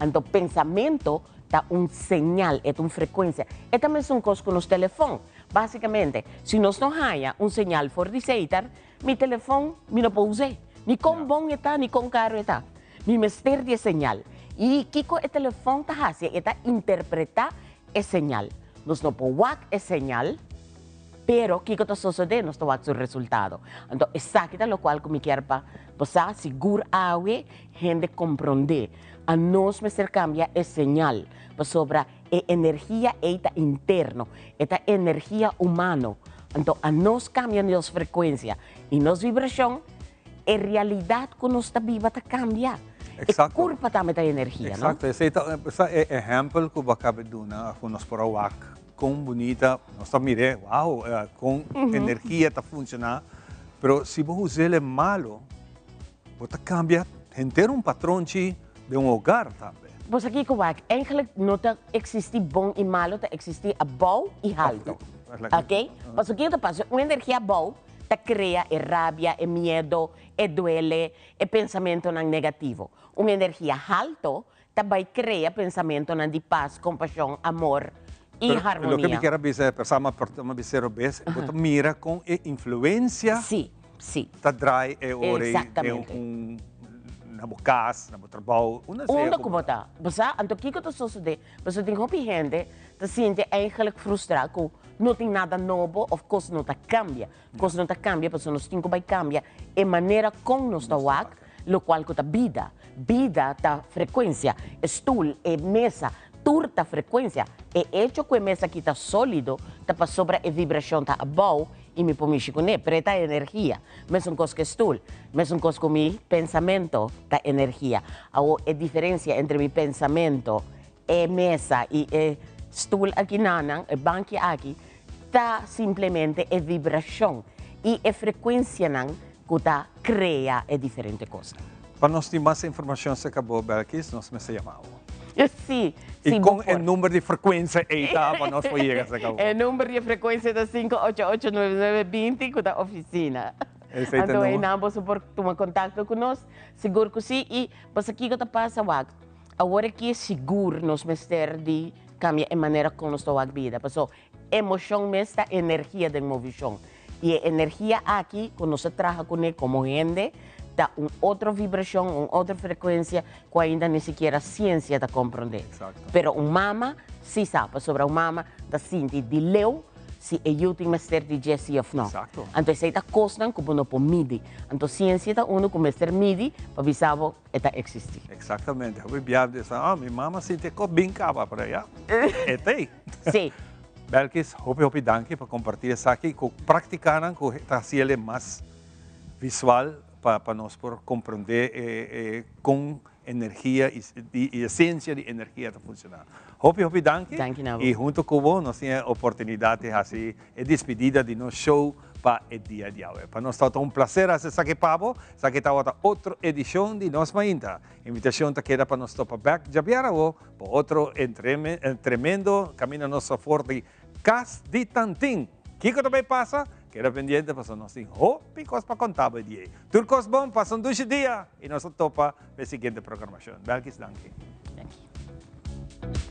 Anto pensamentu ta un señal, e ta un frekuensia. E ta mesun kos ku nos telefòn. Básikamente, si nos no haña un señal for di Seitar, mi telefòn mi no por us'é. Ni kon bon e ta, ni kon karu e ta. Mi mester di e señal. I kiko e telefòn ta hasi? E ta interpretá e señal. Nos no por wak e señal, pero kiko ta sosodé? Nos ta wak su resultado. Anto esaki ta lokual ku mi kier pa bo sa, sigur awe hende komprondé. Anos mester kambia e señal, pasobra E energia ei ta interno, e ta energia humano. Anto anos cambia nos frecuencia y nos vibracion, e realidad cu nos ta biba ta cambia. E curpa tambe ta energia, no? Exacto, esey ta e ehempel cu bo a caba di duna cu nos por a wak con bunita nos ta mir'e, wow, con energia ta funciona, pero si bo us'el e malo, Bo ta cambia henter un patronchi den un hogar tambe. Bo sa kico wak? Eigenlijk no ta existi bon y malo, ta existi abou y halto. Ok? Pasobra kico ta pasa? Un energia abou ta crea e rabia, e miedo, e duele, e pensamentonan negativo. Un energia halto ta bay crea pensamentonan di paz, compasion, amor y Pero harmonia. loke mi kier a bisa e persona ma por tuma bisero bes, bo ta mira con e influencia Sí, sí. ta draai e ora ei den Exactamente. un na bo cas, na bo trabou, unda sea Unda cu cu bo bo ta. Bo sa, anto kico ta sosode? Pasobra tin hopi hende ta sinti eigenlijk frustra cu no tin nada nobo of cos no ta cambia. Cos no ta cambia pasobra nos tin cu bay cambia e manera con nos ta wak locual cu ta bida. Bida ta frecuencia. E stoel, e mesa, tur ta frecuencia. E hecho cu e mesa aki ta solido ta pasobra e vibracion ta abao y mi por mishi cune, pero e ta energia. Mesun cos cu e stoel, mesun cos cu mi pensamento ta energia. Awor e diferencia entre mi pensamento, e mesa y e stoel aki nanan, e banki aki, Ta simplemente e vibrashon i e frekuensianan ku ta krea e diferente kosnan. Pa nos tin mas informashon aserka bo, Belkis, nos mester yama bo. Sí, I sí, bo kon e por. number di frekuensia ei ta pa nos por yega aserka bo? E number di e frekuensia ta 588 99 20 ku ta ofisina. Esei ta Anto number. einan boso por tuma kontakto ku nos, sigur ku sí. I boso kiko ta pasa wak? Awor aki sigur nos mester di kambia e manera kon nos ta wak bida, paso emoshon mes ta energia den movishon i e energia aki ku nos ta traha kuné komo hende ta un otro vibrashon, un otro frekuensia ku ainda ni sikiera siensia ta komprondé. Pero un mama si sa, pasobra un mama ta sinti di leu si e yu tin mester di dje si of no. Anto esei ta kosnan ku bo no por midi. Anto siensia ta unu ku mester midi pa bisa bo e ta existi. Exactamente. Hopi bia bisa, ah, mi mama sinti e kos bin kaba, pero ya, e ta ei. Sí. Belkis, hopi hopi danki pa kompartí esaki ku praktikanan ku ta hasi el e mas visual pa pa nos por komprondé e e kon energia i i esensia di energia ta funshoná. Hopi hopi danki. Danki na bo. I huntu ku bo nos tin e oportunidat di hasi e dispidida di nos show pa e dia di awe. Pa nos tabata un placer haci esaki pa bo. Esaki tabata otro edicion di Nos Mainta. Invitacion ta keda pa nos topa bek djabier awo pa otro tremendo caminda nos ta for di Cas di Tantin. Kico ta bay pasa? Keda pendiente pasobra nos tin hopi cos pa conta bo e dia ey. Tur cos bon, pasa un dushi dia y nos ta topa pa e siguiente programacion. Belkis, danki. Danki.